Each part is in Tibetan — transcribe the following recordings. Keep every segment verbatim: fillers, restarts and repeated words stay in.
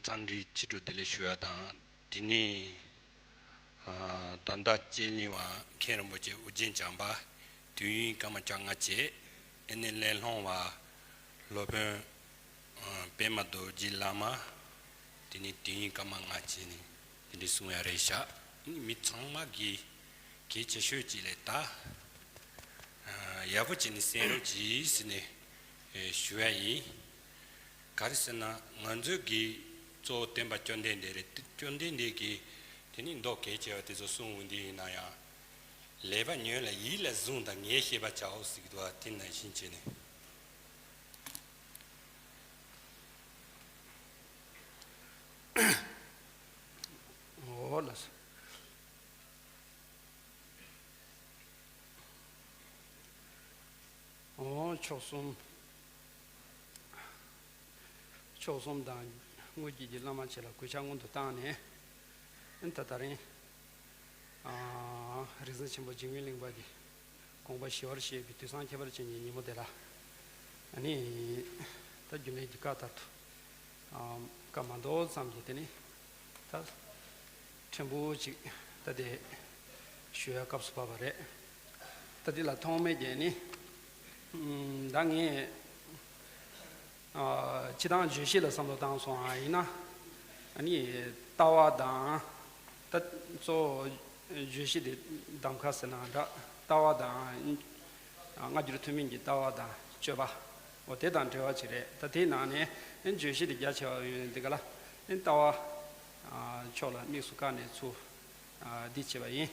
འཚམས་འདྲི་ཆེ་དྲགས་བདེ་ལེགས་ཞུ་ཡ་དང་། དེ་ནས་ཨ་ད་ལྟ་སྤྱན་ནི་བ་མཁན་རིན་པོ་ཆེ་ཨོ་རྒྱན་བྱམས་པ་དུས་ཡུན་སྐར་མ་བཅོ་ལྔ་བྱས། ཨ་ནི་གླེང་སློང་བ་སློབ་དཔོན་ཨ་པད་མ་རྡོ་རྗེ་བླ་མ། དེ་ནས་དུས་ཡུན་སྐར་མ་ལྔ་བྱས་ནས་དེ་འདྲ་གསུང་ཡ་རེད་ཤག་མི་ཚང་མ་གིས་གལ་ཆེ་ཤོས་ཅིག་ལས་ད་ཨ་ཡག་པོ་བྱས་ནས་གསན་རོགས་གྱིས་ཟེར་ནས་ཨེ་ཞུ་ཡ་ཡིན། ག་རེ་ཟེར་ན་ང་ཚོའི་གི་གཙོ་བོ་སྟོན་པ་བཅོམ་ལྡན་འདས་རེད། བཅོམ་ལྡན་འདས་ཀྱིས་དེ་ནི་མདོ་གལ་ཆེ་བ་དེ་ཚོ་གསུངས་འོང་དུས་ཡིན་ན་ཡང་། ལེགས་པ་ཉོན་ལ་ཡིད་ལ་བཟུང་དང་ངས་ཤེས་པར་བྱའོ་ཟེར་གྱི་འདུག་བ། དེ་ནང་བཞིན་བྱས་ནས། འོ་ལགས་སོ། འོ་མཆོག་གསུམ། མཆོག་གསུམ་དང་དངོས་བརྒྱུད་ཀྱི་བླ་མ་བཅས་ལ་གུས་ཕྱག་སྔོན་དུ་བཏང་ནས། ད་ད་རིང་ཨ་རིག་འཛིན་ཆེན་པོ་འཇིགས་མེད་གླིང་པ་གི་དགོངས་པ་ཞི་བར་གཤེགས་པའི་དུས་བཟང་ཁྱད་པར་ཅན་གྱི་ཉིན་མོ་དེ་ལ་ཨ་ནི་ད་རྒྱུན་ལས་ཀྱི་བཀའ་ལྟར་དུ་ཨ་བཀའ་མ་མདོ་ཙམ་གྱིས་དེ་ནི་ད་ཕྲན་བུ་ཅིག་ད་དེ་ཞུ་ཡ་སྐབས་སུ་བབས་པ་རེད། ད་དེ་ལ་ཐོག་མེད་ཀྱི་ནི་ཨམ་ད་ངས་ཨ་སྤྱིར་བཏང་བརྗོད་གཞི་ལ་བསམ་བློ་བཏང་སོང་ཨ་ཡིན་ན་ཨ་ནི་ལྟ་བ་དང་། ད་གཙོ་བོ་བརྗོད་གཞི་དེ་གདམ་ཁ་ཟེར་ན་འདྲ། ལྟ་བ་དང་། སྔ་འགྱུར་ཐུན་མིན་གྱི་ལྟ་བ་དང་སྤྱོད་པ། འོ་དེ་དང་འབྲེལ་བ་ཅིག་རེད། ད་དེའི་ནང་ནས་བརྗོད་གཞི་དེ་རྒྱ་ཆེ་བ་ཡོད་འདི་ག་ལ་ལྟ་བ་ཕྱོགས་ལ་དམིགས་སུ་བཀར་ནས་ཚུར་འདི་བྱས་པ་ཡིན།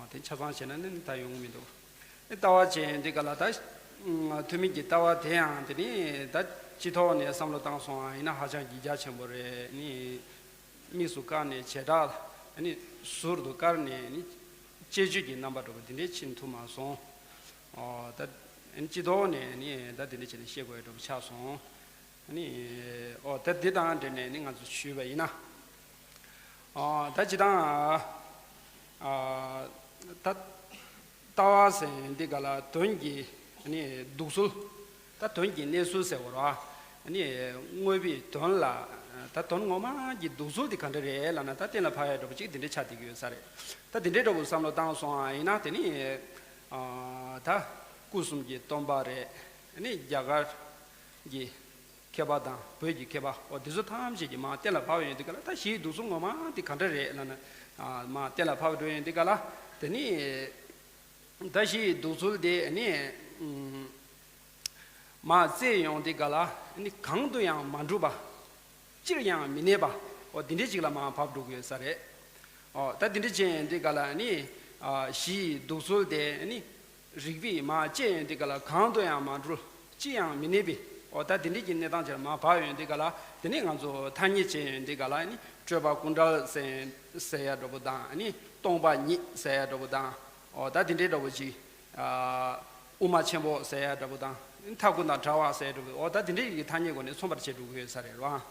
དེ་ཆ་ཚང་བྱས་ན་ནི་ད་ཡོང་གི་མི་འདུག་ལྟ་བ་བྱས་འདི་ག་ལ་ད་ཐུན་མིན་གྱི་ལྟ་བ་དེ་ཡང་དེ་ནི་ད་སྤྱི་ཐོག་ནས་བསམ་བློ་བཏང་སོང་ཡིན་ན་ཧ་ཅང་གི་རྒྱ་ཆེན་པོ་རེད་ནི། དམིགས་སུ་བཀར་ནས་བྱེ་བྲག་ནི་ཟུར་དུ་བཀར་ནས་ནི་དཔྱད་བརྗོད་ཀྱི་རྣམ་པ་འདྲ་པོ་འདི་འདྲའི་ཕྱིན་ཐུབ་མ་སོང་། ཨོ་ད་སྤྱི་ཐོག་ནས་ནི་ད་འདི་འདྲ་བྱས་ནས་བཤད་དགོས་ཡ་འདྲ་པོ་ཆགས་སོང་། ནི་ཨོ་ད་འདི་དང་འབྲེལ་ནས་ནི་ང་ཚོ་ཞུས་པ་ཡིན་ན། ཨོ་ད་སྤྱི་དང་ཨ་ད། ལྟ་བ་ཟེར་འདི་ག་ལ་དོན་གྱི་ནི་འདུག་ཚུལ། ད་དོན་གྱི་གནས་ཚུལ་ཟེར་བ་ར། ནི་དངོས་པོའི་དོན་ལ་ད་དོན་ངོ་མ་གྱི་འདུག་ཚུལ་དེ་ག་འདྲ་རེད་ལབ་ན་ད་གཏན་ལ་ཕབ་ཡ་འདྲ་པོ་ཅིག་འདི་འདྲ་ཆགས་བསྡད་ཀྱི་ཡོད་ས་རེད། ད་འདི་འདྲའི་འདྲ་པོ་བསམ་བློ་བཏང་སོང་ཨ་ཡིན་ན་དེ་ནི་ད་སྐུ་གསུམ་གྱི་སྟོན་པ་རེད། ནི་རྒྱ་གར་གྱི་མཁས་པ་དང་བོད་ཀྱི་མཁས་པ་འོ་འདི་ཚོ་ཐམས་ཅད་ཀྱིས་མར་གཏན་ལ་ཕབ་ཡོང་དུས་ག་ལ་ད་གཞིའི་འདུག་ཚུལ་ངོ་མ་འདི་ག་འདྲ་རེད་ལབ་ན། མར་གཏན་ལ་ཕབ་འགྲོ་ཡོང་དུས་ག་ལ་དེ་ནི་ད་གཞིའི་འདུག་ཚུལ་དེ་ནི་མར་བཙལ་ཡོང་དུས་ག་ལ་ནི་གང་དུ་ཡང་མ་འགྲུབ་པ། ཅིར་ཡང་མི་གནས་པ། འོ་འདི་འདྲའི་ཅིག་ལ་མར་བབས་འགྲོ་གི་ཡོད་ས་རེད། འོ་ད་འདི་འདྲ་བྱས་ཡོང་དུས་ག་ལ་ནི་གཞིའི་འདུག་ཚུལ་དེ་ནི། རིགས་པས་མར་དཔྱད་ཡོང་དུས་ག་ལ་གང་དུ་ཡང་མ་འགྲུབ། ཅི་ཡང་མི་གནས་པའི། འོ་ད་དེ་འདྲའི་གི་གནས་སྟངས་ཅིག་ལ་མར་བབས་ཡོང་དུས་ག་ལ་དེ་ནས་ང་ཚོ་ཐ་སྙད་བྱས་ཡོང་དུས་ག་ལ་ནི་སྤྲོས་པ་ཀུན་བྲལ་ཟེར་ཟེར་ཡ་འདྲ་པོ་དང་ནི་སྟོང་པ་ཉིད་ཟེར་ཡ་འདྲ་པོ་དང་། འོ་ད་དེ་འདྲའི་འདྲ་པོ་ཅིག་ཨ་དབུ་མ་ཆེན་པོ་ཟེར་ཡ་འདྲ་པོ་དང་ནི་མཐའ་ཀུན་དང་བྲལ་བ་ཟེར་ཡ་འདྲ་པོ། འོ་ད་དེ་འདྲའི་གི་ཐ་སྙད་སྒོ་ནས་མཚོན་པར་བྱེད་འགྲོ་གི་ཡོད་ས་རེད་ར།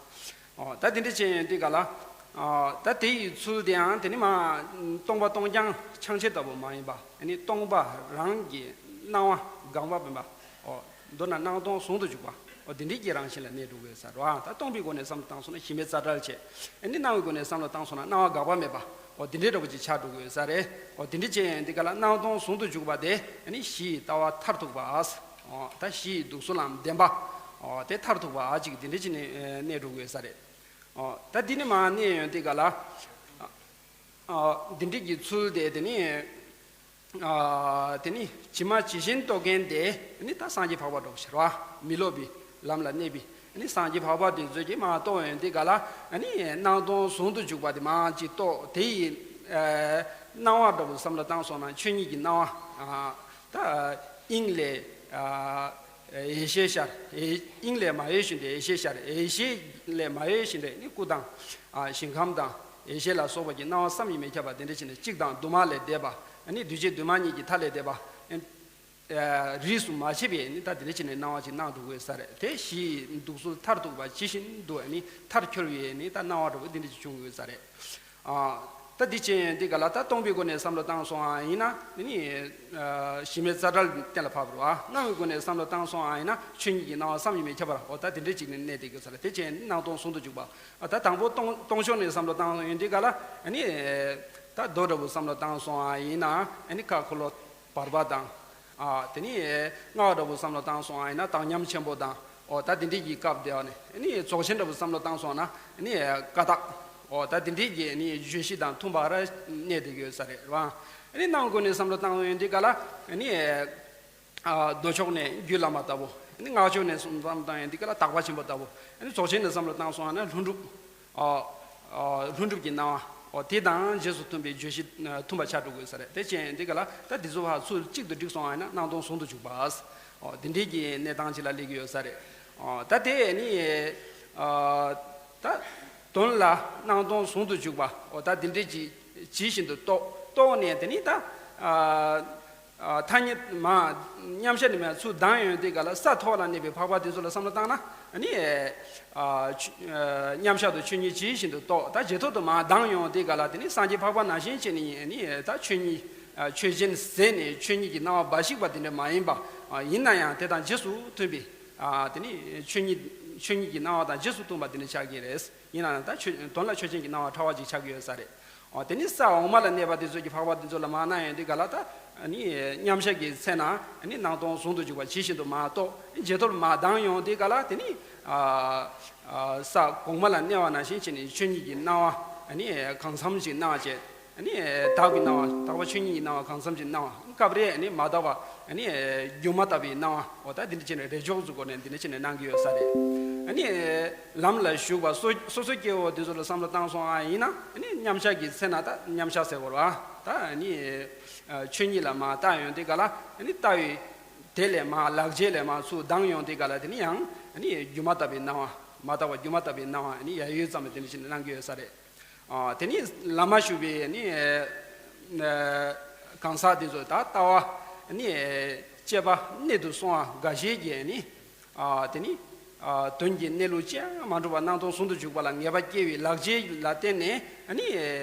འོ་ད་དེ་འདྲ་བྱས་ཡོང་དུས་ག་ལ། ཨ་ད་དེ་ཡི་ཚུལ་དེའང་དེ་ནི་མ་སྟོང་པ་སྟོང་རྐྱང་འཆིང་བྱེད་ལྟ་བུ་མ་ཡིན་པ་ནི་སྟོང་པ་རང་གི་སྣང་བ་གང་བ་མིན་པ། འོ་མདོར་ན་སྣང་སྟོང་ཟུང་དུ་འཇུག་པ། འོ་དེ་འདྲའི་གི་རང་བཞིན་ལ་གནས་འགྲོ་གི་ཡོད་ས་རེད་བ། ད་སྟོང་པའི་སྒོ་ནས་བསམ་བློ་བཏང་སོང་ན་གཞི་མེད་རྩ་བྲལ་བྱས། ཨ་ནི་སྣང་བའི་སྒོ་ནས་བསམ་བློ་བཏང་སོང་ན་སྣང་བ་འགག་པ་མེད་པ། འོ་དེ་འདྲའི་འདྲ་པོ་ཅིག་ཆགས་འགྲོ་གི་ཡོད་ས་རེད། འོ་དེ་འདྲ་བྱས་ཡོང་དུས་ག་ལ་སྣང་སྟོང་ཟུང་དུ་འཇུག་པ་དེ་ཨ་ནི་གཞི་ཡི་ལྟ་བ་མཐར་ཐུག་པ། འོ་ད་གཞི་ཡི་འདུག་ཚུལ་ལམ་བདེན་པ། འོ་དེ་མཐར་ཐུག་པ་ཅིག་དེ་འདྲ་བྱས་ནས་གནས་འགྲོ་གི་ཡོད་ས་རེད། ཨོ། ད་འདི་ནི་མར་གནས་ཡོང་དུས་ག་ལ། ཨ། འདི་འདྲ་གི་ཚུལ་དེ་དེ་ནི། ཨ། དེ་ནི་ཇི་མ་ཇི་བཞིན་རྟོགས་མཁན་དེ་ནི་ད་སངས་རྒྱས་འཕགས་པ་འདྲ་པོ་ཞིག་རེད་བ། མི་སློབ་པའི་ལམ་ལ་གནས་པའི་ནི་སངས་རྒྱས་འཕགས་པ་དེ་ཚོས་ཀྱིས་མར་རྟོགས་ཡོང་དུས་ག་ལ་ནི་སྣང་སྟོང་ཟུང་དུ་འཇུག་པ་དེ་མར་ཅིག་རྟོགས། དེ་ཡི་ཨ་སྣང་བ་འདྲ་པོ་བསམ་བློ་བཏང་སོང་ན་ཆོས་ཉིད་ཀྱི་སྣང་བ། ཨ། ད་དབྱིངས་ལས། ཨ། ཡེ་ཤེས་ཤར། ཡེ། དབྱིངས་ལས་མ་གཡོས་བཞིན་དུ་ཡེ་ཤེས་ཤར། ཡེ་ཤེས་ལས་མ་གཡོས་བཞིན་དུ་ནི་སྐུ་དང་། ཨ། ཞིང་ཁམས་དང་ཡེ་ཤེས་ལ་སོགས་པ་གི་སྣང་བ་བསམ་གྱིས་མི་ཁྱབ་པ་དེ་འདྲ་བྱས་ནས་གཅིག་དང་དུ་མ་ལས་འདས་པ། ཨ་ནི་འདུས་བྱས་དུ་མ་ཉིད་ཀྱི་མཐའ་ལས་འདས་པ། ཨ། རིས་སུ་མ་ཆད་པའི་ནི་ད་དེ་འདྲ་བྱས་ནས་སྣང་བ་ཅིག་སྣང་འགྲོ་གི་ཡོད་ས་རེད། དེ་གཞི་ཡི་འདུག་ཚུལ་མཐར་ཐུག་པ་ཇི་བཞིན་དུ་ནི་མཐར་འཁྱོལ་བའི་ནི་ད་སྣང་བ་འདྲ་པོ་དེ་འདྲ་ཅིག་བྱུང་གི་ཡོད་ས་རེད། ཨ། ད་འདི་བྱས་འདི་ག་ལ་ད་སྟོང་པའི་སྒོ་ནས་བསམ་བློ་བཏང་སོང་ཨ་ཡིན་ན་ནི་གཞི་མེད་རྩ་བྲལ་གཏན་ལ་ཕབ་རོགས་ཨ། སྣང་བའི་སྒོ་ནས་བསམ་བློ་བཏང་སོང་ཨ་ཡིན་ན་ཆོས་ཉིད་ཀྱི་སྣང་བ་བསམ་གྱིས་མི་ཁྱབ་པར་འོ་ད་དེ་འདྲའི་ཅིག་ནས་གནས་དེ་དགོས་ས་རེད། དེ་བྱས་སྣང་སྟོང་ཟུང་དུ་འཇུག་པ། ད་དང་པོ་སྟོང་སྟོང་ཕྱོགས་ནས་བསམ་བློ་བཏང་སོང་ཡིན་འདི་ག་ལ་ནི་ད་རྡོ་འདྲ་བོ་བསམ་བློ་བཏང་སོང་ཨ་ཡིན་ན་ནི་ཁ་འཁོར་ལོ་བར་པ་དང་། ཨ་དེ་ནི་སྔགས་འདྲ་བོ་བསམ་བློ་བཏང་སོང་ཨ་ཡིན་ན་དག་མཉམ་ཆེན་པོ་དང་། འོ་ད་དེ་འདྲའི་གི་སྐབས་དེ་ནི་ནི་རྫོགས་ཆེན་འདྲ་བོ་བསམ་བློ་བཏང་སོང་ན་ནི་ཀ་དག་འོ་ད་དེ་འདྲའི་གི་ནི་བརྗོད་གཞི་དང་མཐུན་པར་གནས་དེ་ཡོད་ས་རེད་བ། ནི་སྣང་སྒོ་ནས་བསམ་བློ་བཏང་ཡོང་འདི་ག་ལ་ནི་ཨ་མདོ་ཕྱོགས་ནས་རྒྱུད་བླ་མ་ལྟ་བུ། ནི་སྔགས་ཕྱོགས་ནས་བསམ་བློ་བཏང་ཡོང་འདི་ག་ལ་དག་པ་ཆེན་པོ་ལྟ་བུ། ནི་རྫོགས་ཆེན་ནས་བསམ་བློ་བཏང་སོང་ན་ལྷུན་གྲུབ། ཨ་ཨ་ལྷུན་གྲུབ་ཀྱི་སྣང་བ། འོ་དེ་དང་རྗེས་སུ་མཐུན་པའི་བརྗོད་གཞི་མཐུན་པ་ཆགས་འགྲོ་དགོས་ས་རེད། དེ་བྱས་འདི་ག་ལ་ད་འདི་ཚོ་ཕར་ཚུར་གཅིག་ཏུ་བསྒྲིགས་སོང་བ་ཡིན་ན་སྣང་སྟོང་ཟུང་དུ་འཇུག་པ། འོ་འདི་འདྲའི་གི་གནས་སྟངས་ཅིག་ལ་སླེབས་ཀྱི་ཡོད་ས་རེད། འོ་ད་དེ་ནི་ཨ་ད་དོན་ལ་སྣང་སྟོང་ཟུང་དུ་འཇུག་པ། འོ་ད་འདི་འདྲའི་གི་ཇི་བཞིན་དུ་རྟོགས་རྟོགས་ནས་དེ་ནི་ད་ཨ་ཨ་ཐ་སྙད་མ་མཉམ་གཞག་ནི་མ་ཚུར་ལྡང་ཡོང་དུས་ག་ལ་ས་མཐོ་བ་ལ་གནས་པའི་འཕགས་པ་དེ་ཚོ་ལ་བསམ་བློ་བཏང་ན་ནི་ཨ་ཆོས་ཨ་མཉམ་གཞག་ཏུ་ཆོས་ཉིད་ཇི་བཞིན་དུ་རྟོགས། ད་རྗེས་ཐོག་ཏུ་མ་ལྡང་ཡོང་དུས་ག་ལ་དེ་ནི་སངས་རྒྱས་འཕགས་པ་ནང་བཞིན་བྱས་ནས་ནི་ད་ཆོས་ཉིད་ཨ་ཆོས་ཅན་ཟད་ནས་ཆོས་ཉིད་ཀྱི་སྣང་བ་འབའ་ཞིག་པ་དེ་འདྲ་མ་ཡིན་པ། ཨ་ཡིན་ན་ཡང་དེ་དང་རྗེས་སུ་མཐུན་པའི་ཨ་དེ་ནི་ཆོས་ཉིད་ཆོས་ཉིད་ཀྱི་སྣང་བ་དང་རྗེས་སུ་མཐུན་པ་དེ་འདྲ་ཆགས་ཀྱི་རེད། ཡིན་ནའང་ད་ཆོས་དོན་ལ་ཆོས་ཅན་གྱི་སྣང་བ་ཕྲ་བ་ཅིག་ཆགས་ཀྱི་ཡོད་ས་རེད། འོ་དེ་ནི་ས་འོག་མ་ལ་གནས་པ་དེ་ཚོ་གི་འཕགས་པ་དེ་ཚོ་ལ་མ་སྣང་ཡོང་དུས་ག་ལ་ད་ནི་མཉམ་གཞག་གི་ཚེ་ན་ནི་སྣང་སྟོང་ཟུང་དུ་འཇུག་པ་ཇི་བཞིན་དུ་མ་རྟོགས། རྗེས་ཐོབ་མ་ལྡང་ཡོང་དུས་ག་ལ་དེ་ནི་ཨ་ཨ་ས་གོང་མ་ལ་གནས་པ་ནང་བཞིན་བྱས་ནས་ཆོས་ཉིད་ཀྱི་སྣང་བ་ནི་གང་འཚམ་ཞིག་སྣང་བྱས། ནི་དག་པའི་སྣང་བ་དག་པ་ཆོས་ཉིད་ཀྱི་སྣང་བ་གང་འཚམ་ཞིག་སྣང་བ་སྐབས་རེ་ནི་མ་དག་པ་ནི་སྒྱུ་མ་ལྟ་བུའི་སྣང་བ། འོ་ད་འདི་འདྲ་བྱས་ནས་རེས་འཇོག་ཚུལ་སྒོ་ནས་འདི་འདྲ་བྱས་ནས་གནང་གི་ཡོད་ས་རེད། ནི་ལམ་ལ་ཞུགས་པ་སོ་སོ་སོ་སྐྱེ་བོ་འདི་ཚོ་ལ་བསམ་བློ་བཏང་སོང་ཨ་ཡིན་ན་ནི་མཉམ་གཞག་གི་ཚེ་ན་ད་མཉམ་གཞག་ཟེར་བ་རེད་བ། ད་ནི་ཆོས་ཉིད་ལ་མ་ལྟ་ཡོང་དུས་ག་ལ་ནི་ལྟ་བའི་དེ་ལས་མ་ལག་རྗེས་ལས་མ་ཚུར་ལྡང་ཡོང་དུས་ག་ལ་དེ་ནི་ཡང་ནི་སྒྱུ་མ་ལྟ་བུའི་སྣང་བ་མ་དག་པ་སྒྱུ་མ་ལྟ་བུའི་སྣང་བ་ནི་ཡ་ཡོད་ཙམ་དེ་འདྲ་བྱས་ནས་གནང་གི་ཡོད་ས་རེད། ཨ་དེ་ནི་ལམ་མ་ཞུགས་པའི་ནི་ཨ་གང་ཟག་དེ་ཚོ་ད་ལྟ་བ་ནི་སྤྱད་པ་གནད་དུ་སོང་བ་འགའ་ཞིག་གིས་ནི་ཨ་དེ་ནི་ཨ་དོན་གྱི་གནས་ལུགས་ཅི་ཡང་མ་གྲུབ་པ་སྣང་སྟོང་ཟུང་དུ་འཇུག་པ་ལ་ངེས་པ་སྐྱེ་བའི་ལག་རྗེས་ལ་བརྟེན་ནས་ནི་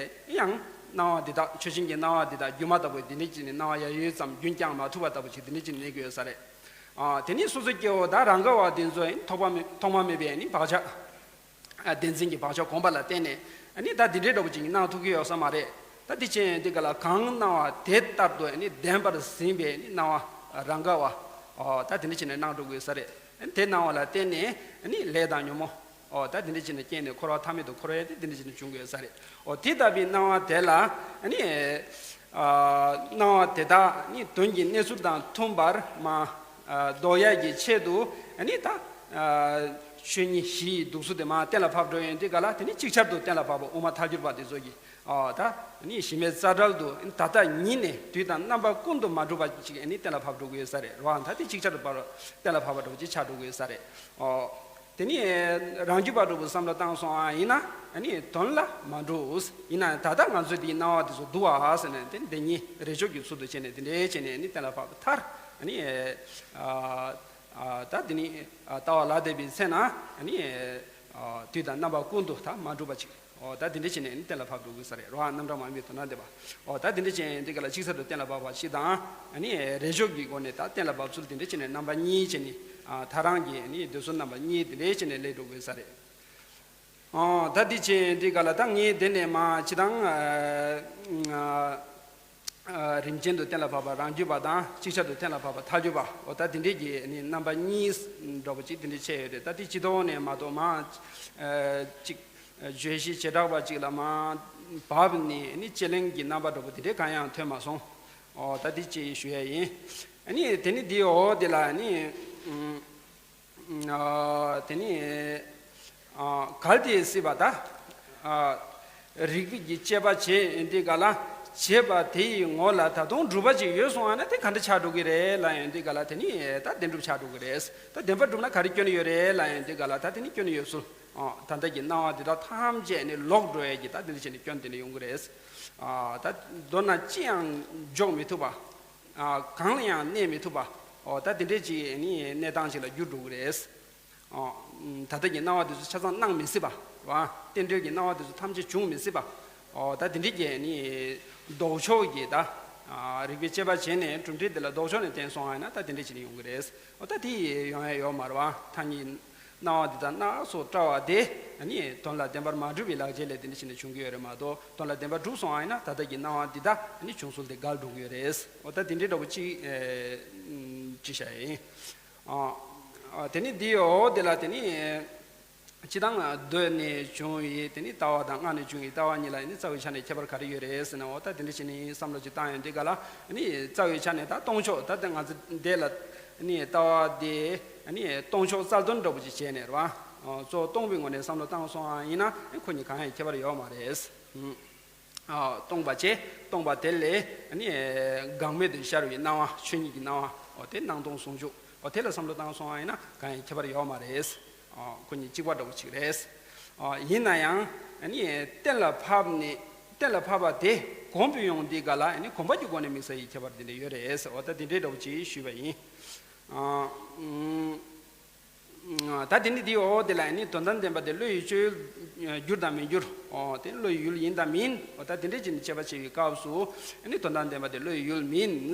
ཡང་སྣང་བ་འདི་དག་ཆོས་ཅན་གྱི་སྣང་བ་འདི་དག་སྒྱུ་མ་ལྟ་བུ་འདི་ནི་ཅི་ནི་སྣང་བ་ཡ་ཡོད་ཙམ་རྒྱུན་བསྐྱངས་མ་ཐུབ་པ་ལྟ་བུ་ཞིག་འདི་ནི་ཅི་ནི་གནས་ཀྱི་ཡོད་ས་རེད། ཨ་དེ་ནི་སོ་སོ་སྐྱེ་བོ་ད་རང་ག་བ་འདི་ཚོ་ཐོག་མ་མེད་ཐོག་མ་མེད་པའི་ནི་བག་ཆགས། ཨ་བདེན་འཛིན་གྱི་བག་ཆགས་གོམས་པ་ལ་བརྟེན་ནས་ཨ་ནི་ད་འདི་འདྲའི་འདྲ་པོ་ཅིག་སྣང་ཐུབ་ཀྱི་ཡོད་ས་མ་རེད། ད་འདི་ཅན་འདི་ག་ལ་གང་སྣང་བ་དེ་ལྟར་དུ་ཨ་ནི་བདེན་པར་ཟིན་པའི་ནི་སྣང་བ་རང་ག་བ། ཨོ་ད་འདི་འདྲ་བྱས་ནས་སྣང་འགྲོ་དགོས་ས་རེད། ཨ་ནི་དེ་སྣང་བ་ལ་བརྟེན་ནས་ཨ་ནི་ལས་དང་ཉོན་མོངས། ཨོ་ད་འདི་འདྲ་བྱས་ནས་སྐྱེས་ནས་འཁོར་བ་མཐའ་མེད་དུ་འཁོར་བའི་དེ་འདི་འདྲ་བྱས་ནས་འབྱུང་དགོས་ས་རེད། ཨོ་དེ་ལྟ་བུའི་སྣང་བ་དེ་ལ་ཨ་ནི། ཨ་སྣང་བ་དེ་དག་ནི་དོན་གྱི་གནས་ཚུལ་དང་མཐུན་པར་མ་ཨ་ལྡོག་ཡག་གི་ཆེད་དུ་ཨ་ནི་ད་ཨ་ཆོས་ཉིད་བཞི་ཡི་འདུག་ཚུལ་དེ་མར་གཏན་ལ་ཕབ་འགྲོ་ཡོང་དུས་ག་ལ་དེ་ནི་ཅིག་ཆར་དུ་གཏན་ལ་ཕབ་པ་དབུ་མ་ཐལ་འགྱུར་བ་དེ་ཚོ་གིས་ཨ་ད་ནི་གཞི་མེད་རྩ་བྲལ་དུ་ད་ལྟ་ཉིད་ནས་དུས་དང་རྣམ་པ་ཀུན་ཏུ་མ་གྲུབ་པ་ཅིག་ཨ་ནི་གཏན་ལ་ཕབ་འགྲོ་དགོས་ས་རེད་རོ། ཨ་ད་དེ་ཅིག་ཆར་དུ་ཕབ་གཏན་ལ་ཕབ་པ་འདྲ་པོ་ཅིག་ཆགས་འགྲོ་དགོས་ས་རེད། ཨོ། དེ་ནི་རང་རྒྱུད་པ་འདྲ་པོ་བསམ་བློ་བཏང་སོང་བ་ཡིན་ན་ཨ་ནི་དོན་ལ་མ་འགྲོ། ཡིན་ན་ད་ལྟ་ང་ཚོས་འདིའི་སྣང་བ་དེ་ཚོ་འདུག་བ་ཟེར་ནས་དེ་འདི་ཉིད་རེས་འཇོག་གི་ཚུལ་དུ་བྱས་ནས་དེ་འདྲའི་བྱས་ནས་ནི་གཏན་ལ་ཕབ་པ་མཐར་ཨ་ནི་ཨ་ཨ་ད་དེ་ནི་ཨ་ལྟ་བ་ལ་དད་པའི་ཚེ་ན་ཨ་ནི་ཨ་དུས་དང་རྣམ་པ་ཀུན་ཏུ་ད་མ་གྲུབ་པ་ཅིག་ཨོ་ད་དེ་འདྲ་བྱས་ནས་ནི་གཏན་ལ་ཕབ་འགྲོ་དགོས་ས་རེད་རོ། ཨ་རྣམ་གྲངས་མ་ཡིན་པའི་དོན་དམ་བསྡུས་པ། ཨོ་ད་དེ་འདྲ་བྱས་ནས་འདི་ག་ལ་ཅིག་ཆར་དུ་གཏན་ལ་ཕབ་པ་ཞིག་དང་ཨ་ནི་རེས་འཇོག་གི་སྒོ་ནས་ད་གཏན་ལ་ཕབ་ཚུལ་དེ་འདྲ་བྱས་ནས་རྣམ་པ་གཉིས་བྱས་ནས་ཨ་ཐལ་རང་གི་ཨ་ནི་འདོད་ཚུལ་རྣམ་པ་གཉིས་དེ་འདྲ་བྱས་ནས་སླེབས་འགྲོ་དགོས་ས་རེད། ཨོ་ད་འདི་བྱས་འདི་ག་ལ་ད་ངས་དེ་ནས་མ་ཅི་དང་ཨ་ཨ་རིམ་ཅན་དུ་གཏན་ལ་ཕབ་པ་རང་རྒྱུད་པ་དང་ཅིག་ཆར་དུ་གཏན་ལ་ཕབ་པ་ཐལ་འགྱུར་བ། ཨོ་ད་དེ་འདྲས་ཀྱི་ཨ་ནི་རྣམ་པ་གཉིས་འདྲ་པོ་ཅིག་དེ་འདྲས་ཕྱེ་ཡོད་རེད། ད་དེ་སྤྱི་ལྡོག་ནས་མ་གཏོགས་མ་ཨ་ཅིག་བརྗོད་གཞི་བྱེ་བྲག་པ་ཅིག་ལ་མར་བབས་ནས་ནི་དཔྱད་གླེང་གི་རྣམ་པ་འདྲ་པོ་དེ་འདྲའི་གང་ཡང་ཐོན་མ་སོང་། ཨོ་ད་དེ་ཅིག་ཞུ་ཡ་ཡིན། ཨ་ནི་དེ་ནི་འདི་འོ་དེ་ལ་ནི་ཨ་དེ་ནི་ཨ་གལ་ཏེ་སྲིད་པ་ད་ཨ་རིགས་པའི་གི་དཔྱད་པ་བྱེད་ཡོང་དུས་ག་ལ་བྱེད་པ་དེ་ཡི་ངོ་ལ་ད་དུང་སྒྲུབ་པ་ཅིག་ཡོད་སོང་བ་ན་དེ་ག་འདྲ་ཆགས་འགྲོ་གི་རེད་ལབ་ཡོང་དུས་ག་ལ་དེ་ནི་ད་བདེན་གྲུབ་ཆགས་འགྲོ་གི་རེད། ད་བདེན་པར་གྲུབ་ན་ག་རེ་སྐྱོན་ཡོད་རེད་ལབ་ཡོང་དུས་ག་ལ་ད་དེ་ནི་སྐྱོན་ཡོད་ཚུལ། ཨ་ད་ལྟ་གི་སྣང་བ་འདི་དག་ཐམས་ཅད་ནི་ལོག་འགྲོ་ཡས་ཀྱི་ད་དེ་འདྲ་བྱས་ནས་སྐྱོན་དེ་འདྲ་ཡོང་གི་རེད། ཨ་ད་མདོར་ན་ཅི་ཡང་འཇོག་མི་ཐུབ་པ། ཨ་གང་ལ་ཡང་གནས་མི་ཐུབ་པ། ཨོ་ད་དེ་འདྲས་ཅིག་ནི་གནས་སྟངས་ཤིག་ལ་འགྱུར་འགྲོ་གི་རེད། ཨོ་ད་ལྟ་གི་སྣང་བ་དེ་ཚོ་ཆ་ཚང་སྣང་མི་སྲིད་པ། རེད་བ། རྟེན་འབྲེལ་གྱི་སྣང་བ་དེ་ཚོ་ཐམས་ཅད་འབྱུང་མི་སྲིད་པ། ཨོ་ད་དེ་འདྲའི་གི་ནི་ལྡོག་ཕྱོགས་ཀྱི་ད་རིགས་པའི་དཔྱད་པ་བྱས་ནས་གྲུབ་འབྲས་དེ་ལ་ལྡོག་ཕྱོགས་ནས་བསྟན་སོང་བ་ཡིན་ན་ད་དེ་འདྲ་བྱས་ནས་ཡོང་གི་རེད། ཨོ་ད་དེ་ཡོང་ཡ་ཡོད་མ་རེད་བ། ཐ་སྙད་སྣང་བ་འདི་དག་སྣ་ཚོགས་བཀྲ་བ་དེ་ནི་དོན་ལ་བདེན་པར་མ་གྲུབ་པའི་ལག་རྗེས་ལས་དེ་འདྲ་བྱས་ནས་བྱུང་གི་ཡོད་རེད་མ་གཏོགས། དོན་ལ་བདེན་པར་གྲུབ་སོང་བ་ཡིན་ན་ད་ལྟ་གི་སྣང་བ་འདི་དག་ནི་བྱུང་ཚུལ་དེ་འགལ་འགྲོ་གི་ཡོད་རེད། ཨོ་ད་དེ་འདྲའི་འདྲ་པོ་ཅིག་ཅི་བྱ་ཡིན། ཨ་ཨ་དེ་ནི་འདི་ཡོད་དེ་ལ་དེ་ནི། སྤྱི་དང་གདོད་ནས་བྱུང་བའི་དེ་ནི་ལྟ་བ་དང་སྔ་ནས་བྱུང་བའི་ལྟ་བ་གཉིས་ལ་ནི་རྩ་བའི་ཆ་ནས་ཁྱད་པར་ག་རེ་ཡོད་རེད་ཟེར་ན། འོ་ད་དེ་འདྲ་བྱས་ནས་བསམ་བློ་ཅིག་བཏང་ཡོང་དུས་ག་ལ་ནི་རྩ་བའི་ཆ་ནས་ད་སྟོང་ཕྱོགས། ད་ལྟ་ང་ཚོ་འདི་ལ་ནི་ལྟ་བ་དེ་ནི་སྟོང་ཕྱོགས་རྩལ་འདོན་འདྲ་པོ་ཅིག་བྱས་ནས་རེད་བ། གཙོ་བོ་སྟོང་པའི་ངོས་ནས་བསམ་བློ་བཏང་སོང་བ་ཡིན་ན་ཁོ་གཉིས་གང་ཡང་ཁྱད་པར་ཡོད་མ་རེད། སྟོང་པ་བྱས། སྟོང་པ་དེ་ལས་ནི་འགག་མེད་དུ་ཤར་བའི་སྣང་བ། ཆོས་ཉིད་ཀྱི་སྣང་བ། འོ་དེ་སྣང་སྟོང་ཟུང་འཇུག། འོ་དེ་ལ་བསམ་བློ་བཏང་སོང་བ་ཡིན་ན་གང་ཡང་ཁྱད་པར་ཡོད་མ་རེད། ཨ་ཁོ་གཉིས་གཅིག་པ་འདྲ་པོ་ཅིག་རེད། ཨ་ཡིན་ན་ཡང་ཨ་ནི་གཏན་ལ་ཕབ་ནས་གཏན་ལ་ཕབ་པ་དེ་གོམས་ཡོང་དུས་ག་ལ་ཨ་ནི་གོམས་པ་གྱི་སྒོ་ནས་དམིགས་བསལ་གྱི་ཁྱད་པར་དེ་འདྲ་ཡོད་རེད་ཟེར་བ་ད་དེ་འདྲའི་འདྲ་པོ་ཅིག་ཞུས་པ་ཡིན། ཨ་ཨུམ། ད་དེ་ནི་འདི་འོ་དེ་ལ་ཨ་ནི་དོན་དམ་བདེན་པ་དེ་བློ་ཡི་སྤྱོད་ཡུལ་འགྱུར་དང་མི་འགྱུར། འོ་དེ་བློ་ཡི་ཡུལ་ཡིན་དང་མིན། འོ་ད་དེ་འདྲའི་ཅིག་ནི་དཔྱད་པ་བྱེད་པའི་སྐབས་སུ་ཨ་ནི་དོན་དམ་བདེན་པ་དེ་བློ་ཡི་ཡུལ་མིན།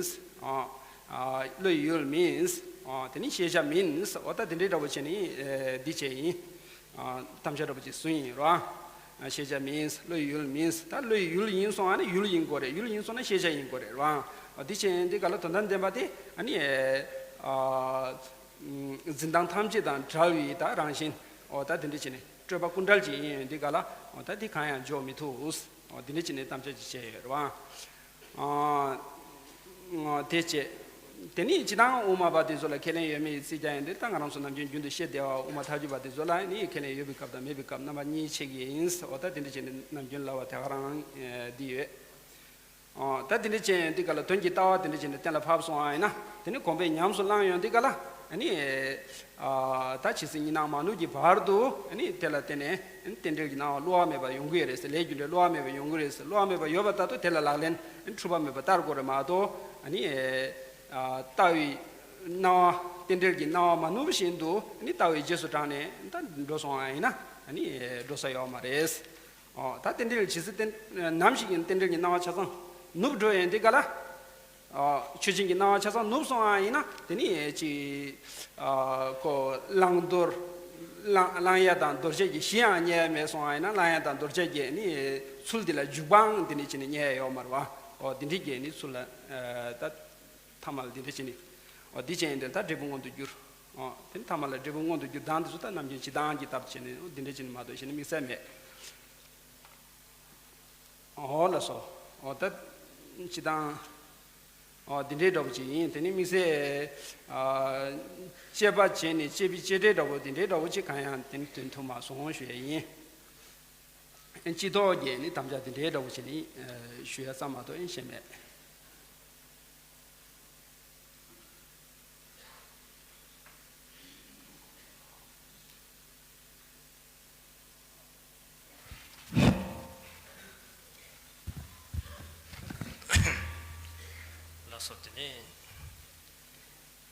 ཨ་བློ་ཡི་ཡུལ་མིན། ཨ་དེ་ནི་ཤེས་བྱ་མིན། འོ་ད་དེ་འདྲའི་འདྲ་པོ་བྱས་ནི་ཨེ་འདི་བྱས་ཡིན། ཨ་དམ་བཅའ་འདྲ་པོ་ཅིག་བཟུང་ཡིན་རོ། ཨ་ཤེས་བྱ་མིན། བློ་ཡི་ཡུལ་མིན། ད་བློ་ཡི་ཡུལ་ཡིན་སོང་ཨ་ནི་ཡུལ་ཡིན་དགོས་རེད། ཡུལ་ཡིན་སོང་ན་ཤེས་བྱ་ཡིན་དགོས་རེད་རོ། ཨ་འདི་བྱས་ཡིན་འདི་ག་ལ་དོན་དམ་བདེན་པ་དེ་ཨ་ནི་ཨ་འཛིན་སྟངས་ཐམས་ཅད་དང་བྲལ་བའི་ད་རང་བཞིན། འོ་ད་དེ་འདྲ་བྱས་ནི་སྤྲོས་པ་ཀུན་བྲལ་ཅིག་ཡིན་ཡོད་འདི་ག་ལ། འོ་ད་དེ་གང་ཡང་འཇོག་མི་ཐུབ། འོ་དེ་འདྲ་བྱས་ནི་དམ་བཅའ་ཅིག་བྱས་ཡོད་རོ། ཨ་དེ་བྱས། དེ་ནི་སྤྱི་དང་དབུ་མ་པ་དེ་ཚོ་ལ་ཁས་ལེན་ཡོད་མེད་ཀྱི་ཚིག་རྒྱག་ཡིན་དེ་ད་ང་རང་ཚོ་ནམ་རྒྱུན་རྒྱུན་དུ་བཤད་བསྡད་པ་དབུ་མ་ཐལ་འགྱུར་བ་དེ་ཚོ་ལ་ནི་ཁས་ལེན་ཡོད་པའི་སྐབས་དང་མེད་པའི་སྐབས་རྣམ་པ་གཉིས་ཕྱེ་གི་ཡིན། འོ་ད་དེ་འདྲ་བྱས་ནས་ནམ་རྒྱུན་ལབ་པ་དེ་ག་རང་འདི་ཡོད། འོ་ད་དེ་འདྲ་བྱས་འདི་ག་ལ་དོན་གྱི་ལྟ་བ་དེ་འདྲ་བྱས་ནས་གཏན་ལ་ཕབ་སོང་བ་ཡིན་ན་དེ་ནི་གོམས་པས་ཉམས་སུ་བླངས་ཡོང་འདི་ག་ལ་ནི། ཨ་ད་ཇི་སྲིད་གཉིས་སྣང་མ་ནུབ་ཀྱི་བར་དུ་ནི་དེ་ལ་བརྟེན་ནས་རྟེན་འབྲེལ་གྱི་སྣང་བ་བསླུ་བ་མེད་པ་ཡོང་གི་ཡོད་རེད་ཟེར། ལས་རྒྱུ་འབྲས་བསླུ་བ་མེད་པ་ཡོང་གི་རེད་ཟེར། བསླུ་བ་མེད་པ་ཡོད་པ་ལྟར་དུ་དེ་ལ་ལག་ལེན་འཁྲུལ་པ་མེད་པ་བསྟར་དགོས་རེད་མ་གཏོགས་ནི། ཨ་ལྟ་བའི་སྣང་བ་རྟེན་འབྲེལ་གྱི་སྣང་བ་མ་ནུབ་བཞིན་དུ་ནི་ལྟ་བའི་རྗེས་སུ་འབྲངས་ནས་ད་འགྲོ་སོང་བ་ཡིན་ན་ནི་འགྲོ་ས་ཡོད་མ་རེད། ཨོ་ད་རྟེན་འབྲེལ་ཇི་སྲིད་རྟེན་ནམ་ཞིག་ཡིན་རྟེན་འབྲེལ་གྱི་སྣང་བ་ཆ་ཚང་ནུབ་འགྲོ་ཡིན་དེ་ག་ལ། ཨོ་ཆོས་ཅན་གྱི་སྣང་བ་ཆ་ཚང་ནུབ་སོང་བ་ཡིན་ན་དེ་ནི་ཅི། ཨོ་ཁོ་བླང་དོར། བླང་བླང་ཡ་དང་དོར་བྱེད་ཀྱི་གཞི་ཡང་རྙེད་ཡ་མེད་སོང་བ་ཡིན་ན་བླང་ཡ་དང་དོར་བྱེད་ཀྱི་ནི་ཚུལ་འདི་ལ་འཇུག་པའང་དེ་ནི་ཅི་ནི་རྙེད་ཡ་ཡོད་མ་རེད་བ། ཨོ་དེ་འདྲི་གི་ནི་ཚུལ་ལ་ཨ་ད་ཐ་མ་ལ་དེ་འདྲི་ཅི་ནི། ཨོ་འདི་ཅན་ཡིན་དེ་ད་འབྲས་བུ་མངོན་དུ་འགྱུར། ཨོ་དེ་ནི་ཐ་མ་ལ་འབྲས་བུ་མངོན་དུ་འགྱུར་སྟངས་འདི་ཚོ་ད་ནམ་རྒྱུན་ཇི་ལྟར་གྱི་ལྟར་བྱས་ནས་འདི་འདྲི་ཅི་ནི་མ་གཏོགས་གཞན་ནི་དམིགས་བསལ་མེད། འོ་ལགས་སོ། འོ་ད་སྤྱི་བཏང་། འོ་འདི་འདྲའི་འདྲ་པོ་ཅིག་ཡིན། དེ་ནི་དམིགས་བསལ། ཨ་དཔྱད་པ་བྱས་ནས་དཔྱད་པའི་དཔྱད་འབྲས་འདྲ་པོ་འདི་འདྲའི་འདྲ་པོ་ཅིག་གང་ཡང་དེ་ནི་དོན་ཐུབ་མ་སོང་ཞུ་ཡ་ཡིན། སྤྱི་ཐོག་གི་ནི་དམ་བཅའ་འདི་འདྲའི་འདྲ་པོ་ཅིག་ནི་ཨ་ཞུ་ཡ་ཙམ་མ་གཏོགས་ཡིན་ཞེས་མེད། ལགས་སོ། དེ་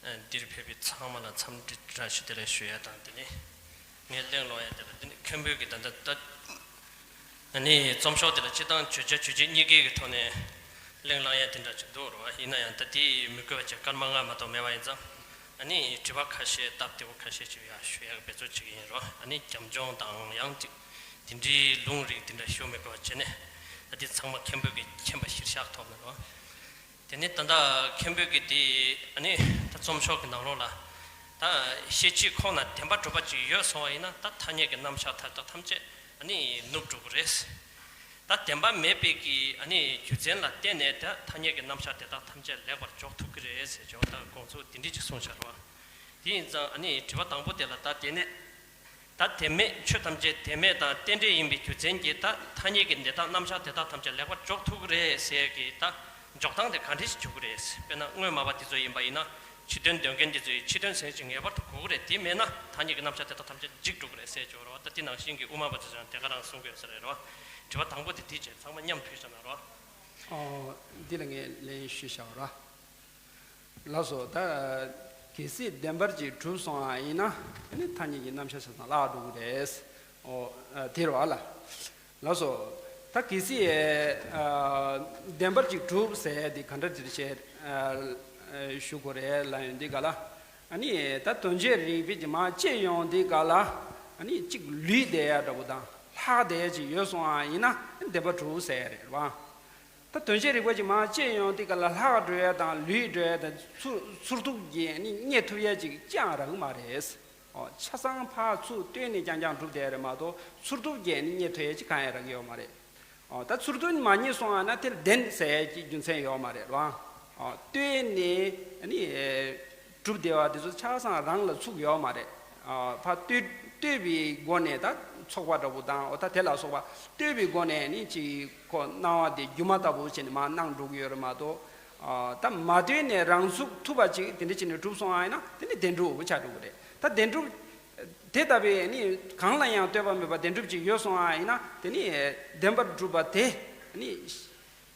ནས་འདིར་ཕེབས་པའི་ཚང་མ་ལ་འཚམས་འདྲི་བཀྲ་ཤིས་བདེ་ལེགས་ཞུ་ཡ་དང་། དེ་ནས་ངས་གླེང་སློང་ཡ་དེ་ལ་དེ་ནས་མཁན་པོས་ཀྱི་ད་ལྟ་ད། ཨ་ནི་རྩོམ་ཤོག་དེ་ལ་སྤྱི་བཏང་བརྗོད་བྱ་རྗོད་བྱེད་གཉིས་ཀའི་གི་ཐོག་ནས་གླེང་གླེང་ཡ་དེ་འདྲ་ཅིག་འདུག་རེད་བ། ཡིན་ན་ཡང་ད་དེ་མི་དགོས་པ་བྱས་སྐར་མ་ལྔ་མ་གཏོགས་མེད་པ་ཡིན་ཙང་། ཨ་ནི་དྲི་བ་ཁ་ཤས་སྟབས་བདེ་པོ་ཁ་ཤས་ཅིག་ཡ་ཞུ་ཡ་གི་འབད་རྩོལ་བྱེད་ཀྱི་ཡིན་རེད་བ། ཨ་ནི་རྒྱབ་ལྗོངས་དང་ཡང་ཅིག་དེ་འདྲའི་ལུང་རིགས་དེ་འདྲ་ཞུ་མི་དགོས་པ་བྱས་ནས་ད་དེ་ཚང་མ་མཁན་པོ་གི་མཁྱེན་པ་གཞིར་བཞག་ཐོག་ནས་རེད་བ། དེ་ནས་ད་ལྟ་མཁན་པོས་ཀྱི་དེ་ཨ་ནི་ད་རྩོམ་ཤོག་གི་ནང་ལོགས་ལ་ད་ཤེས་བྱའི་ཁོག་ན་བདེན་པ་གྲུབ་པ་ཅིག་ཡོད་སོང་བ་ཡིན་ན་ད་ཐ་སྙད་ཀྱི་རྣམ་གཞག་དེ་དག་ཐམས་ཅད་ཨ་ནི་ནུབ་འགྲོ་གི་རེད། ད་བདེན་པ་མེད་པའི་གི་ཨ་ནི་རྒྱུ་མཚན་ལ་བརྟེན་ནས་ད་ཐ་སྙད་ཀྱི་རྣམ་གཞག་དེ་དག་ཐམས་ཅད་ལེགས་པར་འཇོག་ཐུབ་ཀྱི་རེད་ཟེར་ཅོག་ད་དགོངས་ཚུལ་དེ་འདྲ་ཅིག་གསུངས་བཞག་རེད་བ། དེ་ཡིན་ཙང་ཨ་ནི་དྲི་བ་དང་པོ་དེ་ལ་ད་དེ་ནས། ད་བདེན་མེད་ཆོས་ཐམས་ཅད་བདེན་མེད་དང་རྟེན་འབྲེལ་ཡིན་པའི་རྒྱུ་མཚན་གྱིས་ད་ཐ་སྙད་ཀྱི་འདི་དག་རྣམ་གཞག་དེ་དག་ཐམས་ཅད་ལེགས་པར་འཇོག་ཐུབ་ཀྱི་རེད་ཟེར་གྱི་ད་འཇོག་སྟངས་དེ་ག་འདྲ་ཞིག་འཇོག་གི་རེད། དཔེར་ན་དངོས་སྨྲ་བ་དེ་ཚོ་ཡིན་པ་ཡིན་ན་ཕྱི་དོན་འདོན་མཁན་དེ་ཚོ་ཡིས་ཕྱི་དོན་ཟེར་ཅིག་ངེས་པར་དུ་དགོས་ཀྱི་རེད། དེ་མེད་ན་ཐ་སྙད་ཀྱི་རྣམ་གཞག་དེ་དག་ཐམས་ཅད་འཇིག་འགྲོ་གི་རེད་ཟེར་འཇོག་རོགས། ད་དེ་ནང་བཞིན་གྱི་དབུ་མ་པ་ཚོས་ཀྱང་དེ་ག་རང་གསུང་གི་ཡོད་ས་རེད་རོ། དྲི་བ་དང་པོ་དེ་དེ་བྱས་ཚང་མ་མཉམ་ཕུལ་བྱ་ན་རོ། ཨོ། འདི་ལ་ངས་ལན་ཞུས་བཞག་ར། ལགས་སོ། ད་གལ་སྲིད་བདེན་པར་ཅིག་གྲུབ་སོང་བ་ཡིན་ན་ཨ་ནི་ཐ་སྙད་ཀྱི་རྣམ་གཞག་ཆ་ཚང་བརླག་འགྲོ་གི་རེད། ཨོ་ཨ་དེ་རེད་བ་ལ། ལགས་སོ། ད་གལ་སྲིད་ཨ་བདེན་པར་ཅིག་གྲུབ་ཟེར་ཡ་དེ་ག་འདྲ་ཅིག་བྱས་ཨ་ཞུ་དགོས་རེད་ལབ་ཡོང་དུས་ག་ལ། ཨ་ནི་ད་དོན་བྱེད་རིགས་པས་ཀྱི་མར་དཔྱད་ཡོང་དུས་ག་ལ། ཨ་ནི་གཅིག་ལུས་བསྡད་ཡ་འདྲ་པོ་དང་ལྷག་བསྡད་ཡ་ཅིག་ཡོད་སོང་ཨ་ཡིན་ན་བདེན་པར་གྲུབ་ཟེར་ཡ་རེད་བ། ད་དོན་བྱེད་རིགས་པ་ཅིག་མར་དཔྱད་ཡོང་དུས་ག་ལ་ལྷག་འགྲོ་ཡ་དང་ལུས་འགྲོ་ཡ་དང་ཚུར་ཚུར་ཐུག་གིས་ཨ་ནི་རྙེད་ཐུབ་ཡ་ཅིག་ཅང་རག་གི་མ་རེད། ཨོ། ཆ་ཚང་ཕར་ཚུར་བལྟས་ནས་རྐྱང་རྐྱང་གྲུབ་བསྡད་རེད་མ་གཏོགས་ཚུར་ཐུག་གིས་ནི་རྙེད་ཐུབ་ཡས་ཅིག་གང་ཡང་རག་གི་ཡོད་མ་རེད། ཨོ། ད་ཚུར་ཐུག་མ་རྙེད་སོང་བ་ན་དེར་བདེན་ཟེར་ཡས་ཀྱི་རྒྱུ་མཚན་ཡོད་མ་རེད་རོ། ཨོ། བལྟས་ནས་ནི་གྲུབ་བསྡད་པ་དེ་ཚོ་ཆ་ཚང་རང་ལ་ཚུགས་ཡོད་མ་རེད། ཨོ། ཕར་ལྟོས་ལྟོས་པའི་སྒོ་ནས་ད་ཚོགས་པ་འདྲ་པོ་དང་ཨོ་ད་དེ་ལ་སོགས་པ་ལྟོས་པའི་སྒོ་ནས་ནི་ཅིག་ཁོ་སྣང་བ་དེ་སྒྱུ་མ་ལྟ་བུ་བྱས་ནས་མར་སྣང་འགྲོ་གི་ཡོད་རེད་མ་གཏོགས། ཨ། ད་མ་ལྟོས་ནས་རང་ཚུགས་ཐུབ་པ་ཅིག་དེ་འདྲ་བྱས་ནས་གྲུབ་སོང་བ་ཡིན་ན་དེ་ནི་བདེན་གྲུབ་ཆགས་འགྲོ་གི་རེད། ད་བདེན་གྲུབ་དེ་ལྟ་བུའི་ནི་གང་ལ་ཡང་ལྟོས་པ་མེད་པ་བདེན་གྲུབ་ཅིག་ཡོད་སོང་བ་ཡིན་ན་དེ་ནི་བདེན་པར་གྲུབ་པ་དེ་ནི་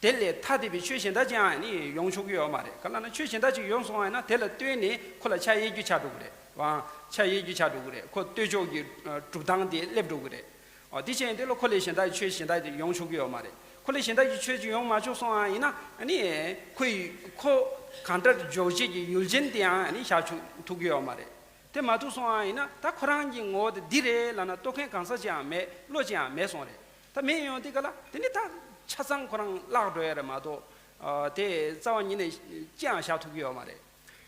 དེ་ལས་ཐ་དད་པའི་ཆོས་གཞན་དག་ཅིག་ཡང་ནི་ཡོང་ཆོག་གི་ཡོད་མ་རེད། ག་ལ་ན་ཆོས་གཞན་དག་ཅིག་ཡོང་སོང་བ་ཡིན་ན་དེ་ལ་ལྟོས་ནས་ཁོ་ལ་ཆ་དབྱེ་རྒྱུ་ཆགས་འགྲོ་གི་རེད་བ། ཆ་དབྱེ་རྒྱུ་ཆགས་འགྲོ་གི་རེད། ཁོ་ལྟོས་ཕྱོགས་ཀྱི་གྲུབ་སྟངས་དེ་སླེབས་འགྲོ་གི་རེད། ཨོ། དེ་བྱས་ཡིན་དུས་ལ་ཁོ་ལས་གཞན་དག་གི་ཆོས་གཞན་དག་དེ་ཡོང་ཆོག་གི་ཡོད་མ་རེད། ཁོ་ལས་གཞན་དག་གི་ཆོས་ཅིག་ཡོང་མ་ཆོག་སོང་བ་ཡིན་ན་ཨ་ནི་ཁོ་ཡི་ཁོ་གང་འདྲ་འཇོག་བྱེད་ཀྱི་ཡུལ་ཅན་དེའང་ཨ་ནི་བཞག་ཆོག་ཐུབ་ཀྱི་ཡོད་མ་རེད། དེ་མ་ཐུབ་སོང་བ་ཡིན་ན་ད་ཁོ་རང་གི་ངོ་བོ་དེ་འདི་རེད་ལབ་ན་རྟོགས་མཁན་གང་ཟག་ཅིག་ཡང་མེད། བློ་ཅིག་ཡང་མེད་སོང་རེད། ད་མེད་ཡོང་དུས་ག་ལ་དེ་ནི་ད་ཆ་ཚང་ཁོ་རང་བརླག་འགྲོ་ཡ་རེད་མ་གཏོགས། ཨ། དེ་རྩ་བ་ཉིད་ནས་ཅི་ཡང་བཞག་ཐུབ་ཀྱི་ཡོད་མ་རེད།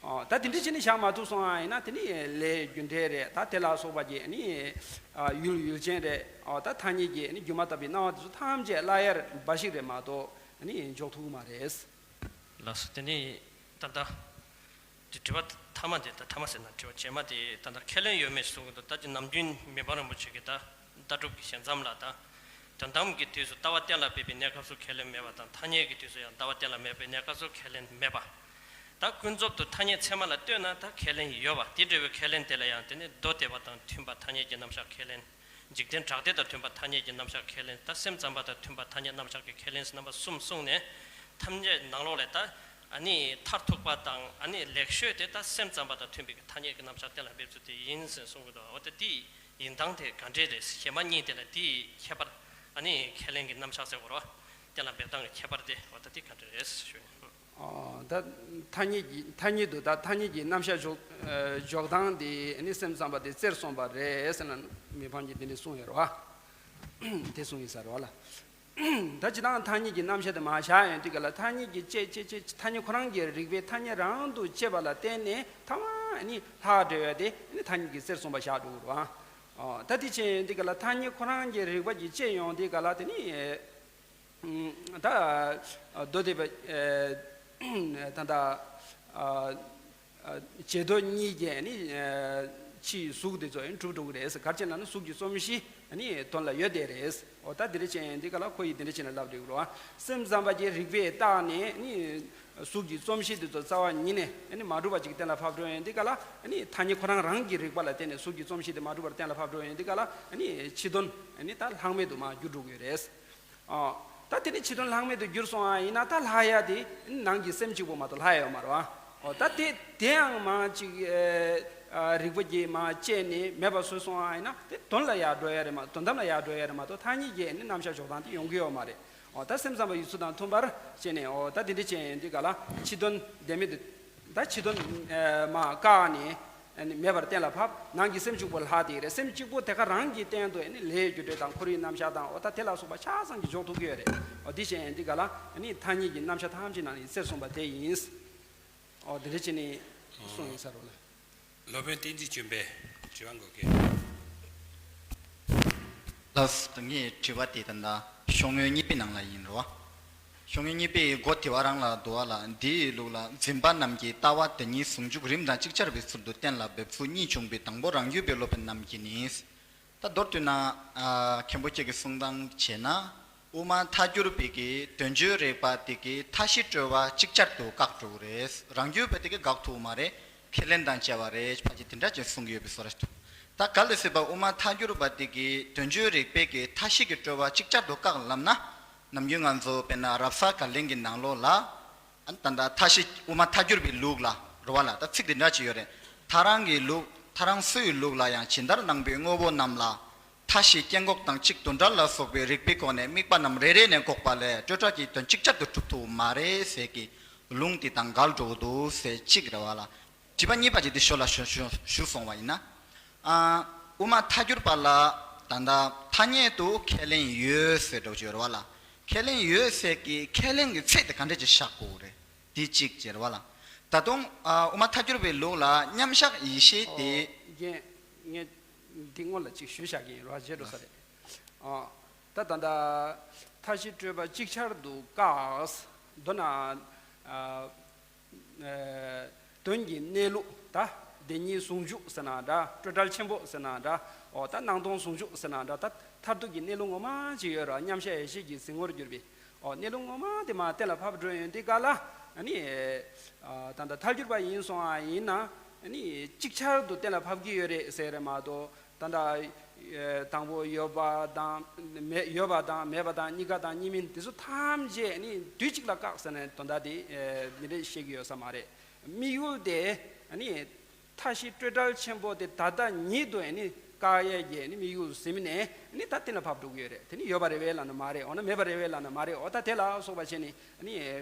ཨོ། ད་དེ་འདྲ་བྱས་ནས་བཞག་མ་ཐུབ་སོང་བ་ཡིན་ན་དེ་ནི་ལས་རྒྱུ་འབྲས་རེད། ད་དེ་ལ་སོགས་པ་གྱི་ནི་ཡུལ་ཡུལ་ཅན་རེད། ཨོ། ད་ཐ་སྙད་ཀྱི་ནི་སྒྱུ་མ་ལྟ་བུའི་སྣང་བ་དེ་ཚོ་ཐམས་ཅད་བརླག་ཡར་འབའ་ཞིག་རེད་མ་གཏོགས་ནི་འཇོག་ཐུབ་ཀྱི་མ་རེད། ལགས་སོ། དེ་ནི་ད་ལྟ་དེ་དྲི་བ་ཐ་མ་དེ། ད་ཐ་མ་ཟེར་ན་དྲི་བ་རྗེས་མ་དེ་ད་ལྟ་ཁས་ལེན་ཡོད་མེད་གསུང་གི་འདུག་ད་ཅི་ནམ་རྒྱུན་མི་ཕམ་རིན་པོ་ཆེ་གིས་ད་ལྟ་གྲུབ་ཀྱི་ཞལ་མཚམས་ལ་ད་དོན་དམ་གྱི་དུས་སུ་ལྟ་བ་གཏན་ལ་འབེབས་པའི་གནས་སྐབས་སུ་ཁས་ལེན་མེད་པ་དང་། ཐ་སྙད་ཀྱི་དུས་སུ་ཡང་ལྟ་བ་གཏན་ལ་འབེབས་པའི་གནས་སྐབས་སུ་ཁས་ལེན་མེད་པ། ད་ཀུན་རྫོབ་ཏུ་ཐ་སྙད་ཚད་མ་ལ་ལྟོས་ན་ད་ཁས་ལེན་ཡོད་པ། དེ་འདྲ་བའི་ཁས་ལེན་དེ་ལ་ཡང་དེ་ནི་མདོ་སྡེ་པ་དང་མཐུན་པ་ཐ་སྙད་ཀྱི་རྣམ་གཞག་ཁས་ལེན། འཇིག་རྟེན་གྲགས་སྡེ་དང་མཐུན་པ་ཐ་སྙད་ཀྱི་རྣམ་གཞག་ཁས་ལེན། ད་སེམས་ཙམ་པ་དང་མཐུན་པ་ཐ་སྙད་རྣམ་གཞག་གི་ཁས་ལེན་ཟེར་རྣམ་པ་གསུམ་གསུངས་ནས། ཐམས་ཅད་ནང་ལོགས་ལས་ད་ཨ་ནི་མཐར་ཐུག་པ་དང་ཨ་ནི་ལེགས་ཤོས་དེ་ད་སེམས་ཙམ་པ་དང་མཐུན་པའི་ཐ་སྙད་ཀྱི་རྣམ་གཞག་གཏན་ལ་འབེབས་ཚུལ་དེ་ཡིན་ཟེར་གསུང་གི་འདུག་འོ་ད་དེ་ཡིན་སྟངས་དེ་ག་འདྲས་རེད། གཞན་མ་གཉིས་དེ་ལ་དེའི་ཁྱད་པར། ཨ་ནི་ཁས་ལེན་གྱི་རྣམ་གཞག་ཟེར་དགོས་རེད་བ། གཏན་ལ་འབེབས་སྟངས་ཀྱི་ཁྱད་པར་དེ་འོ་ད་དེ་ག་འདྲས་རེད་ཞུ་ནས། ཨོ། ད་ཐ་སྙད་ཀྱི་ཐ་སྙད་དུ་ད་ཐ་སྙད་ཀྱི་རྣམ་གཞག་འཇོག་ཨ་འཇོག་སྟངས་དེ་ནི་སེམས་ཙམ་པ་དེ་རྩེར་སོན་པ་རེད་ཟེར་ན་མི་ཕམ་གྱིས་དེ་འདྲས་གསུངས་ཡོད་རེད་བ། དེ་གསུངས་ཡིན་ས་རེད་བ་ལ། ད་སྤྱིར་བཏང་ཐ་སྙད་ཀྱི་རྣམ་གཞག་དེ་མར་བཞག་ཡོང་དུས་ག་ལ་ཐ་སྙད་ཀྱི་དཔྱད་དཔྱད་དཔྱད་ཐ་སྙད་ཁོ་རང་གི་རིགས་པས་ཐ་སྙད་རང་དུ་དཔྱད་པ་ལ་བརྟེན་ནས་ཐ་མ་ནི་ལྷག་འགྲོ་ཡ་དེ་ནི་ཐ་སྙད་ཀྱི་རྩེར་སོན་པ་བཞག་འགྲོ་གི་རེད་བ། ཨོ། ད་དེ་བྱས་ཡོང་དུས་ག་ལ་ཐ་སྙད་ཁོ་རང་གི་རིགས་པ་གིས་དཔྱད་ཡོང་དུས་ག་ལ་དེ་ནི། ད་མདོ་སྡེ་པ་ད་ལྟ་བྱེ་མདོ་གཉིས་ཀྱི་ནི་ཕྱིའི་གཟུགས་དེ་ཚོ་ཡང་གྲུབ་འགྲོ་གི་རེད། ག་རེ་བྱས་ན་ནི་གཟུགས་ཀྱི་རྩོམ་གཞི་ནི་དོན་ལ་ཡོད་བསྡད་རེད། འོ་ད་དེ་འདྲ་བྱས་ཡོང་དུས་ག་ལ་ཁོ་ཡིས་དེ་འདྲ་བྱས་ནས་ལབ་འདུག་རོ། སེམས་ཙམ་པ་གྱི་རིགས་པས་བརྟགས་ནས་ནི་གཟུགས་ཀྱི་རྩོམ་གཞི་དེ་ཚོ་རྩ་བ་ཉིད་ནས་ནི་མ་གྲུབ་པ་ཅིག་གཏན་ལ་ཕབ་འགྲོ་ཡོང་དུས་ག་ལ་ནི་ཐ་སྙད་ཁོ་རང་རང་གི་རིགས་པ་ལ་བརྟེན་ནས་གཟུགས་ཀྱི་རྩོམ་གཞི་དེ་མ་གྲུབ་པར་གཏན་ལ་ཕབ་འགྲོ་ཡོང་དུས་ག་ལ་ནི་ཕྱི་དོན་ནི་ད་ལྷག་མེད་དུ་མར་འགྱུར་འགྲོ་གི་ཡོད་རེད། ཨོ། ད་དེ་ནི་ཕྱི་དོན་ལྷག་མེད་དུ་གྱུར་སོང་བ་ཡིན་ན་ད་ལྷག་ཡ་དེ་ནང་གི་སེམས་གཅིག་པོ་མ་གཏོགས་ལྷག་ཡ་ཡོད་མ་རེད་བ། ཨོ། ད་དེ་དེའང་མར་ཅིག་ཨ་རིགས་པ་གིས་མར་དཔྱད་ནས་མེད་པ་བཟོས་སོང་བ་ཡིན་ན་དེ་དོན་ལ་ཡར་འགྲོ་ཡ་རེད་མ། དོན་དམ་ལ་ཡར་འགྲོ་ཡ་རེད་མ་གཏོགས་ཐ་སྙད་ཀྱི་ནི་རྣམ་གཞག་འཇོག་སྟངས་དེ་ཡོང་གི་ཡོད་མ་རེད། ཨོ། ད་སེམས་ཙམ་པ་ཡི་ཚུལ་དང་མཐུན་པར་བྱས་ནས། ཨོ། ད་དེ་འདྲ་བྱས་ཡོང་དུས་ག་ལ་ཕྱི་དོན་བདེན་མེད་དུ། ད་ཕྱི་དོན་མར་བཀག་ནས་མེད་པར་གཏན་ལ་ཕབ། ནང་གི་སེམས་གཅིག་པོ་ལྷག་དེ་རེད། སེམས་གཅིག་པོ་དེ་ག་རང་གི་སྟེང་དུ་ནི་ལས་རྒྱུ་འབྲས་དང་ཁོར་ཡུག་རྣམ་གཞག་དང་། འོ་ད་དེ་ལ་སོགས་པ་ཆ་ཚང་གི་འཇོག་ཐུབ་ཀྱི་ཡོད་རེད། འོ་དེ་བྱས་ཡོང་དུས་ག་ལ་ནི་ཐ་སྙད་ཀྱི་རྣམ་གཞག་ཐམས་ཅད་ནང་ནས་རྩེར་སོན་པ་དེ་ཡིན། འོ་དེ་འདྲ་བྱས་ནས་གསུངས་ཡིན་ས་རེད་ལ། སློབ་དཔོན་བསྟན་འཛིན་ཆོས་འཕེལ་དྲི་བ་འགོད་མཁན། ལགས་སོ། ངའི་དྲི་བ་དེ་ད་ལྟ་ཤོག་ངོས་གཉིས་པའི་ནང་ལ་ཡིན་རོ། ཤོག་ངོས་གཉིས་པའི་མགོ་དེ་བ་རང་ལ་འདུག་བ་ལ། འདིའི་ལུགས་ལ་འཛིན་པ་རྣམས་ཀྱིས་ལྟ་བ་དེ་ཉིད་ཟུང་འཇུག་རིམ་དང་ཅིག་ཅར་བའི་ཚུལ་དུ་གཏན་ལ་འབེབས་ཚུལ་གཉིས་བྱུང་བའི་དང་པོ་རང་རྒྱུད་པའི་སློབ་དཔོན་རྣམས་ཀྱིས་ནི། ད་མདོར་བསྡུས་ན། ཨ། མཁན་པོ་ཁྱེད་ཀྱིས་གསུང་སྟངས་བྱས་ན། དབུ་མ་ཐལ་འགྱུར་བས་ཀྱི་དོན་བརྗོད་རིགས་པ་དེ་གི་མཐའ་བཞི་གྲོལ་བ་ཅིག་ཅར་དུ་བཀག་འགྲོ་གི་རེད། རང་རྒྱུད་པ་དེ་གི་བཀག་ཐུབ་མ་རེད། ཁས་ལེན་དང་བཅས་པ་རེད། ཕལ་ཆེར་དེ་འདྲ་ཅིག་གསུང་གི་ཡོད་པའི་བཟོ་འདྲ་ཞིག་འདུག་ད་ག་ལ་སྲིད་པ་དབུ་མ་ཐལ་འགྱུར་བ་དེ་གི་དོན་བརྗོད་རིགས་པས་ཀྱི་མཐའ་བཞི་གི་གྲོལ་བ་ཅིག་ཅར་དུ་བཀག་ལབ་ན། ནམ་རྒྱུན་ང་ཚོ་དཔེར་ན་རབ་གསལ་བཀའ་གླིང་གི་ནང་ལོགས་ལ། ཨ་ནི་ད་ལྟ་མཐའ་བཞི་དབུ་མ་ཐལ་འགྱུར་བའི་ལུགས་ལ་རེད་བ་ལ། ད་ཚིག་འདི་འདྲ་ཅིག་ཡོད་རེད། ཐལ་རང་གི་ལུགས། ཐལ་རང་སུའི་ལུགས་ལ་ཡང་། ཇི་ལྟར་སྣང་བའི་དངོས་པོ་རྣམས་ལ། མཐའ་བཞི་སྐྱེ་འགོག་དང་གཅིག་བདུན་ཕྲག་ལ་སོགས་པའི་རིགས་པའི་སྒོ་ནས་དམིགས་པ་རྣམས་རེ་རེ་ནས་འགོག་པ་ལས་སྤྲོས་བྲལ་གྱི་དོན་ཅིག་ཅར་དུ་གྲུབ་ཐུབ་མ་རེད་ཟེར་གྱི་ལུང་དེ་དང་འགལ་འགྲོ་གི་འདུག་ཟེར་གཅིག་རེད་བ་ལ། དྲི་བ་གཉིས་པ་ཅིག་དེ་ཞོར་ལ་ཞུ་ཞུ་ཞུ་སོང་བ་ཡིན་ན། ཨ། དབུ་མ་ཐལ་འགྱུར་བ་ལ་ད་ལྟ་ཐ་སྙད་དུ་ཁས་ལེན་ཡོད་ཟེར་འགྲོ་གི་ཡོད་རེད་བ་ལ། ཁས་ལེན་ཡོད་ཟེར་གྱི་ཁས་ལེན་གྱི་ཚད་དེ་ག་འདྲ་ཅིག་བཞག་དགོས་རེད། དེ་གཅིག་ཅེས་རེད་བ་ལ། ད་དུང་ཨ། དབུ་མ་ཐལ་འགྱུར་བའི་ལུགས་ལ་མཉམ་བཞག་ཡེ་ཤེས་དེ། ཨོ། རྒན། ངས་འདི་སྔོན་ལ་ཅིག་ཞུས་བཞག་གི་ཡིན་ར་བརྗེད་འགྲོ་ས་རེད། ཨ། ད་ད་ལྟ་མཐའ་བཞི་སྤྲོས་པ་ཅིག་ཅར་དུ་བཀག་མདོར་ན། ཨ། ཨ། དོན་གྱི་གནས་ལུགས་ད་བདེན་གཉིས་ཟུང་འཇུག་ཟེར་ན་འདྲ། སྤྲོས་བྲལ་ཆེན་པོ་ཟེར་ན་འདྲ། ཨོ། ད་སྣང་སྟོང་ཟུང་འཇུག་ཟེར་ན་འདྲ། ད་མཐར་ཐུག་གི་གནས་ལུགས་ངོ་མ་ཅིག་ཡོད་ར། མཉམ་བཞག་ཡེ་ཤེས་ཀྱི་གཟིགས་ངོར་གྱུར་པའི། ཨོ། གནས་ལུགས་ངོ་མ་དེ་མར་གཏན་ལ་ཕབ་འགྲོ་ཡོང་དུས་ག་ལ། ཨ་ནི། ཨ། ད་ལྟ་ཐལ་འགྱུར་བ་ཡིན་སོང་ཨ་ཡིན་ན། ཨ་ནི་ཅིག་ཅར་དུ་གཏན་ལ་ཕབ་ཀྱི་ཡོད་རེད་ཟེར་རེད་མ་གཏོགས། ད་ལྟ། ཨ། དང་པོ་ཡོད་པ་དང་མེད། ཡོད་པ་དང་མེད་པ་དང་གཉིས་ཀ་དང་གཉིས་མིན་དེ་ཚོ་ཐམས་ཅད་ནི་དུས་གཅིག་ལ་བཀག་ཟེར་ནས་དོན་དག་དེ། ཨ། འདི་འདྲས་བཤད་ཀྱི་ཡོད་ས་མ་རེད། དམིགས་ཡུལ་དེ། ཨ་ནི། མཐའ་བཞི་སྤྲོས་བྲལ་ཆེན་པོ་དེ་ད་ལྟ་ཉིད་དུ་ཨ་ནི་བཀག་ཡས་ཀྱི་ཨ་ནི་དམིགས་ཡུལ་ཟིན་ནས་ཨ་ནི་ད་གཏན་ལ་ཕབ་འགྲོ་གི་ཡོད་རེད། དེ་ནི་ཡོད་པ་རེད་པས་ལབ་ན་མ་རེད། འོ་ན་མེད་པ་རེད་པས་ལབ་ན་མ་རེད། འོ་ད་དེ་ལ་སོགས་པ་བྱས་ནས་ཨ་ནི་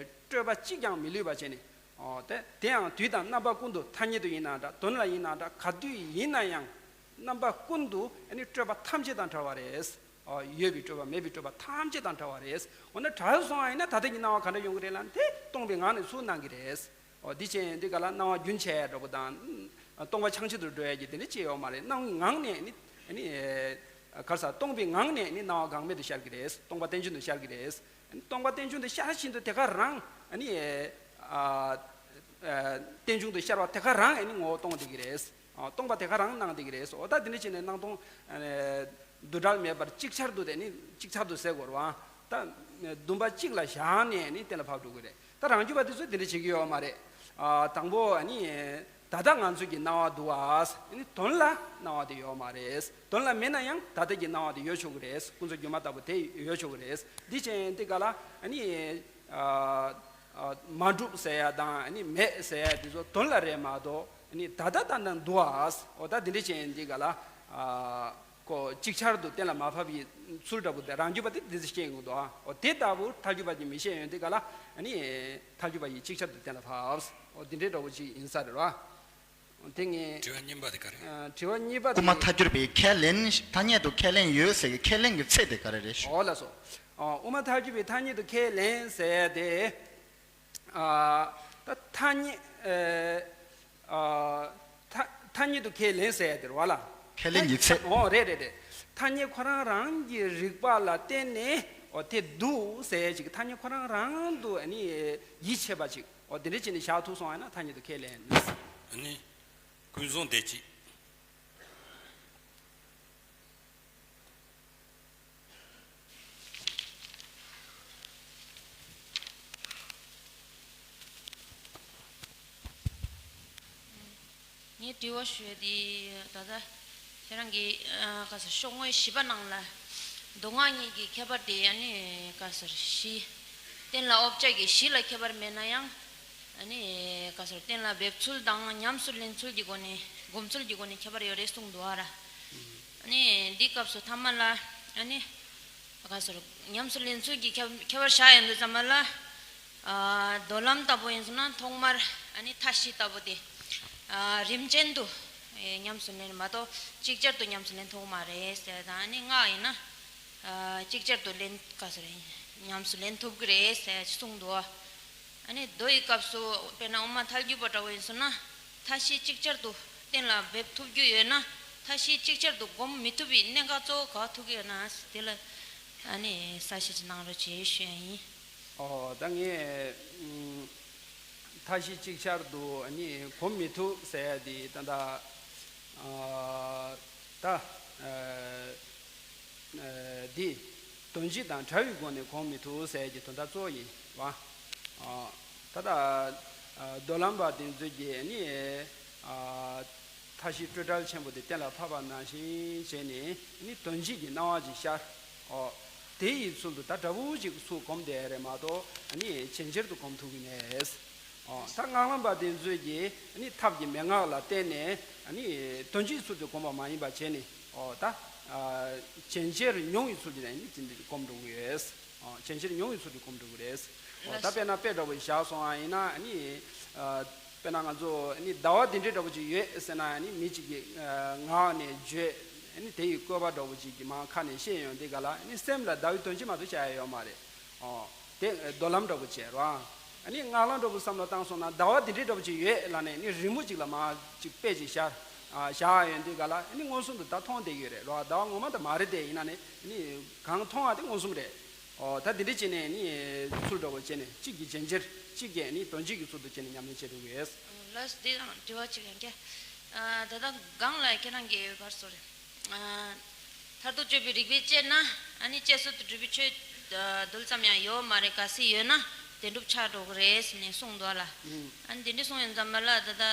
སྤྲོས་པ་གཅིག་ཀྱང་མི་ལུས་པ་བྱས་ནས། ཨོ། དེ་དེ་ཡང་དུས་དང་རྣམ་པ་ཀུན་ཏུ་ཐ་སྙད་དུ་ཡིན་ན་འདྲ། དོན་ལ་ཡིན་ན་འདྲ། ག་དུས་ཡིན་ན་ཡང་རྣམ་པ་ཀུན་ཏུ་ཨ་ནི་སྤྲོས་པ་ཐམས་ཅད་དང་བྲལ་བ་རེད། ཨོ། ཡོད་པའི་སྤྲོས་པ་མེད་པའི་སྤྲོས་པ་ཐམས་ཅད་དང་བྲལ་བ་རེད། འོ་ན་བྲལ་སོང་བ་ཡིན་ན་ད་ལྟ་གི་སྣང་བ་ག་འདྲ་ཡོང་གི་རེད་ལབ་ན། དེ་སྟོང་པའི་ངང་ནས་ཚུར་སྣང་གི་རེད། ཨོ། འདི་བྱས་འདི་ག་ལ་སྣང་བ་རྒྱུན་ཆད་འགྲོ་གི་དང་། སྟོང་པ་འཆིང་བྱེད་དུ་འགྲོ་ཡ་གི་དེ་འདྲ་ཅི་ཡོད་མ་རེད། སྣང་བའི་ངང་ནས་ནི་ནི། ག་རེ་ཟ། སྟོང་པའི་ངང་ནས་ནི་སྣང་བ་འགག་མེད་དུ་ཤར་གི་རེད། སྟོང་པ་རྟེན་འབྱུང་དུ་ཤར་གི་རེད། སྟོང་པ་རྟེན་འབྱུང་དུ་ཤར་བཞིན་དུ་དེ་ག་རང་ནི། ཨ། ཨ། རྟེན་འབྱུང་དུ་ཤར་བ་དེ་ག་རང་ནི་ངོ་བོ་སྟོང་བསྡད་ཀྱི་རེད། ཨ། སྟོང་པ་དེ་ག་རང་སྣང་བསྡད་ཀྱི་རེད། འོ་ད་དེ་འདྲ་བྱས་ནས་སྣང་སྟོང་། ཨ། འདུ་འབྲལ་མེད་པར་ཅིག་ཅར་དུ་དེ་ནི་ཅིག་ཅར་དུ་ཟེར་དགོས་རེད་བ། ད་འདུན་པ་གཅིག་ལ་བཞག་ནས་ནི་གཏན་ལ་ཕབ་འགྲོ་གི་རེད། ད་རང་རྒྱུད་པ་དེ་ཚོས་དེ་འདྲ་བྱེད་ཀྱི་ཡོད་མ་རེད། ཨ། དང་པོ་ནི། ད་ལྟ་ང་ཚོ་གི་སྣང་བ་འདུག་བ། ནི་དོན་ལ་སྣང་བ་དེ་ཡོད་མ་རེད། དོན་ལ་མེད་ན་ཡང་ད་ལྟ་གི་སྣང་བ་དེ་ཡོད་ཆོག་གི་རེད། ཀུན་རྫོབ་སྒྱུ་མ་ལྟ་བུ་དེ་ཡོད་ཆོག་གི་རེད། འདི་བྱས་འདི་ག་ལ་ནི། ཨ། ཨ། མ་གྲུབ་ཟེར་ཡ་དང་ནི་མེད་ཟེར་ཡ་དེ་ཚོ་དོན་ལ་རེད་མ་གཏོགས་ནི་ད་ལྟ་ད་ལྟ་འདུག་བ། འོ་ད་འདི་འདྲ་བྱས་འདི་ག་ལ། ཨ། ཁོ་ཅིག་ཅར་དུ་གཏན་ལ་མ་ཕབ་ཀྱི་ཚུལ་འདྲ་པོ་དེ་རང་རྒྱུད་པ་དེ་འདི་ཚོ་བཤད་ཡོང་གི་འདུག་ཨ། འོ་དེ་ལྟ་བུ་ཐལ་འགྱུར་བ་ཅིག་མི་བཤད་ཡོང་དེ་ག་ལ་ནི་ཐལ་འགྱུར་བ་ཡིས་ཅིག་ཅར་དུ་གཏན་ལ་ཕབ། འོ་འདི་འདྲའི་འདྲ་པོ་ཅིག་ཡིན་ས་རེད་བ། དེ་ངས། དྲི་བ་གཉིས་པ་དེ་ག་རེ། ཨ། དྲི་བ་གཉིས་པ་དེ། དབུ་མ་ཐལ་འགྱུར་བའི་ཁས་ལེན། ཐ་སྙད་དུ་ཁས་ལེན་ཡོད་ཟེར་གྱི་ཁས་ལེན་གྱི་ཚད་དེ་ག་རེ་རེད་ཞུ། འོ་ལགས་སོ། ཨ། དབུ་མ་ཐལ་འགྱུར་བའི་ཐ་སྙད་དུ་ཁས་ལེན་ཟེར་དེ། ཨ། ད་ཐ་སྙད། ཨ། ཨ། ཐ་ཐ་སྙད་དུ་ཁས་ལེན་ཟེར་ཡ་དེ་རེད་བ་ལ། ཁས་ལེན་གྱི་ཚད། འོ་རེད་རེད་རེད། ཐ་སྙད་ཁོ་རང་རང་གི་རིག་པ་ལ་བརྟེན་ནས་འོ་དེ་འདུག་ཟེར་ཡ་ཅིག་ཐ་སྙད་ཁོ་རང་རང་དུ་ཨ་ནི་ཡིད་ཆེས་པ་ཅིག་འོ་དེ་འདྲ་བྱས་ནས་བཞག་ཐུབ་སོང་བ་ཡིན་ན་ཐ་སྙད་དུ་ཁས་ལེན། ཨ་ནི། ཀུན་བཟང་བདེ་སྐྱིད། ངས་དྲི་བ་ཞུ་ཡ་དེ་ད་ལྟ་ཁྱེད་རང་གིས་ཨ་ག་ཟེར་ཤོག་ངོས་བཞི་པ་ནང་ལ་མདོ་སྔགས་གཉིས་ཀྱི་ཁྱད་པར་དེ་ཨ་ནི་ག་ཟེར་གཞི་གཏན་ལ་དབབ་བྱ་གི་གཞི་ལ་ཁྱད་པར་མེད་ན་ཡང་། ཨ་ནི་ག་ཟེར་གཏན་ལ་འབེབས་ཚུལ་དང་ཉམས་སུ་ལེན་ཚུལ་གྱི་སྒོ་ནས་སྒོམ་ཚུལ་གྱི་སྒོ་ནས་ཁྱད་པར་ཡོད་རེད་གསུངས་འདུག་ཨ་ར། ཨ་ནི་འདི་སྐབས་སུ་ཐ་མ་ལ་ཨ་ནི་ག་ཟེར་ཉམས་སུ་ལེན་ཚུལ་གྱི་ཁྱད་ཁྱད་པར་བཞག་ཡོང་དུས་ཙམ་པ་ལ། ཨ། མདོ་ལམ་ལྟ་བུ་ཡིན་སོང་ན་ཐོག་མར་ཨ་ནི་མཐའ་བཞི་ལྟ་བུ་དེ། ཨ། རིམ་ཅན་དུ་ཨེ་ཉམས་སུ་ལེན་མ་གཏོགས་ཅིག་ཅར་དུ་ཉམས་སུ་ལེན་ཐུབ་མ་རེད་ཟེར་དང་། ཨ་ནི་སྔགས་ཡིན་ན། ཨ། ཅིག་ཅར་དུ་ལེན་ག་ཟེར་ཉམས་སུ་ལེན་ཐུབ་ཀྱི་རེད་ཟེར་གསུངས་འདུག་ཨ་ནི་མདོ་ཡི་སྐབས་སུ་དཔེར་ན་དབུ་མ་ཐལ་འགྱུར་བ་འདྲ་བོ་ཡིན་སོང་ན་མཐའ་བཞི་ཅིག་ཅར་དུ་གཏན་ལ་འབེབས་ཐུབ་རྒྱུ་ཡོད་ན་མཐའ་བཞི་ཅིག་ཅར་དུ་སྒོམ་མི་ཐུབ་པའི་གནད་འགག་གཙོ་བོ་ག་ཐུག་གི་ཡོད་ན་དེ་ལ་ཨ་ནི་གསལ་བཤད་ཅིག་གནང་རོགས་བྱེད་ཞུ་ཡ་ཡིན། ཨོ། ད་ངས་ཨུམ། མཐའ་བཞི་ཅིག་ཅར་དུ་ཨ་ནི་སྒོམ་མི་ཐུབ་ཟེར་ཡ་དེ་ད་ལྟ་ཨ། ད་ཨ། ཨ། འདི་དོན་སྤྱི་དང་བྲལ་བའི་སྒོ་ནས་སྒོམ་མི་ཐུབ་ཟེར་གྱི་དོན་དག་གཙོ་བོ་ཡིན་པ། ཨ། ད་ལྟ་ཨ། མདོ་ལམ་པ་དེ་ཚོས་ཀྱིས་ནི་ཨ། མཐའ་བཞི་སྤྲོས་བྲལ་ཆེན་པོ་དེ་གཏན་ལ་ཕབ་པ་ནང་བཞིན་བྱས་ནས་ནི་དོན་སྤྱི་གི་སྣང་བ་ཅིག་ཤར། ཨོ། དེ་ཡི་ཚུལ་དུ་ད་འདྲ་བོ་ཅིག་ཚུར་སྒོམ་བསྡད་རེད་མ་གཏོགས་ནི་ཇེ་ཆེར་དུ་སྒོམ་ཐུབ་ཀྱི་མེད། ཨོ། ད་སྔགས་ལམ་པ་དེ་ཚོས་ཀྱིས་ནི་ཐབས་ཀྱི་མན་ངག་ལ་བརྟེན་ནས་ནི་དོན་སྤྱིའི་ཚུལ་དུ་སྒོམ་པ་མ་ཡིན་པ་བྱས་ནས། ཨོ། ད་ ཨ་ཇེ་ཆེར་མྱོང་བའི་ཚུལ་གྱིས་ནི་དེ་འདྲ་གོམས་འགྲོ་གི་ཡོད། ཨ་ཇེ་ཆེར་མྱོང་བའི་ཚུལ་གྱིས་གོམས་འགྲོ་གི་རེད། ཨོ་ད་དཔེར་ན་དཔེ་འདྲ་པོ་བཞག་སོང་བ་ཡིན་ན་ནི། ཨ་དཔེར་ན་ང་ཚོ་ནི་ཟླ་བ་འདི་འདྲའི་འདྲ་པོ་ཅིག་ཡོད་ཟེར་ན་ནི་མི་གཅིག་གིས་ངག་ནས་བརྗོད། ནི་དེ་ཡི་བཀོད་པ་འདྲ་པོ་ཅིག་གི་མར་ཁ་ནས་བཤད་ཡོང་དུས་ག་ལ་ནི་སེམས་ལ་ཟླ་བའི་དོན་སྤྱི་མ་གཏོགས་བྱ་ཡ་ཡོད་མ་རེད། ཨོ་དེ་རྡོ་ལམ་འདྲ་པོ་བྱས་རོ། ཨ་ནི་ངག་ལམ་འདྲ་པོ་བསམ་བློ་བཏང་སོང་ན་ཟླ་བ་འདི་འདྲའི་འདྲ་པོ་ཅིག་ཡོད་ལབ་ནས་ནི་རི་མོ་ཅིག་ལ་མར་ཅིག་དཔེ་ཅིག་བཞག་ཨ་བཞག་ཡོང་དུས་ག་ལ་ནི་མངོན་སུམ་དུ་ད་མཐོང་བསྡད་ཀྱི་ཡོད་རེད་རོ། ཟླ་བ་ངོ་མ་ད་མ་རེད་དེ། ཡིན་ན་ནི་ནི་གང་མཐོང་བ་དེ་མངོན་སུམ་རེད། ཨོ་ད་འདི་འདྲ་བྱས་ནས་ནི་ཚུལ་འདྲ་པོ་བྱས་ནས་གཅིག་གིས་ཇེ་ཆེར་གཅིག་གིས་ནི་དོན་གཅིག་གི་ཚུལ་དུ་བྱས་ནས་ཉམས་ལེན་བྱེད་དགོས་ཡོད། ལགས་སོ། དེ་དང་དྲི་བ་གཅིག་ཡང་བསྐྱར། ཨ་ད་ལྟ་སྒང་ལ་ཁྱེད་རང་གིས་ག་རེ་ཟེར་རེད། ཨ་མཐར་ཐུག་དཔྱོད་པའི་རིགས་པས་དཔྱད་ན་ཨ་ནི་དཔྱད་བཟོད་དུ་གྲུབ་པའི་ཆོས་ཨ་རྡུལ་ཙམ་ཡང་ཡོད་མ་རེད། གལ་སྲིད་ཡོད་ན་བདེན་གྲུབ་ཆགས་འགྲོ་གི་རེད་ཟེར་ནས་གསུངས་འདུག་ལ། ཨ་ནི་དེ་འདྲ་གསུངས་ཡོང་ཙམ་པ་ལ་ད་ལྟ་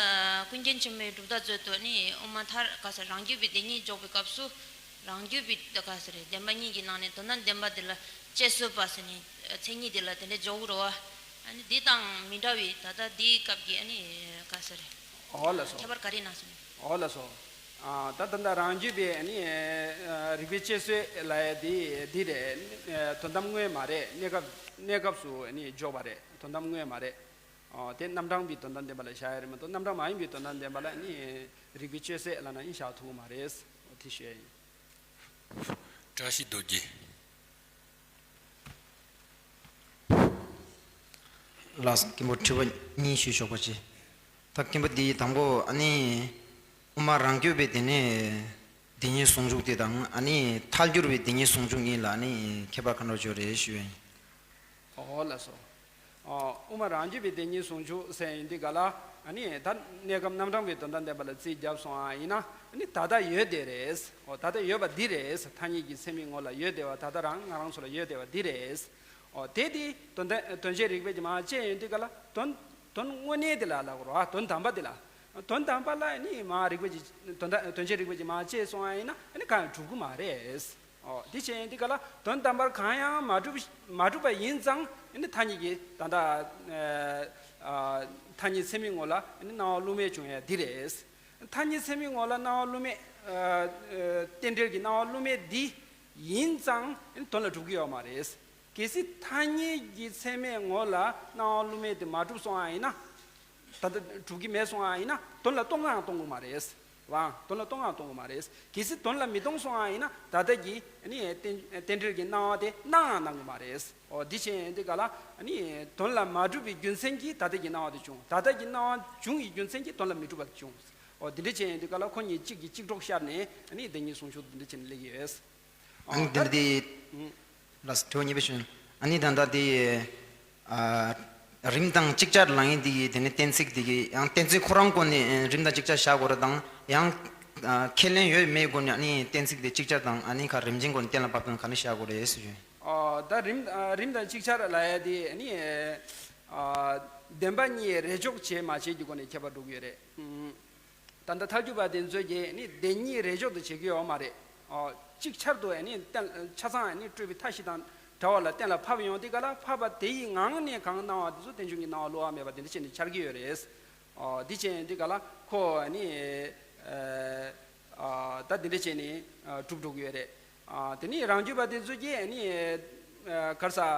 ཀུན་མཁྱེན་ཆེན་པོའི་གྲུབ་མཐའ་མཛོད་དུ་ནི་དབུ་མ་མཐར་ག་ས་རང་རྒྱུད་པའི་བདེན་གཉིས་འཇོག་པའི་སྐབས་སུ། རང་རྒྱུད་པའི་ད་ག་ཟེར་རེད། བདེན་པ་གཉིས་ཀྱི་ནང་ནས་དོན་དམ་བདེན་པ་དེ་ལ་དཔྱད་བཟོད་པ་ཟེར་ནས་མཚན་ཉིད་དེ་ལ་དེ་འདྲ་འཇོག་གི་རེད་བ། ཨ་ནི་འདི་དང་མི་འདྲ་བའི་ད་ལྟ་འདིའི་སྐབས་ཀྱི་ཨ་ནི་ག་ཟེར་རེད། འོ་ལགས་སོ། ཁྱད་པར་ག་རེ་ན་ཟེར་ནས། འོ་ལགས་སོ། ཨ་ད་ད་ལྟ་རང་རྒྱུད་པའི་ཨ་ནི་རིགས་པའི་དཔྱད་བཟོད་ལབ་ཡ་འདི་འདི་རེད། དོན་དམ་དངོས་མ་རེད། གནས་སྐབས་གནས་སྐབས་སུ་ཨ་ནི་འཇོག་པ་རེད། དོན་དམ་དངོས་མ་རེད། ཨ་དེ་རྣམ་གྲངས་པའི་དོན་དམ་བདེན་པ་ལ་བཞག་ཡ་རེད་མ་གཏོགས་རྣམ་གྲངས་མ་ཡིན་པའི་དོན་དམ་བདེན་པ་ལ་ཨ་ནི་རིགས་པའི་དཔྱད་བཟོད་ལབ་ན་ཨ་ནི་བཞག་ཐུབ་ཀྱི་མ་རེད། འོ་དེ་ཞུ་ཡ་ཡིན། བཀྲ་ཤིས་རྡོ་རྗེ། ལགས་སོ། མཁན་པོ་དྲི་བ་གཉིས་ཞུ་ཆོག་པ་བྱེད། ད་མཁན་པོ་འདི་དང་པོ་ཨ་ནི་དབུ་མ་རང་རྒྱུད་པའི་དེ་ནས་བདེན་གཉིས་ཟུང་འཇུག་དེ་དང་ཨ་ནི་ཐལ་འགྱུར་བའི་བདེན་གཉིས་ཟུང་འཇུག་གཉིས་ལ་ཨ་ནི་ཁྱད་པར་ག་འདྲ་ཅིག་ཡོད་རེད་ཞུ་ཡ་ཡིན། འོ་ལགས་སོ། ཨོ་དབུ་མ་རང་རྒྱུད་པའི་བདེན་གཉིས་ཟུང་འཇུག་ཟེར་ཡིན་དུས་ག་ལ་ཨ་ནི་ད་གནས་སྐབས་རྣམ་གྲངས་པའི་དོན་དམ་བདེན་པ་ལ་རྩིས་བརྒྱབ་སོང་བ་ཡིན་ན་ཨ་ནི་ད་ལྟ་ཡོད་དེ་རེད། ཨོ་ད་ལྟ་ཡོད་པ་འདི་རེད། ཐ་སྙད་ཀྱི་ཚད་མའི་ངོ་ལ་ཡོད་བསྡད་པ་ད་ལྟ་རང་ང་རང་ཚོ་ལ་ཡོད་བསྡད་པ་འདི་རེད། ཨོ་དེ་དེ་དོན་དམ་དོན་བྱེད་རིགས་པས་ཀྱི་མར་དཔྱད་ཡོང་དུས་ག་ལ་དོན་དོན་དངོས་གནས་དེ་ལ་ལབ་དགོས་རེད་བ། དོན་དམ་པ་དེ་ལ། དོན་དམ་པ་ལ་ནི་མར་རིགས་པས་ཀྱི་དོན་དམ་དོན་བྱེད་རིགས་པས་ཀྱི་མར་དཔྱད་སོང་བ་ཡིན་ན་ཨ་ནི་གང་ཡང་གྲུབ་ཀྱི་མ་རེད། ཨོ་དེ་བྱས་ཡིན་དུས་ག་ལ་དོན་དམ་པར་གང་ཡང་མ་གྲུབ་མ་གྲུབ་པ་ཡིན་ཙང་ཨ་ནི་ཐ་སྙད་ཀྱི་ད་ལྟ་ཨ་ཨ་ཐ་སྙད་ཚད་མའི་ངོ་ལ་ཨ་ནི་སྣང་བ་བསླུ་མེད་བྱུང་ཡ་འདི་རེད། ཐ་སྙད་ཚད་མའི་ངོ་ལ་སྣང་བ་བསླུ་མེད་ཨ་ཨ་རྟེན་འབྲེལ་གྱི་སྣང་བ་བསླུ་མེད་འདི་ཡིན་ཙང་ཨ་ནི་དོན་ལ་གྲུབ་ཀྱི་ཡོད་མ་རེད། གལ་སྲིད་ཐ་སྙད་ཀྱི་ཚད་མའི་ངོ་ལ་སྣང་བ་བསླུ་མེད་དེ་མ་གྲུབ་སོང་བ་ཡིན་ན། ད་ལྟ་གྲུབ་ཀྱི་མེད་སོང་བ་ཡིན་ན་དོན་ལ་གཏོང་ངའང་གཏོང་གི་མ་རེད། བ་དོན་ལ་གཏོང་ངའང་གཏོང་གི་མ་རེད། གལ་སྲིད་དོན་ལ་མི་གཏོང་སོང་བ་ཡིན་ན་ད་ལྟ་གི་ནི་རྟེན་རྟེན་འབྲེལ་གྱི་སྣང་བ་དེ་སྣང་ཡང་སྣང་གི་མ་རེད། ཨོ་འདི་བྱས་ཡིན་དུས་ག་ལ་ནི་དོན་ལ་མ་གྲུབ་པའི་རྒྱུ་མཚན་གྱིས་ད་ལྟ་གི་སྣང་བ་དེ་བྱུང་། ད་ལྟ་གི་སྣང་བ་བྱུང་བའི་རྒྱུ་མཚན་གྱིས་དོན་ལ་མི་གྲུབ་པ་དེ་བྱུང་། ཨོ་འདི་འདྲ་བྱས་ཡིན་དུས་ག་ལ་ཁོ་གཉིས་གཅིག་གིས་གཅིག་གྲོགས་ཤར་ནས་ནི་བདེན་གཉིས་ཟུང་འཇུག་འདི་འདྲ་བྱས་ནས་སླེབས་ཀྱི་ཡོད། ཨ་ནི་ཨོ་དེ་འདྲ་ད་དེ། ལགས་སོ། དྲི་བ་གཉིས་པ་ཞུ། ཨ་ནི་ད་ལྟ་དེ་ཨ་རིམ་དང་ཅིག་ཅར་ལབ་ཡིན་དེ་གི་དེ་ནི་གཏན་ཚིགས་དེ་གི་ཡང་གཏན་ཚིགས་ཁོ་རང་སྒོ་ནས་ཨ་རིམ་དང་ཅིག་ཅར་བཞག་དགོས་རེད་དང་ཡང་ཨ་ཁས་ལེན་ཡོད་མེད་སྒོ་ནས་ཨ་ནི་གཏན་ཚིགས་དེ་ཅིག་ཅར་དང་ཨ་ནི་ཁ་རིམ་བྱེད་སྒོ་ནས་གཏན་ལ་ཕབ་སྟངས་ག་འདྲ་བཞག་དགོས་རེད་ཟེར་ཞུ། ཨོ་ད་རིམ་ཨ་རིམ་དང་ཅིག་ཅར་ལབ་ཡ་དེ་ཨ་ནི་ཨ་བདེན་པ་གཉིས་རེས་འཇོག་བྱེད་མ་བྱེད་ཀྱི་སྒོ་ནས་ཁྱད་པར་འགྲོ་གི་ཡོད་རེད། ཨུམ། ད་ལྟ་ཐལ་འགྱུར་བ་དེ་ཚོས་ཀྱིས་ནི་བདེན་གཉིས་རེས་འཇོག་ཏུ་བྱེད་ཀྱི་ཡོད་མ་རེད། ཨོ་གཅིག་ཆར་དུ་ནི་གཏན་ཆ་ཚང་ནི་སྤྲོས་པའི་མཐའ་བཞི་དང་བྲལ་བ་ལ་གཏན་ལ་ཕབ་ཡོང་དུས་ག་ལ་ཕབ་པ་དེ་ཡི་ངང་ནས་གང་སྣང་བ་དེ་ཚོ་རྟེན་འབྱུང་གི་སྣང་བ་བསླུ་བ་མེད་པ་དེ་འདྲ་བྱས་ནས་འཆར་གྱི་ཡོད་རེད། ཨོ་འདི་བྱས་ཡོང་དུས་ག་ལ་ཁོ་ནི་ཨ་ཨ་ད་འདི་འདྲ་བྱས་ནས་ཨ་གྲུབ་འགྲོ་གི་ཡོད་རེད། ཨ་དེ་ནི་རང་རྒྱུད་པ་དེ་ཚོས་ཀྱིས་ནི་ཨ་ག་རེ་ཟ་ཨ་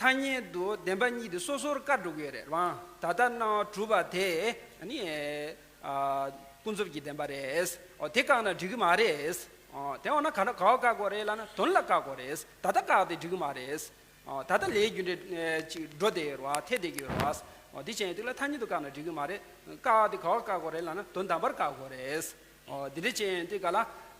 ཐ་སྙད་དུ་བདེན་པ་གཉིས་དེ་སོ་སོར་བཀར་འགྲོ་གི་ཡོད་རེད་བ། ད་ལྟ་སྣང་བ་གྲུབ་པ་དེ་ནི་ཨ་ཀུན་རྫོབ་ཀྱི་བདེན་པ་རེད། ཨོ་དེ་བཀག་ན་འགྲིག་གི་མ་རེད། ཨོ་དེ་འོ་ན་ག་ག་བ་བཀག་དགོས་རེད་ལབ་ན་དོན་ལ་བཀག་དགོས་རེད། ད་ལྟ་བཀག་དེ་འགྲིག་གི་མ་རེད། ཨོ་ད་ལྟ་ལས་རྒྱུ་འབྲས་ཅིག་འགྲོ་བསྡད་ཡོད་རེད་བ། འཐད་བསྡད་ཀྱི་ཡོད་རེད་བ། ཨོ་དེ་བྱས་ཡོང་དུས་ལ་ཐ་སྙད་དུ་བཀག་ན་འགྲིག་གི་མ་རེད། བཀག་དེ་ག་བ་བཀག་དགོས་རེད་ལབ་ན་དོན་དམ་པར་བཀག་དགོས་རེད། ཨོ་འདི་འདྲ་བྱས་ཡོང་དུས་ག་ལ་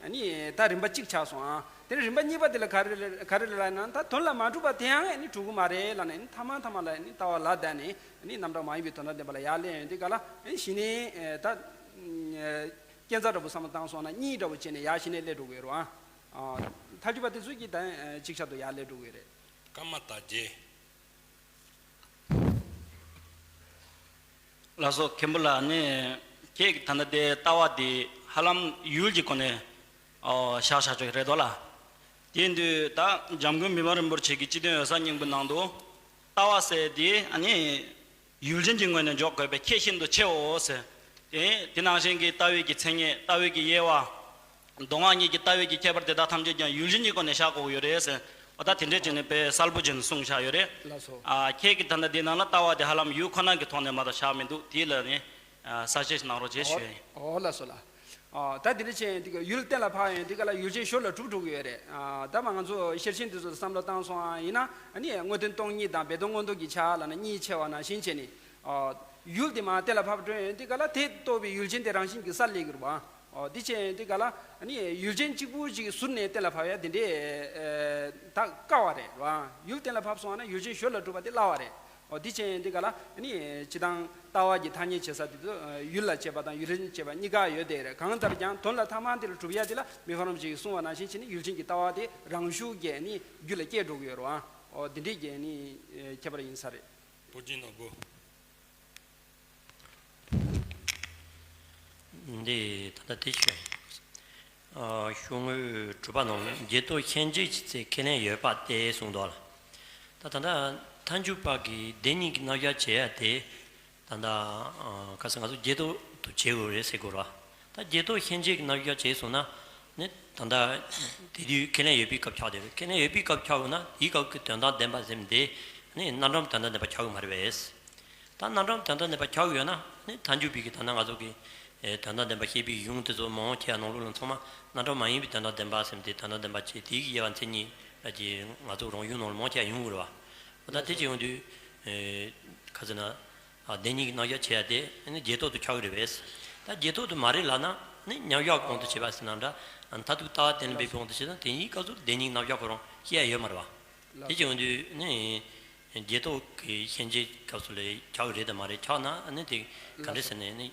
ནི་ད་རིམ་པ་གཅིག་ཆགས་སོང་ཨ། དེ་ནས་རིམ་པ་གཉིས་པ་དེ་ལ་ག་རེ་ག་རེ་ལབ་ན་ད་དོན་ལ་མ་གྲུབ་པ་དེའང་ནི་གྲུབ་ཀྱི་མ་རེད་ལབ་ནས་ནི་ཐ་མ་ཐ་མ་ལ་ནི་ལྟ་བ་ལ་བསྡད་ནས་ནི་རྣམ་གྲངས་མ་ཡིན་པའི་དོན་དམ་བདེན་པ་ལ་ཡར་སླེབས་ཡོང་དུས་ག་ལ་ནི་གཞི་ནས་ད་སྐྱེ་འཚར་འདྲ་པོ་བསམ་བློ་བཏང་སོང་ན་གཉིས་འདྲ་པོ་བྱས་ནས་ཡར་གཞི་ནས་སླེབས་འགྲོ་གི་ཡོད་རེད་ཨ། ཐལ་འགྱུར་བ་དེ་ཚོ་གིས་ད་གཅིག་ཆར་དུ་ཡར་སླེབས་འགྲོ་གི་ཡོད་རེད། ཀརྨ་དར་རྒྱས། ལགས་སོ། མཁན་པོ་ལགས་ནི་ཁྱེད་ཀྱི་ད་ལྟ་དེ་ལྟ་བ་དེ་ཧ་ལམ་ཡུལ་གྱི་སྒོ་ནས་ཨོ་བཞག་བཞག་ཆོག་གི་རེད་དོ་ལ། དེ་ཡིན་དུས་ད་འཇམ་མགོན་བི་མ་རིན་པོ་ཆེ་གི་སྤྱི་དོན་འོད་གསལ་སྙིང་པོའི་ནང་དུ་ལྟ་བ་ཟེར་དེ་ཨ་ནི་ཡུལ་ཅན་གྱི་ངོས་ནས་འཇོག་དགོས་པའི་ཁྱད་ཤིན་ཏུ་ཆེའོ་ཟེར། དེ་དེ་ནང་བཞིན་གྱི་ལྟ་བའི་གི་མཚན་ཉིད་ལྟ་བའི་གི་དབྱེ་བ། མདོ་སྔགས་གཉིས་ཀྱི་ལྟ་བའི་གི་ཁྱད་པར་དེ་དག་ཐམས་ཅད་ཀྱང་ཡུལ་ཅན་གྱི་སྒོ་ནས་བཞག་དགོས་ཀྱི་ཡོད་རེད་ཟེར། འོ་ད་དེ་འདྲས་བྱས་ནས་དཔེ་གསལ་པོ་བྱས་ནས་གསུངས་བཞག་ཡོད་རེད། ལགས་སོ། ཨ་ཁྱེད་ཀྱི་ད་ལྟ་འདི་ནང་ལ་ལྟ་བ་དེ་ཧ་ལམ་ཡུལ་ཁོ་ན་གི་ཐོག་ནས་མ་གཏོགས་བཞག་མི་འདུག་དེ་ལ་ནི་ཨ་གསལ་བཤད་གནང་རོགས་བྱེད་ཞུ་ཡ་ཡིན། འོ་ལགས་སོ་ལགས། ཨ་ད་དེ་འདྲ་བྱས་ཡོང་དུས་ཀ་ཡུལ་གཏན་ལ་ཕབ་ཡོང་དུས་ཀ་ལ་ཡུལ་ཅན་ཞོར་ལ་གྲུབ་འགྲོ་གི་ཡོད་རེད། ཨ་ད་མ་ང་ཚོ་ཤེར་ཕྱིན་དེ་ཚོ་བསམ་བློ་བཏང་སོང་ཡིན་ན་ཨ་ནི་དངོས་བསྟན་སྟོང་ཉིད་དང་སྦས་དོན་མངོན་རྟོགས་ཀྱི་ཆ་ལ་ནི་གཉིས་ཕྱེ་བ་ནང་བཞིན་བྱས་ནས། ཨ་ཡུལ་དེ་མར་གཏན་ལ་ཕབ་འགྲོ་ཡོང་དུས་ཀ་ལ་དེ་རྟོགས་པའི་ཡུལ་ཅན་དེ་རང་བཞིན་གྱིས་གསལ་ལེ་གི་རེད་བ། ཨོ་འདི་བྱས་ཡོང་དུས་ཀ་ལ་ཨ་ནི་ཡུལ་ཅན་གཅིག་པུ་ཅིག་ཟུར་ནས་གཏན་ལ་ཕབ་ཡ་དེ་འདྲས་ཨེ་ད་དཀའ་བ་རེད་བ། ཡུལ་གཏན་ལ་ཕབ་སོང་བ་ན་ཡུལ་ཅན་ཞོར་ལ་གྲུབ་པ་དེ་སླ་བ་རེད། ཨོ་འདི་བྱས་ཡོང་དུས་ཀ་ལ་ཨ་ནི་སྤྱིར་བཏང་ལྟ་བ་གི་ཐ་སྙད་བྱེད་ས་དེ་ཚོ་ཡུལ་ལ་བྱེད་པ་དང་ཡུལ་ཅན་བྱེད་པ་གཉིས་ཀ་ཡོད་དེ་རེད། གང་ལྟར་ཀྱང་དོན་ལ་ཐ་མ་དེ་ལ་གྲུབ་ཡ་དེ་ལ་མི་ཕ་རོམ་ཅིག་གིས་གསུངས་པ་ནང་བཞིན་བྱས་ནས་ཡུལ་ཅན་གྱི་ལྟ་བ་དེ་རང་ཤུགས་ཀྱིས་ཨ་ནི་རྒྱུད་ལ་སྐྱེས་འགྲོ་གི་ཡོད་རེད་བ། ཨོ་འདི་འདྲས་ཀྱི་ཨ་ནི་ཁྱད་པར་ཡིན་ས་རེད། བུ་ཅན་ནོར་བུ། འདི་ད་ལྟ་དེ་ཞུ། ཨ་ཤོག་ངོས་དྲུག་པ་ནང་རྗེས་ཐོབ་ཤན་འབྱེད་ཀྱི་ཚེ་ཁས་ལེན་ཡོད་པ་སྟེ་གསུངས་འདུག་ལ། ད་ད་ལྟ་མཐའ་འཇུག་པ་གིས་བདེན་གཉིས་ཀྱི་རྣམ་གཞག་བྱེད་ཡ་དེ་ད་ལྟ་ཨ་ག་ཟེར་ང་ཚོ་རྗེས་ཐོབ་ཏུ་བྱེད་དགོས་རེད་ཟེར་དགོས་ར། ད་རྗེས་ཐོབ་ཤན་འབྱེད་ཀྱི་རྣམ་གཞག་བྱས་སོང་ན་ནི་ད་ལྟ་དེ་དུས་ཁས་ལེན་ཡོད་པའི་སྐབས་ཆགས་བསྡད་རེད། ཁས་ལེན་ཡོད་པའི་སྐབས་ཆགས་དགོས་ན་དེའི་སྐབས་ཀྱི་དོན་དམ་བདེན་པ་ཟེར་དེ་ནི་རྣམ་གྲངས་དོན་དམ་བདེན་པ་ཆགས་ཀྱི་མ་རེད་པས། ད་རྣམ་གྲངས་དོན་དམ་བདེན་པ་ཆགས་ཀྱི་ཡོད་ན་ནི་མཐའ་འཇུག་པའི་གི་ད་ལྟ་ང་ཚོ་གི་ཨེ་དོན་དམ་བདེན་པ་བཤད་པའི་གཞུང་དེ་ཚོ་མང་ཆེ་བ་ནང་ལོགས་ལ་ཚང་མ་རྣམ་གྲངས་མ་ཡིན་པའི་དོན་དམ་བདེན་པ་ཟེར་དེ་དོན་དམ་བདེན་པ་བྱས་དེའི་གི་དབྱེ་བ་མཚན་ཉིད་ལ་ཀྱི་ང་ཚོ་རང་གཞུང་ནང་ལ་མང་ཆེ་བ་ཡོང་གི་རེད་བ། ད་དེ་ཅིག་ཡོང་དུས་ཨེ་ག་ཟེར་ན། ཨ་བདེན་གཉིས་ཀྱི་རྣམ་གཞག་བྱེད་ཡ་དེ་ནི་རྗེས་ཐོབ་ཏུ་ཆགས་ཀྱི་རེད་པས། ད་རྗེས་ཐོབ་ཏུ་མ་རེད་ལབ་ན་ནི་མཉམ་གཞག་གི་དབང་དུ་བྱས་པ་ཟེར་ན་འདྲ། མཐར་ཐུག་ལྟ་བ་གཏན་ལ་འབེབས་པའི་དབང་དུ་བྱས་ན་དེ་གཉིས་ཀ་ཚུར་བདེན་གཉིས་རྣམ་གཞག་ཁོ་རང་བཤད་ཡ་ཡོད་མ་རེད་བ། དེ་ཅིག་ཡོང་དུས་ནི་རྗེས་ཐོབ་ཀྱི་ཤན་འབྱེད་སྐབས་སུ་ལ་ཆགས་ཀྱི་རེད་དམ་མ་རེད། ཆགས་ན་ནི་དེ་ག་འདྲ་ཟེར་ནས་ནི་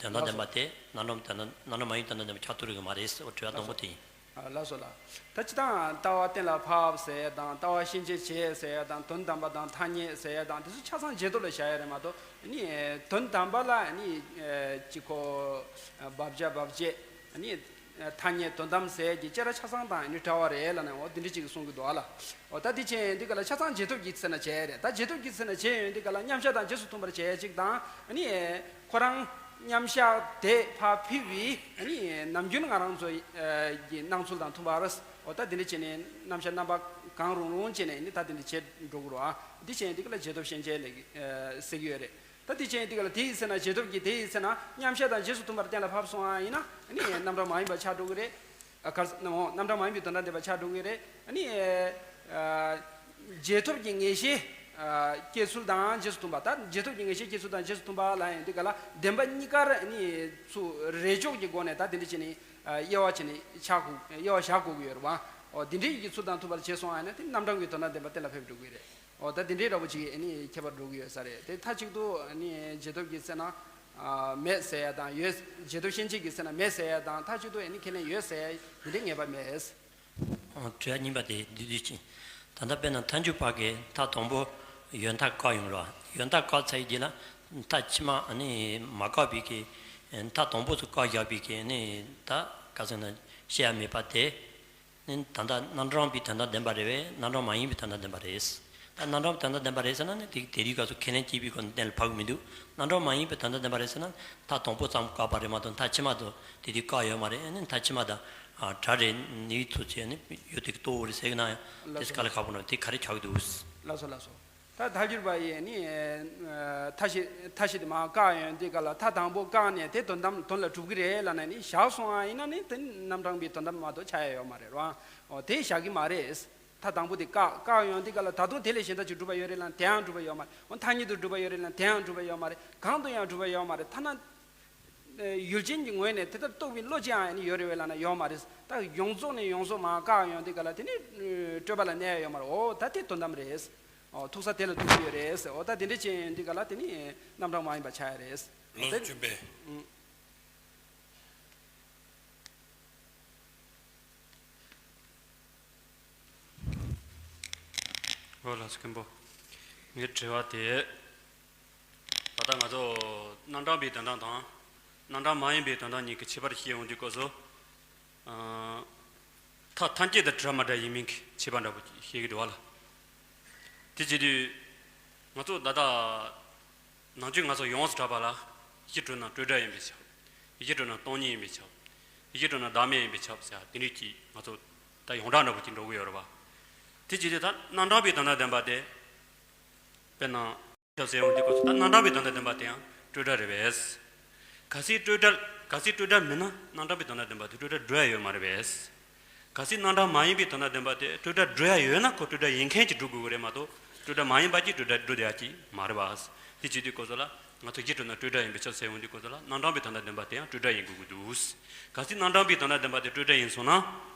དོན་དམ་བདེན་པ་དེ་རྣམ་གྲངས་དོན་དམ་རྣམ་གྲངས་མ་ཡིན་དོན་དམ་བདེན་པ་ཆགས་ཐུབ་རེད་གི་མ་རེད། འོ་དྲི་བ་དང་པོ་དེ་ཡིན། ཨ་ལགས་སོ་ལགས། ད་སྤྱིར་བཏང་ལྟ་བ་གཏན་ལ་ཕབ་ཟེར་ཡ་དང་ལྟ་བ་ཤན་འབྱེད་བྱེད་ཟེར་ཡ་དང་དོན་དམ་པ་དང་ཐ་སྙད་ཟེར་ཡ་དང་དེ་ཚོ་ཆ་ཚང་རྗེས་ཐོབ་ལ་བཞག་ཡ་རེད་མ་གཏོགས་ནི་དོན་དམ་པ་ལ་ནི་ཅི་ཁོ་བབ་བྱ་བབ་བྱེད་ནི་ཐ་སྙད་དོན་དམ་ཟེར་གྱི་བཅས་ར་ཆ་ཚང་དང་ནི་འདྲ་བ་རེད་ལབ་ནས་འོ་དེ་འདྲ་ཅིག་གསུང་གི་འདུག་ཨ་ལ། འོ་ད་དེ་བྱས་འདི་ག་ལ་ཆ་ཚང་རྗེས་ཐོབ་ཀྱི་ཚེ་ན་བྱས་རེད། ད་རྗེས་ཐོབ་ཀྱི་ཚེ་ན་བྱས་ཡོང་འདི་ག་ལ་མཉམ་བཞག་དང་རྗེས་སུ་མཐུན་པར་བྱས་ཅིག་དང་ནི། ཁོ་རང་མཉམ་བཞག་དེ་ཕར་ཕུད་པའི་ནི་ནམ་རྒྱུན་ང་རང་ཚོ་གི་སྣང་ཚུལ་དང་མཐུན་པར། འོ་ད་དེ་འདྲ་བྱས་ནས་རྣམ་གཞག་རྣམ་པ་གང་རུང་རུང་བྱས་ནས་ནི་ད་དེ་འདྲ་བྱེད་འགྲོ་གི་རེད་བ། འདི་བྱས་འདི་ག་ལ་རྗེས་ཐོབ་ཤན་འབྱེད་ལབ་ཀྱི་ཟེར་གྱི་ཡོད་རེད། ད་འདི་བྱས་འདི་ག་ལ་དེ་ཡི་ཚེ་ན་རྗེས་ཐོབ་ཀྱི་དེ་ཡི་ཚེ་ན་མཉམ་བཞག་དང་རྗེས་སུ་མཐུན་པར་གཏན་ལ་ཕབ་སོང་བ་ཡིན་ན་ནི་རྣམ་གྲངས་མ་ཡིན་པ་ཆགས་འགྲོ་གི་རེད། ཨ་གར་ནོ་རྣམ་གྲངས་མ་ཡིན་པའི་དོན་དམ་བདེན་པ་ཆགས་འགྲོ་གི་རེད། ཨ་ནི་ཨ་རྗེས་ཐོབ་ཀྱི་ངེས་ཤེས་ཨ་སྐྱེ་ཚུལ་དང་རྗེས་སུ་མཐུན་པ། ད་རྗེས་ཐོབ་ཀྱི་ངེས་ཤེས་སྐྱེ་ཚུལ་དང་རྗེས་སུ་མཐུན་པ་ལ་ཡང་འདི་ག་ལ་བདེན་པ་གཉིས་ཀར་ཨ་ནི་ཚུར་རེས་འཇོག་གི་སྒོ་ནས་ད་དེ་འདྲ་བྱས་ནས་ཨ་དབྱེ་བ་ཕྱེ་ནས་ཆགས་དགོས་དབྱེ་བ་བཞག་དགོས་ཀྱི་ཡོད་རེད་བ། འོ་དེ་འདྲའི་ཡི་གེ་ཚུལ་དང་མཐུན་པར་བྱས་སོང་བ་ཡིན་ན་དེ་རྣམ་གྲངས་ཀྱི་དོན་དམ་བདེན་པ་གཏན་ལ་ཕེབས་འགྲོ་གི་རེད། འོ་ད་དེ་འདྲའི་འདྲ་པོ་ཅིག་ཨ་ནི་ཁྱད་པར་འགྲོ་གི་ཡོད་ས་རེད། དེ་མཐའ་གཅིག་ཏུ་ཨ་ནི་རྗེས་ཐོབ་ཀྱི་ཚེ་ན་ཨ་མེད་ཟེར་ཡ་དང་ཡོད། རྗེས་ཐོབ་ཤན་འབྱེད་ཀྱི་ཚེ་ན་མེད་ཟེར་ཡ་དང་མཐའ་གཅིག་ཏུ་ཨ་ནི་ཁས་ལེན་ཡོད་ཟེར་ཡ་དེ་འདྲའི་ངེས་པ་མེད། ཨ་དྲི་བ་གཉིས་པ་དེ་བསྡུས་བསྡུས་ཅིག་ད་ལྟ་དཔེར་ན་མཐའ་འཇུག་པ་གིས་མཐའ་དང་པོ་ཡོད་མཐའ་བཀག་ཡོང་ར། ཡོད་མཐའ་བཀག་ཚར་ཡི་རྗེས་ལ་མཐའ་ཕྱི་མ་ཨ་ནི་མ་བཀག་པའི་གི་མཐའ་དང་པོ་ཚོ་བཀག་བཞག་པའི་གི་ཨ་ནི་ད་ག་ཟེར་ན་བཤད་ཡ་མེད་པ་དེ། ནི་ད་ལྟ་རྣམ་གྲངས་པའི་དོན་དམ་བདེན་པ་རེད་པས་རྣམ་གྲངས་མ་ཡིན་པའི་དོན་དམ་བདེན་པ་རེད། ད་རྣམ་གྲངས་དོན་དམ་བདེན་པ་རེད་ཟེར་ན་ནི་དེ་དེ་དུས་སྐབས་སུ་ཁས་ལེན་བྱེད་པའི་སྒོ་ནས་གཏན་ལ་ཕབ་ཀྱི་མི་འདུག་རྣམ་གྲངས་མ་ཡིན་པའི་དོན་དམ་བདེན་པ་རེད་ཟེར་ན་མཐའ་དང་པོ་ཙམ་བཀག་པ་རེད་མ་གཏོགས་མཐའ་ཕྱི་མ་དུ་དེ་དུས་བཀག་ཡོད་མ་རེད། ཨ་ནི་མཐའ་ཕྱི་མ་དང་སྒྲ་རེད་ནུས་ཚོད་བྱས་ནི་ཡོད་དེ་གི་རྟོགས་རེད་ཟེར་གི་ན་ཡང་དེ་དཀའ་ལས་ཁག་པོ་འདྲ་དེ་ག་རེ་ཆགས་ཀྱི་འདུག་ལགས་སོ་ལགས་སོ། ད་མཐའ་འཇུག་པ་ཡིས་ནི་མཐའ་བཞི་མཐའ་བཞི་དེ་མར་བཀག་ཡོང་དུས་ག་ལ་མཐའ་དང་པོ་བཀག་ནས་དེ་དོན་དམ་དོན་ལ་གྲུབ་ཀྱི་རེད་ལབ་ནས་ནི་བཞག་སོང་བ་ཡིན་ན་ནི་དེ་རྣམ་གྲངས་པའི་དོན་དམ་མ་གཏོགས་ཆགས་ཡ་ཡོད་མ་རེད་རོ། འོ་དེ་བཞག་གི་མ་རེད། མཐའ་དང་པོ་དེ་བཀག་བཀག་ཡོང་དུས་ག་ལ་ད་དུང་དེ་ལས་གཞན་དག་ཅིག་གྲུབ་པ་ཡོད་རེད་ལབ་ན་དེའང་གྲུབ་པ་ཡོད་མ་རེད། འོ་མཐའ་གཉིས་དུ་གྲུབ་པ་ཡོད་རེད་ལབ་ན་དེའང་གྲུབ་པ་ཡོད་མ་རེད། གང་དུ་ཡང་གྲུབ་པ་ཡོད་མ་རེད། ཐ་ན། ཡུལ་ཅན་གྱི་ངོས་ནས་དེ་ལྟར་རྟོགས་པའི་བློ་ཅིག་ཡང་ཡོད་རེད་པས་ལབ་ན་ཡོད་མ་རེད། ད་ཡོངས་རྫོགས་ནས་ཡོངས་རྫོགས་མར་བཀག་ཡོང་དུས་ག་ལ་དེ་ནི་སྤྲོས་པ་ལ་གནས་ཡ་ཡོད་མ་རེད། འོ་ད་དེ་དོན་དམ་རེད། འོ་ཐུག་ས་དེ་ལ་ཐུག་གི་ཡོད་རེད། འོ་ད་དེ་འདྲ་བྱས་ཡོང་དུས་ག་ལ་དེ་ནི་རྣམ་གྲངས་མ་ཡིན་པ་ཆགས་ཡ་རེད། ལོ་དེ་བཅུ་པའི། ཨང་། འོ་ལགས་སོ་མཁན་པོ། ངའི་དྲི་བ་དེ། ད་ལྟ་ང་ཚོ་རྣམ་གྲངས་པའི་དོན་དམ་དང་། རྣམ་གྲངས་མ་ཡིན་པའི་དོན་དམ་གཉིས་ཀྱི་ཁྱད་པར་བཤད་ཡོང་དུས་སྐབས་སུ། ཨ་མཐའ་ཐམས་ཅད་དང་འདྲ་མ་འདྲ་ཡིན་མིན་གྱི་ཁྱད་པར་འདྲ་པོ་བཤད་ཀྱི་འདུག་བ་ལ། དེ་བྱེད་དུས་ང་ཚོ་ད་ལྟ་ནང་ཆོས་ང་ཚོ་ཡོངས་སུ་གྲགས་པ་ལ་གཞི་གྲུབ་རྣམས་སྤྲོས་བྲལ་ཡིན་པས་ཁྱབ། གཞི་གྲུབ་རྣམས་སྟོང་ཉིད་ཡིན་པས་ཁྱབ། ཡིད་ཀྱི་སྒྲོ་ན་བདག་མེད་ཡིན་པས་ཁྱབ་ཟེར་ཡ་དེ་འདྲའི་གི་ང་ཚོ་ད་ཡོངས་གྲགས་འདྲ་པོ་ཅིག་འགྲོ་གི་ཡོད་རེད་བ། དེ་བྱས་ཏེ་ད་རྣམ་གྲངས་པའི་དོན་དམ་བདེན་པ་དེ། དཔེར་ན། ཁྱབ་ཟེར་ཡོང་དུས་སྐབས་སུ་ད་རྣམ་གྲངས་པའི་དོན་དམ་བདེན་པ་དེ་ཡང་སྤྲོས་བྲལ་རེད་པས། གལ་སྲིད་སྤྲོས་བྲལ་གལ་སྲིད་སྤྲོས་བྲལ་མིན་ན་རྣམ་གྲངས་པའི་དོན་དམ་བདེན་པ་དེ་སྤྲོས་བྲལ་འགྲོ་ཡ་ཡོད་མ་རེད་པས། གལ་སྲིད་རྣམ་གྲངས་མ་ཡིན་པའི་དོན་དམ་བདེན་པ་དེ་སྤྲོས་བྲལ་འགྲོ་ཡ་ཡོད་ན་ཁོ་སྤྲོས་བྲལ་ཡིན་མཁན་གྱིས་སྒྲུབ་དགོས་ཀྱི་རེད་མ་གཏོགས་སྤྲོས་བྲལ་མ་ཡིན་པ་གྱིས་སྤྲོས་བྲལ་སྒྲུབ་བསྡད་ཡ་ཅིག་མ་རེད་པ། དེ་བྱེད་དུས་སྐབས་སུ་ལ་ང་ཚོ་ཡིད་སྒྲོ་ན་སྤྲོས་བྲལ་ཡིན་པས་ཁྱབ་ཟེར་ཡོང་དུས་སྐབས་སུ་ལ་རྣམ་གྲངས་པའི་དོན་དམ་བདེན་པ་དེ་ཡང་སྤྲོས་བྲལ་ཡིན་དགོས་ཀྱི་འདུག་གལ་སྲིད་རྣམ་གྲངས་པའི་དོན་དམ་བདེན་པ་དེ་སྤྲོས་བྲལ་ཡིན་སོང་ན།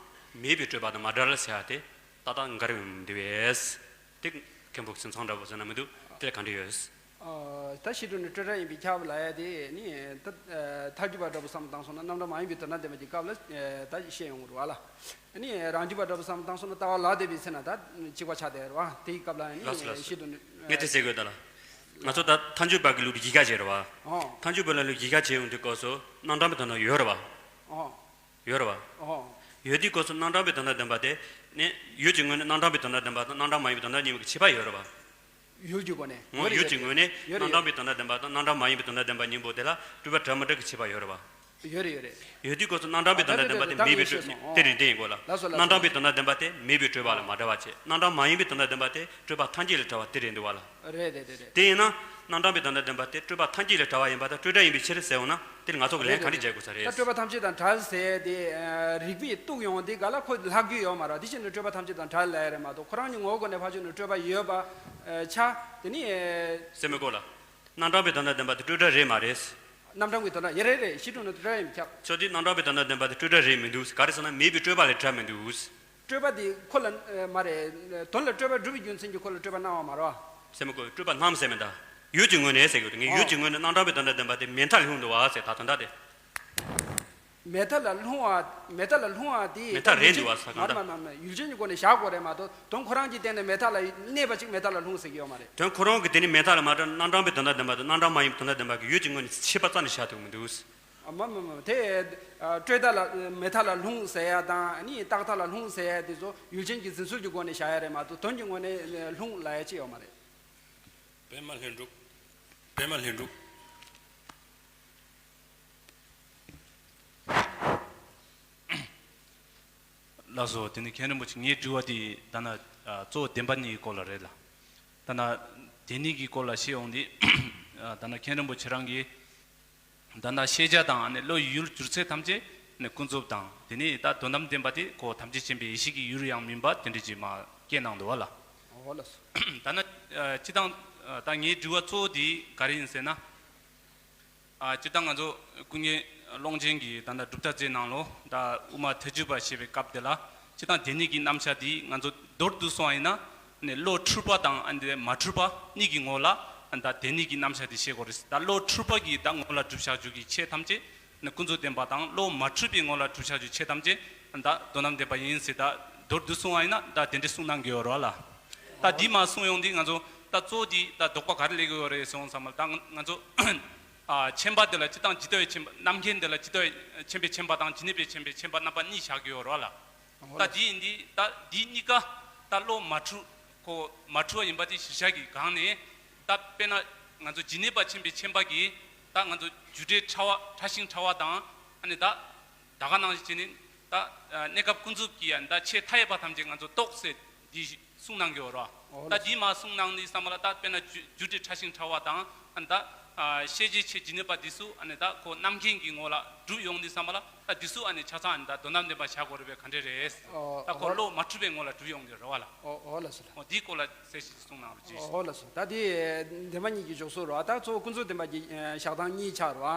མེད་པའི་སྤྲོས་པ་དང་མ་བྲལ་ཟེར་ཡ་དེ། ཏག་ཏག་འགལ་བའི་འདུ་བས། དེ་མཁན་པོ་ཁྱིམ་ཚང་འདྲ་པོ་ཟེར་ན་མི་འདུག་དེ་ལ་ག་འདྲ་ཡོད། ཨ། ད་ཕྱི་དྲོ་ནས་སྤྲོས་བྲལ་ཡིན་པས་ཁྱབ་ལབ་ཡ་དེ་ནི་ད་ཐལ་འགྱུར་བ་འདྲ་པོ་བསམ་བཏང་སོང་ན་རྣམ་གྲངས་མ་ཡིན་པའི་དོན་དམ་བདེན་པ་གྱི་སྐབས་ལ་ད་བཤད་ཡོང་གི་རེད་བ་ལ། ནི་རང་རྒྱུད་པ་འདྲ་པོ་བསམ་བཏང་སོང་ན་ལྟ་བ་ལ་དེ་བས་ཚེ་ན་ད་གཅིག་པ་ཆགས་བསྡད་རེད་བ། དེའི་སྐབས་ལ་ནི་ལགས་སོ་ལགས་སོ། ཕྱི་དྲོ་ནས་ངས་དེ་ཟེར་དགོས་ད་ལ། ང་ཚོ་ད་ཐལ་འགྱུར་བ་གི་ལུགས་ཀྱི་ཡིག་ཆ་བྱས་རེད་བ། ཨོ། ཐལ་འགྱུར་བ་ལ་ལུགས་ཡིག་ཆ་བྱས་ཡོང་དུས་སྐབས་སུ་རྣམ་གྲངས་པའི་དོན་དམ་ཡོད་རེད་བ། ཨོ། ཡོད་རེད་བ། ཨོ། ཡོད་དུས་སྐབས་སུ་རྣམ་གྲངས་པའི་དོན་དམ་བདེན་པ་དེ་ནི་ཡུལ་གྱི་ངོས་ནས་རྣམ་གྲངས་པའི་དོན་དམ་བདེན་པ་དང་རྣམ་གྲངས་མ་ཡིན་པའི་དོན་དམ་གཉིས་པོ་གི་ཁྱད་པར་ཡོད་རེད་བ། ཡུལ་གྱི་སྒོ་ནས། ངོ་ཡོད་རེད་ཡུལ་གྱི་ངོས་ནས་ཡོད་རེད་རྣམ་གྲངས་པའི་དོན་དམ་བདེན་པ་དང་རྣམ་གྲངས་མ་ཡིན་པའི་དོན་དམ་བདེན་པ་གཉིས་པོ་དེ་ལ་སྤྲོས་པ་བྲལ་མ་བྲལ་གྱི་ཁྱད་པར་ཡོད་རེད་བ། ཡོད་རེད་ཡོད་རེད། ཡོད་དུས་སྐབས་སུ་རྣམ་གྲངས་པའི་དོན་དམ་བདེན་པ་དེ་མེད་པའི་སྤྲོས་དེ་རེད་འདི་ཡིན་དགོས་ལ། ལགས་སོ་ལགས་རྣམ་གྲངས་པའི་དོན་དམ་བདེན་པ་དེ་མེད་པའི་སྤྲོས་པ་ལ་མ་བྲལ་བ་བྱེད། རྣམ་གྲངས་མ་ཡིན་པའི་དོན་དམ་བདེན་པ་དེ་སྤྲོས་པ་ཐམས་ཅད་ལས་བྲལ་བ་དེ་རེད་འདུག་བ་ལ། རེད་རེད་རེད་རེད། དེ་ཡིན་ན། རྣམ་གྲངས་པའི་དོན་དམ་བདེན་པ་དེ་སྤྲོས་པ་ཐམས་ཅད་ལས་བྲལ་བ་ཡིན་པ་དང་སྤྲོས་བྲལ་ཡིན་པའི་ཕྱིར་ཟེར་འོང་ན་དེ་ལ་ང་ཚོ་གི་ལན་ག་རེ་རྒྱག་དགོས་ས་རེད། ད་སྤྲོས་པ་ཐམས་ཅད་དང་བྲལ་ཟེར་ཏེ་རིགས་པས་གཏུགས་ཡོང་དེ་ག་ལ་ཁོ་ལྷག་རྒྱུ་ཡོད་མ་རེད། དེ་བཞིན་དུ་སྤྲོས་པ་ཐམས་ཅད་དང་བྲལ་ལབ་ཡ་རེད་མ་གཏོགས་ཁོ་རང་གི་ངོ་བོ་སྒོ་ནས་ཕར་ཕྱོགས་ནས་སྤྲོས་པ་ཡོད་པ་ཆགས་དེ་ནི། སེ་མི་གོ་ལ། རྣམ་གྲངས་པའི་དོན་དམ་བདེན་པ་དེ་སྤྲོས་བྲལ་རེད་མ་རེད། རྣམ་གྲངས་པའི་དོན་དམ་ཡ་རེད་རེད་ཕྱི་དྲོ་ནས་སྤྲོས་བྲལ་ཡིན་ཁྱབ། ཆོས་དེ་རྣམ་གྲངས་པའི་དོན་དམ་བདེན་པ་དེ་སྤྲོས་བྲལ་རེད་མི་འདུག་ག་རེ་ཟེར་ན་མེད་པའི་སྤྲོས་པ་ལས་བྲལ་མི་འདུག་སྤྲོས་པ་དེ་ཁོ་ལ་མ་རེད། དོན་ལ་སྤྲོས་པ་སྒྲུབ་པའི་རྒྱུ་མཚན་གྱིས་ཁོ་ལ་སྤྲོས་པ་སྣང་བ་མ་རེད་བ། སེ་མི་གོ་སྤྲོས་པ་སྣང་ཟེར་མི་འདུག་ཡུལ་གྱི་ངོས་ནས་ཟེར་གྱི་འདུག་ངས་ཡུལ་གྱི་ངོས་ནས་རྣམ་གྲངས་པའི་དོན་དམ་བདེན་པ་དེ་མེད་མཐའ་ལ་ལྷུང་འདུག་བ་ཟེར་ད་དོན་དག་དེ། མེད་མཐའ་ལ་ལྷུང་བ་མེད་མཐའ་ལ་ལྷུང་བ་དེ་མེད་མཐའ་རེད་འདུག་བ་ས་གང་ལྟར། མ་མ་མ་ཡུལ་ཅན་གྱི་སྒོ་ནས་བཞག་དགོས་རེད་མ་གཏོགས་དོན་ཁོ་རང་གི་སྟེང་ནས་མེད་མཐའ་ལ་གནས་པ་ཅིག་མེད་མཐའ་ལ་ལྷུང་ཟེར་གྱི་ཡོད་མ་རེད། དོན་ཁོ་རང་གི་དེ་ནི་མེད་མཐའ་ལ་མ་བྲལ་རྣམ་གྲངས་པའི་དོན་དམ་བདེན་པ་དང་རྣམ་གྲངས་མ་ཡིན་པའི་དོན་དམ་བདེན་པ་གི་ཡུལ་གྱི་ངོས་ནས་ཁྱད་པར་རྩ་ནས་བཞག་ཐུབ་མི་འདུག་མ་མ་མ་དེ་སྤྲོས་མཐའ་ལ་མེད་མཐའ་ལ་ལྷུང་ཟེར་ཡ་དང་ནི་རྟག་མཐའ་ལ་ལྷུང་ཟེར་ཡ་དེ་ཚོ་ཡུལ་ཅན་གྱི་འཛིན་ཚུལ་གྱི་སྒོ་ནས་བཞག་ཡ་རེད་མ་གཏོགས་དོན་གྱི་ངོས་ནས་ལྷུང་ལབ་ཡ་ཅི་ཡོད་མ་རེད། པདྨ་ལྷུན་གྲུབ། པདྨ་ལྷུན་གྲུབ། ལགས་སོ། དེ་ནི་མཁན་རིན་པོ་ཆེ་ངའི་དྲི་བ་དེ་ད་ན་གཙོ་བོ་བདེན་པ་གཉིས་ཀྱི་སྐོར་ལ་རེད་ལ། ད་ན་དེ་གཉིས་ཀྱི་སྐོར་ལ་བཤད་འོང་དུས་ད་ན་མཁན་རིན་པོ་ཆེ་རང་གིས་ད་ན་ཤེས་བྱ་དང་ནི་བློ་ཡི་ཡུལ་གྱུར་ཚད་ཐམས་ཅད་ནི་ཀུན་རྫོབ་དང་དེ་ནི་ད་དོན་དམ་བདེན་པ་དེ་ཁོ་ཐམས་ཅད་མཁྱེན་པའི་ཡེ་ཤེས་ཀྱི་ཡུལ་ཡང་མིན་པ་དེ་འདྲ་ཅིག་མ་བཀལ་གནང་འདུག་བ་ལ། འོ་ལགས་སོ། ད་ན་སྤྱི་བཏང་ད་ངའི་དྲི་བ་གཙོ་བོ་དེ་ག་རེ་ཡིན་ཟེར་ན། ཨ། སྤྱིར་བཏང་ང་ཚོ་སྐུ་ངལ་ཀློང་ཆེན་གྱི་ད་ལྟ་གྲུབ་མཐའ་རྩེ་ནང་ལོ་ད་དབུ་མ་ཐལ་འགྱུར་བ་ཞེས་པའི་སྐབས་དེ་ལ་སྤྱིར་བཏང་དེ་ཉིད་ཀྱི་རྣམ་གཞག་འདི་ང་ཚོ་མདོར་བསྡུས་སོང་བ་ཡིན་ན་ནི་བློ་འཁྲུལ་པ་དང་ཨ་ནི་མ་འཁྲུལ་པ་གཉིས་ཀྱི་ངོ་ལ་ཨ་ནི་ད་དེ་ཉིད་ཀྱི་རྣམ་གཞག་འདི་ཤེས་དགོས་རེད། ད་བློ་འཁྲུལ་པ་གྱི་ད་ངོ་ལ་གྲུབ་བཞག་རྒྱུ་གི་ཆོས་ཐམས་ཅད་ནི་ཀུན་རྫོབ་བདེན་པ་དང་བློ་མ་འཁྲུལ་པའི་ངོ་ལ་གྲུབ་བཞག་རྒྱུ་ཆོས་ཐམས་ཅད་ཨ་ནི་ད་དོན་དམ་བདེན་པ་ཡིན་ཟེར་ད་མདོར་བསྡུས་སོང་བ་ཡིན་ན་ད་དེ་འདྲའི་གསུང་གནང་གི་ཡོད་རེད་བ་ལ། ད་འདི་མ་གསུང་ཡོང་དུས་ང་ཚོ་ད་གཙོ་བོ་འདི་ད་དོགས་པ་ག་རེ་སླེབས་ཀྱི་ཡོད་རེད་ཟེར་འོང་ཙམ་པ་ལ་ད་ང་ཚོ། ཨ། མཁྱེན་པ་དེ་ལ་སྤྱིར་བཏང་ཇི་ལྟ་བའི་མཁྱེན་པ་རྣམ་མཁྱེན་དེ་ལ་ཇི་ལྟ་བའི་མཁྱེན་པའི་མཁྱེན་པ་དང་ཇི་སྙེད་པའི་མཁྱེན་པའི་མཁྱེན་པ་རྣམ་པ་གཉིས་བཞག་གི་ཡོད་རེད་བ་ལ། ད་འདི་ཡིན་འདི་ད་འདི་གཉིས་ཀ་ད་བློ་མ་འཁྲུལ་གོ་མ་འཁྲུལ་བ་ཡིན་པ་དེ་གཞིར་བཞག་གི་སྒང་ནས་ད་དཔེར་ན་ང་ཚོ་ཇི་སྙེད་པ་མཁྱེན་པའི་མཁྱེན་པ་གིས་ད་ང་ཚོ་རྒྱུ་འབྲས་ཕྲ་བ་ཕྲ་ཞིང་ཕྲ་བ་དང་ཨ་ནི་ད་ད་ག་ནང་བཞིན་བྱས་ནས་ད་གནས་སྐབས་ཀུན་རྫོབ་ཀྱི་ཡང་ད་ཆོས་མཐའ་ཡས་པ་ཐམས་ཅད་ང་ཚོ་རྟོགས་ཟེར་འདི་གསུང་གནང་གི་ཡོད་རེད་བ། ད་འདི་མ་གསུང་གནང་ནི་བསམ་པ་ལ་ད་དཔེར་ན་རྒྱུ་རྒྱུ་འབྲས་ཕྲ་ཞིང་ཕྲ་བ་དང་ཨ་ནི་ད་ཤེས་བྱའི་ཆོས་ཇི་སྙེད་པ་འདི་ཚོ་ཨ་ནི་ད་ཁོ་རྣམ་མཁྱེན་གྱི་ངོ་ལ་གྲུབ་ཡོང་ནི་བསམ་པ་ལ་ད་འདི་ཚོ་ཨ་ནི་ཆ་ཚང་ཨ་ནི་ད་དོན་དམ་བདེན་པ་བཞག་དགོས་རེད་པས་ག་འདྲས་རེད། ད་ཁོ་བློ་མ་འཁྲུལ་པའི་ངོ་ལ་གྲུབ་ཡོང་གི་རེད་བ་ལ། འོ་ལགས་སོ། འོ་འདིའི་སྐོར་ལ་གསལ་བཤད་ཅིག་གསུང་གནང་རོགས་གྱིས། འོ་ལགས་སོ། ད་འདི་བདེན་པ་གཉིས་ཀྱི་འཇོག་སྲོལ་རེད་བ། ད་གཙོ་བོ་ཀུན་རྫོབ་བདེན་པ་གྱི་བཞག་སྟངས་གཉིས་ཆགས་རེད་བ། ཨ།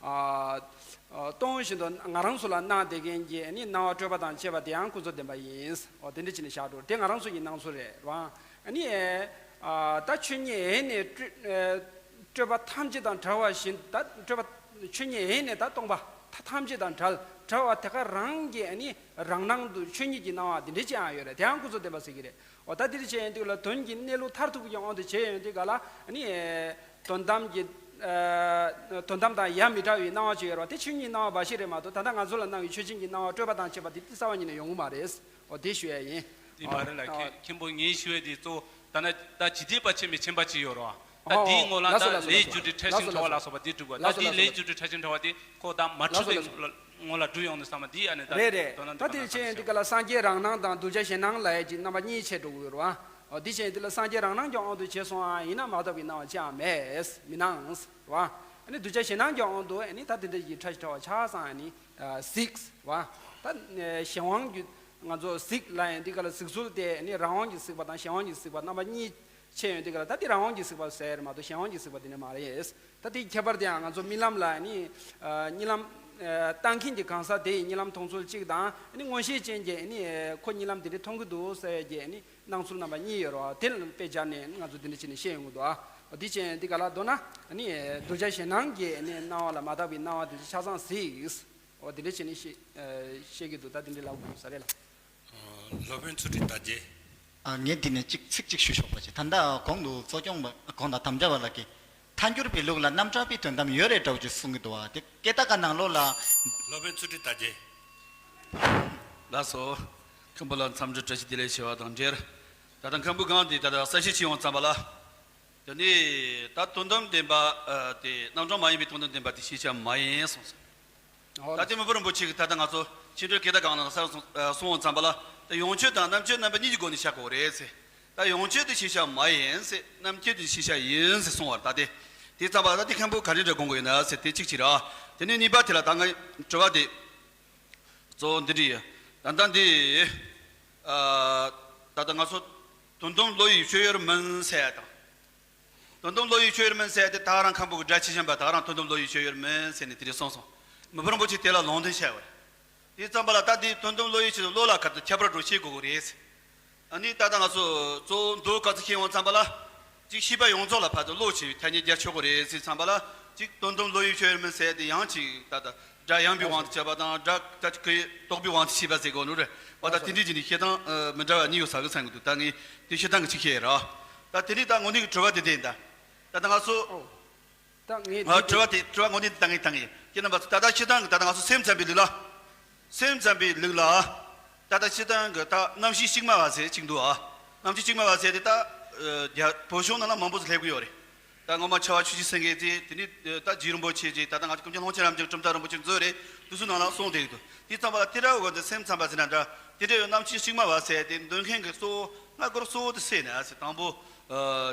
ཨ། སྟོང་བཞིན་དུ་ང་རང་ཚོ་ལ་སྣང་བསྡད་མཁན་གྱི་ནི་སྣང་བ་སྤྲོས་པ་དང་བཅས་པ་དེའང་ཀུན་རྫོབ་བདེན་པ་ཡིན། འོ་དེ་འདྲ་བྱས་ནས་བཞག་འགྲོ། དེ་ང་རང་ཚོ་ཡི་སྣང་ཚུལ་རེད་རང་། ཨ་ནི། ཨ། ད་ཆོས་ཉིད་ཡེ་ནས་སྤྲོས་ཨ་སྤྲོས་པ་ཐམས་ཅད་དང་བྲལ་བ་བཞིན་ད་སྤྲོས་པ་ཆོས་ཉིད་ཡེ་ནས་ད་སྟོང་པ་ཐ་ཐམས་ཅད་དང་བྲལ་བྲལ་བ་དེ་ག་རང་གི་ཨ་ནི་རང་སྣང་དུ་ཆོས་ཉིད་ཀྱི་སྣང་བ་དེ་འདྲ་ཅིག་ཡང་ཡོད་རེད། དེའང་ཀུན་རྫོབ་བདེན་པ་ཟེར་གྱི་རེད། འོ་ད་དེ་འདྲ་བྱས་ཡོང་དུས་ལ་དོན་གྱི་གནས་ལུགས་མཐར་ཐུག་གི་དབང་དུ་བྱས་ཡོང་དུས་ག་ལ་ཨ་ནི། དོན་དམ་གྱི། ཨ། དོན་དམ་དང་ཡ་མི་འདྲ་བའི་སྣང་བ་ཅིག་ཡོད་རེད་བ། དེ་ཆོས་ཉིད་སྣང་བ་འབའ་ཞིག་རེད་མ་གཏོགས་ད་ལྟ་ང་ཚོ་ལ་སྣང་བའི་ཆོས་ཅན་གྱི་སྣང་བ་སྤྲོས་པ་དང་བཅས་པ་དེ་རྩ་བ་ཉིད་ནས་ཡོང་གི་མ་རེད། འོ་དེ་ཞུ་ཡ་ཡིན། འདི་མ་རེད་ལ། ཨ། མཁན་མཁན་པོ་ངས་ཞུ་ཡ་དེ་གཙོ་བོ་ད་ནི་ད་ཇི་སྙེད་པ་མཁྱེན་པའི་མཁྱེན་པ་ཅིག་ཡོད་རེད་བ། ད་འདིའི་ངོ་ལ་ད་ལས་རྒྱུ་འབྲས་ཕྲ་ཞིང་ཕྲ་བ་ལ་སོགས་པ་དེ་འགྲིག་གོ། ད་འདིའི་ལས་རྒྱུ་འབྲས་ཕྲ་ཞིང་ཕྲ་བ་དེ་ཁོ་ད་མ་འཁྲུལ་པའི་ངོ་ལ། སྔོན་ལ་བསྒྲུབས་ཡོང་དུས་ཙམ་པ་འདི་ཨ་ནི་ད་རེད་རེད། དོན་ལ་ད་འདི་དེ་ཁ་ན་བྱས་ཡིན་དུས་ག་ལ་སངས་རྒྱས་རང་སྣང་དང་གདུལ་བྱ་གཞན་སྣང་ལབ་ཡས་ཀྱི་རྣམ་པ་གཉིས་ཕྱེ་འགྲོ་གི་ཡོད་རེད་བ། འོ་འདི་བྱས་ཡིན་དུས་ལ་སངས་རྒྱས་རང་སྣང་གི་དབང་དུ་བྱས་སོང་ཨ་ཡིན་ན་མ་དག་པའི་སྣང་བ་ཅང་མེད་མི་སྣང་རེད་བ། ཨ་ནི་གདུལ་བྱ་གཞན་སྣང་གི་དབང་དུ་ཨ་ནི་ད་དེ་འདྲ་ཡི་ཕྲ་ཞིག་ཕྲ་བ་ཆགས་སང་ཨ་ནི་གཟིགས་བ། ད་གཞན་དབང་གི་ང་ཚོ་གཟིགས་ལབ་ཡས་འདི་ག་ལ་གཟིགས་ཚུལ་དེ་ཨ་ནི་རང་དབང་གི་གཟིགས་པ་དང་གཞན་དབང་གི་གཟིགས་པ་རྣམ་པ་གཉིས་ཕྱེ་ཡོང་དུས་ག་ལ་ད་དེ་རང་དབང་གི་གཟིགས་པ་ཟེར་མ་གཏོགས་གཞན་དབང་གི་གཟིགས་པ་དེ་ནི་མ་རེད། ད་དེའི་ཁྱད་པར་དེའང་ང་ཚོ་རྨི་ལམ་ལ་ནི་ཨ་རྨི་ལམ་ཨ་བཏང་མཁན་གྱི་གང་ཟག་དེ་ཡི་རྨི་ལམ་མཐོང་ཚུལ་གཅིག་དང་ཨ་ནི་མངོན་ཤེས་ཅན་གྱི་ཨ་ནི་ཨ་ཁོ་རྨི་ལམ་དེ་འདྲ་མཐོང་གི་འདུག་ཟེར་ཡས་ཀྱི་ཨ་ནི་སྣང་ཚུལ་རྣམ་པ་གཉིས་ཡོད་རེད་བ། དེ་ལ་དཔེ་སྦྱར་ནས་ང་ཚོ་དེ་འདྲ་བྱས་ནས་བཤད་ཡོང་གི་འདུག་ཨ། འདི་བྱས་འདི་ག་ལ་མདོར་ན་ཨ་ནི་ཨ་གདུལ་བྱ་གཞན་སྣང་གི་ཨ་ནི་སྣང་བ་ལ་མ་དག་པའི་སྣང་བ་དེ་ཚོ་ཆ་ཚང་གཟིགས། འོ་དེ་འདྲ་བྱས་ནས་བཤད་ཨ་བཤད་ཀྱི་འདུག་ད་དེ་འདྲ་ལབ་དགོས་ས་རེད་ལ། སློབ་དཔོན་ཚུལ་ཁྲིམས་དར་རྒྱས། ཨ་ངས་འདི་ནས་གཅིག་ཚིག་གཅིག་ཞུ་ཆོག་པ་ཅིག་ད་ལྟ་གོང་དུ་གཙོ་སྐྱོང་པ་གོང་དང་དམ་བཅའ་བ་ལགས་ཀྱིས་ཐལ་འགྱུར་བའི་ལུགས་ལ་རྣམ་གྲངས་པའི་དོན་དམ་ཡོད་རེད་འདྲ་བོ་ཅིག་གསུང་གི་འདུག་བ། དེ་སྐད་བརྡ་ག་ནང་ལོགས་ལ། སློབ་དཔོན་ཚུལ་ཁྲིམས་དར་རྒྱས། ལགས་སོ། མཁན་པོ་ལ་འཚམས་འདྲི་བཀྲ་ཤིས་བདེ་ལེགས་ཞུ་བ་དང་འབྲེལ། ད་ལྟ་མཁན་པོ་གང་དེ་ད་ལྟ་གསལ་བཤད་བྱེད་ཡོང་ཙམ་པ་ལ། དེ་ནས་ད་དོན་དམ་བདེན་པ་ཨ་དེ་རྣམ་གྲངས་མ་ཡིན་པའི་དོན་དམ་བདེན་པ་དེ་ཤེས་བྱ་མ་ཡིན་གསུངས་སོང་། ད་ལྟ་མི་ཕམ་རིན་པོ་ཆེ་གིས་ད་ལྟ་ང་ཚོ་ཕྱི་འབྲེལ་སྐད་བརྡ་གང་ལ་གསར་གསུངས་ཨ་གསུངས་ཙམ་པ་ལ་ད་ཡོངས་ཆོས་དང་རྣམ་དཔྱོད་རྣམ་པ་གཉིས་ཀྱི་སྒོ་ནས་བཤད་དགོས་རེད་ཟེར། ད་ཡོངས་ཆོས་དེ་ཤེས་བྱ་མ་ཡིན་ཟེར། རྣམ་དཔྱོད་དེ་ཤེས་བྱ་ཡིན་ཟེར་གསུངས་པ་རེད། ད་དེ་དེ་ཙམ་པ་ད་དེ་མཁན་པོ་ག་རེ་འདྲ་དགོངས་དགོས་ཡོད་ན་ཟེར་དེ་གཅིག་བྱས་ར། དེ་ནས་གཉིས་པ་དེ་ལ་ད་ངའི་དྲི་བ་དེ་གཙོ་བོ་འདི་འདྲ་ཡིན། ད་ལྟ་འདི་ཨ་ད་ལྟ་ང་ཚོ་དོན་དམ་བློ་ཡི་སྤྱོད་ཡུལ་མིན་ཟེར་ཡ་དང་། དོན་དམ་བློ་ཡི་སྤྱོད་ཡུལ་མིན་ཟེར་ཏེ་ད་ག་རང་མཁན་པོ་གི་སྒྲ་ཇི་བཞིན་པ་ད་ག་རང་དོན་དམ་བློ་ཡི་སྤྱོད་ཡུལ་མིན་ཟེར་ནས་དེ་རིང་གསུངས་སོང་། མི་ཕམ་རིན་པོ་ཆེ་དེ་ལ་ལུང་འདྲེན་བྱས་པ་རེད། དེ་ཙམ་པ་ལ་ད་དེ་དོན་དམ་བློ་ཡི་ཆེད་དུ་བློ་ལ་ག་དུས་ཁྱད་པར་འགྲོ་ཤེས་དགོས་ཀྱི་རེད་ཟེར། ཨ་ནི་ད་ལྟ་ང་ཚོ་གཙོ་བོ་མདོ་ག་ཚོད་ཤེས་ཡོང་ཙམ་པ་ལ། གཅིག་ཤེས་པ་ཡོངས་རྫོགས་ལ་ཕར་ཚུར་བློ་ཆེ་བའི་ཐ་སྙད་རྒྱག་ཆོག་གི་རེད་ཟེར་ཙམ་པ་ལ། གཅིག་དོན་དམ་བློ་ཡི་སྤྱོད་ཡུལ་མིན་ཟེར་ཏེ་ཡང་གཅིག་ད་ལྟ་སྒྲ་ཡངས་པའི་དབང་དུ་བྱས་པ་དང་སྒྲ་ད་ཅིག་གི་དོག་པའི་དབང་དུ་བྱས་པ་ཟེར་དགོས་ནོ་རེད་བ། ད་དེ་འདྲའི་ཅིག་ནི་བཤད་སྟངས་མི་འདྲ་བ་གཉིས་ཡོད་ས་གི་ཚང་གི་འདུག་ད་ངས་དེ་བཤད་སྟངས་ཀྱི་ཅིག་བཤད་ཡ་ར། ད་དེ་ནས་ད་དངོས་གནས་ཀྱི་དྲི་བ་དེ་དེ་ཡིན་ད། ད་ད་ང་ཚོ། ད་ངས་ང་དྲི་བ་དེ་དྲི་བ་དངོས་གནས་དེ་ད་ངས་ད་ངས་ཁྱེད་རྣམ་པ་ཚོ་ད་ལྟ་སྤྱིར་བཏང་གི་ད་ལྟ་ང་ཚོ་སེམས་ཙམ་པའི་ལུགས་ལ། སེམས་ཙམ་པའི་ལུགས་ལ། ད་ལྟ་སྤྱིར་བཏང་གི་ད་རྣམ་ཤེས་གཅིག་མ་བ་ཟེར་གཅིག་འདུག་ཨ། རྣམ་ཤེས་གཅིག་མ་བ་ཟེར་དེ་ད་རྒྱ་བོད་གཞུང་ནང་ལ་མང་པོ་ཟིག་སླེབས་ཀྱི་ཡོད་རེད། ད་སྔོན་མ་ཆེ་བ་ཆོས་ཀྱི་སེང་གེ་དེ་དེ་ནས་ད་རྗེ་རིན་པོ་ཆེ་ཅེས་ད་ལྟ་ང་ཚོ་ཀུན་མཁྱེན་ལྷུན་ཆེན་རབ་འབྱམས་གྲུབ་མཐའ་རིན་པོ་ཆེ་མཛོད་རེད། དེ་ཚོ་ནང་ལ་གསུངས་བསྡད་ཀྱི་འདུག་དེ་ཙམ་པ་ལ་དེ་འདྲ་བོ་གི་སེམས་ཙམ་པ་ཟེར་ན་འདྲ། དེ་འདྲ་བའི་རྣམ་ཤེས་གཅིག་མ་བ་ཟེར་དེ་འདོན་མཁན་གྱི་གཙོ་བོ་སྔ་སྐོར་གཙོ་བོ་དེ་སེ་ན་ཟེར་དང་པོ།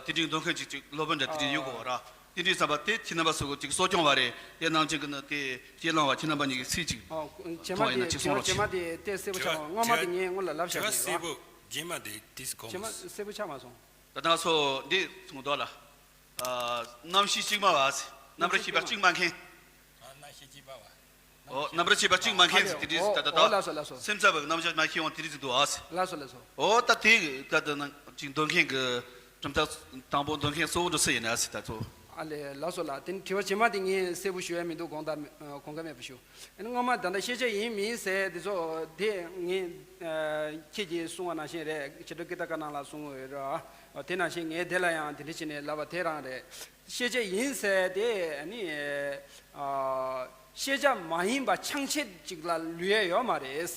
དེ་འདྲའི་འདོན་མཁན་ཅིག་ཅིག་སློབ་དཔོན་འདྲ་དེ་འདྲ་ཡོད་དགོས་ར། དེ་འདྲའི་ཙམ་པ་དེ་ཁྱེད་རྣམ་པ་ཚོ་གི་ཅིག་གསོ་སྐྱོང་བ་རེད། དེ་ནང་བཞིན་གྱི་ནི་དེ་ཁྱེད་ལང་བ་ཁྱེད་རྣམ་པ་གཉིས་ཀྱི་ཚིག་ཅིག་ཨོ། རྗེས་མ་མཐོང་བ་ཡིན་ན་དེ་ཅིག་གསུང་རོགས་རྗེས་མ་བྱེད། དེ་དེ་གསལ་པོ་ཆགས་སོང་། སྔོན་མ་དེ་ངས་སྔོན་ལ་ལབ་བཞག་ནས་ར། དྲི་བ་གསལ་པོ་རྗེས་མ་དེ་དེ་གོང་། རྗེས་མ་གསལ་པོ་ཆགས་མ་སོང་། ད་ལྟ་ང་ཚོ་འདི་གསུང་དོགས་ལ། ཨ། རྣམ་ཤེས་གཅིག་མ་བ་ཟེར། རྣམ་པར་ཤེས་པ་གཅིག་མ་མཁན། ཨ། རྣམ་ཤེས་གཅིག་མ་བ། ཨོ། རྣམ་པར་ཤེས་པ་གཅིག་མ་མཁན་ཟེར་དེ་འདྲ་ཟེར་ད་ད་ད། ཨོ་ལགས་སོ་ལགས་སོ། སེམས་ཙམ་པ་གི་རྣམ་གཞག་མ་ཤེས་ཡོང་དེ་འདྲ་ཟེར་འདུག་ཨ་ཟེར། ལགས་སོ་ལགས་སོ། ཨོ་ད་དེ་ད་ད་ན་ཅིག་འདོན་མཁན་གི་གྲུབ་མཐའ་དང་པོ་འདོན་མཁན་གཙོ་བོ་འདྲ་སུ་ཡིན་ན་ཟེར་ད་ཚོ། ཨ་ལས་ལགས་སོ་ལགས། དེ་ནི་དྲི་བ་རྗེས་མ་དེ་ངས་གསལ་པོ་ཞུ་ཡ་མི་འདུག་དགོངས་དག་གོང་ཁ་མེད་པ་ཞུ། ཨ་ནི་སྔོན་མ་ད་ལྟ་ཤེས་བྱ་ཡིན་མིན་ཟེར་དེ་ཚོ་དེ་ངས་ཁྱེད་ཀྱིས་གསུངས་པ་ནང་བཞིན་རེད། བྱེད་སྒྲུབ་ཀྱི་ད་ག་ནང་ལ་གསུངས་ཡོད་རེད། དེ་ནང་བཞིན་ངས་དེ་ལ་ཡང་དེ་འདྲ་བྱས་ནས་ལབ་པ་དེ་རང་རེད། ཤེས་བྱ་ཡིན་ཟེར་དེ་ནི་ཨ་ཤེས་བྱ་མ་ཡིན་པ་ཆང་ཆད་ཅིག་ལ་ལུས་ཡས་ཡོད་མ་རེད།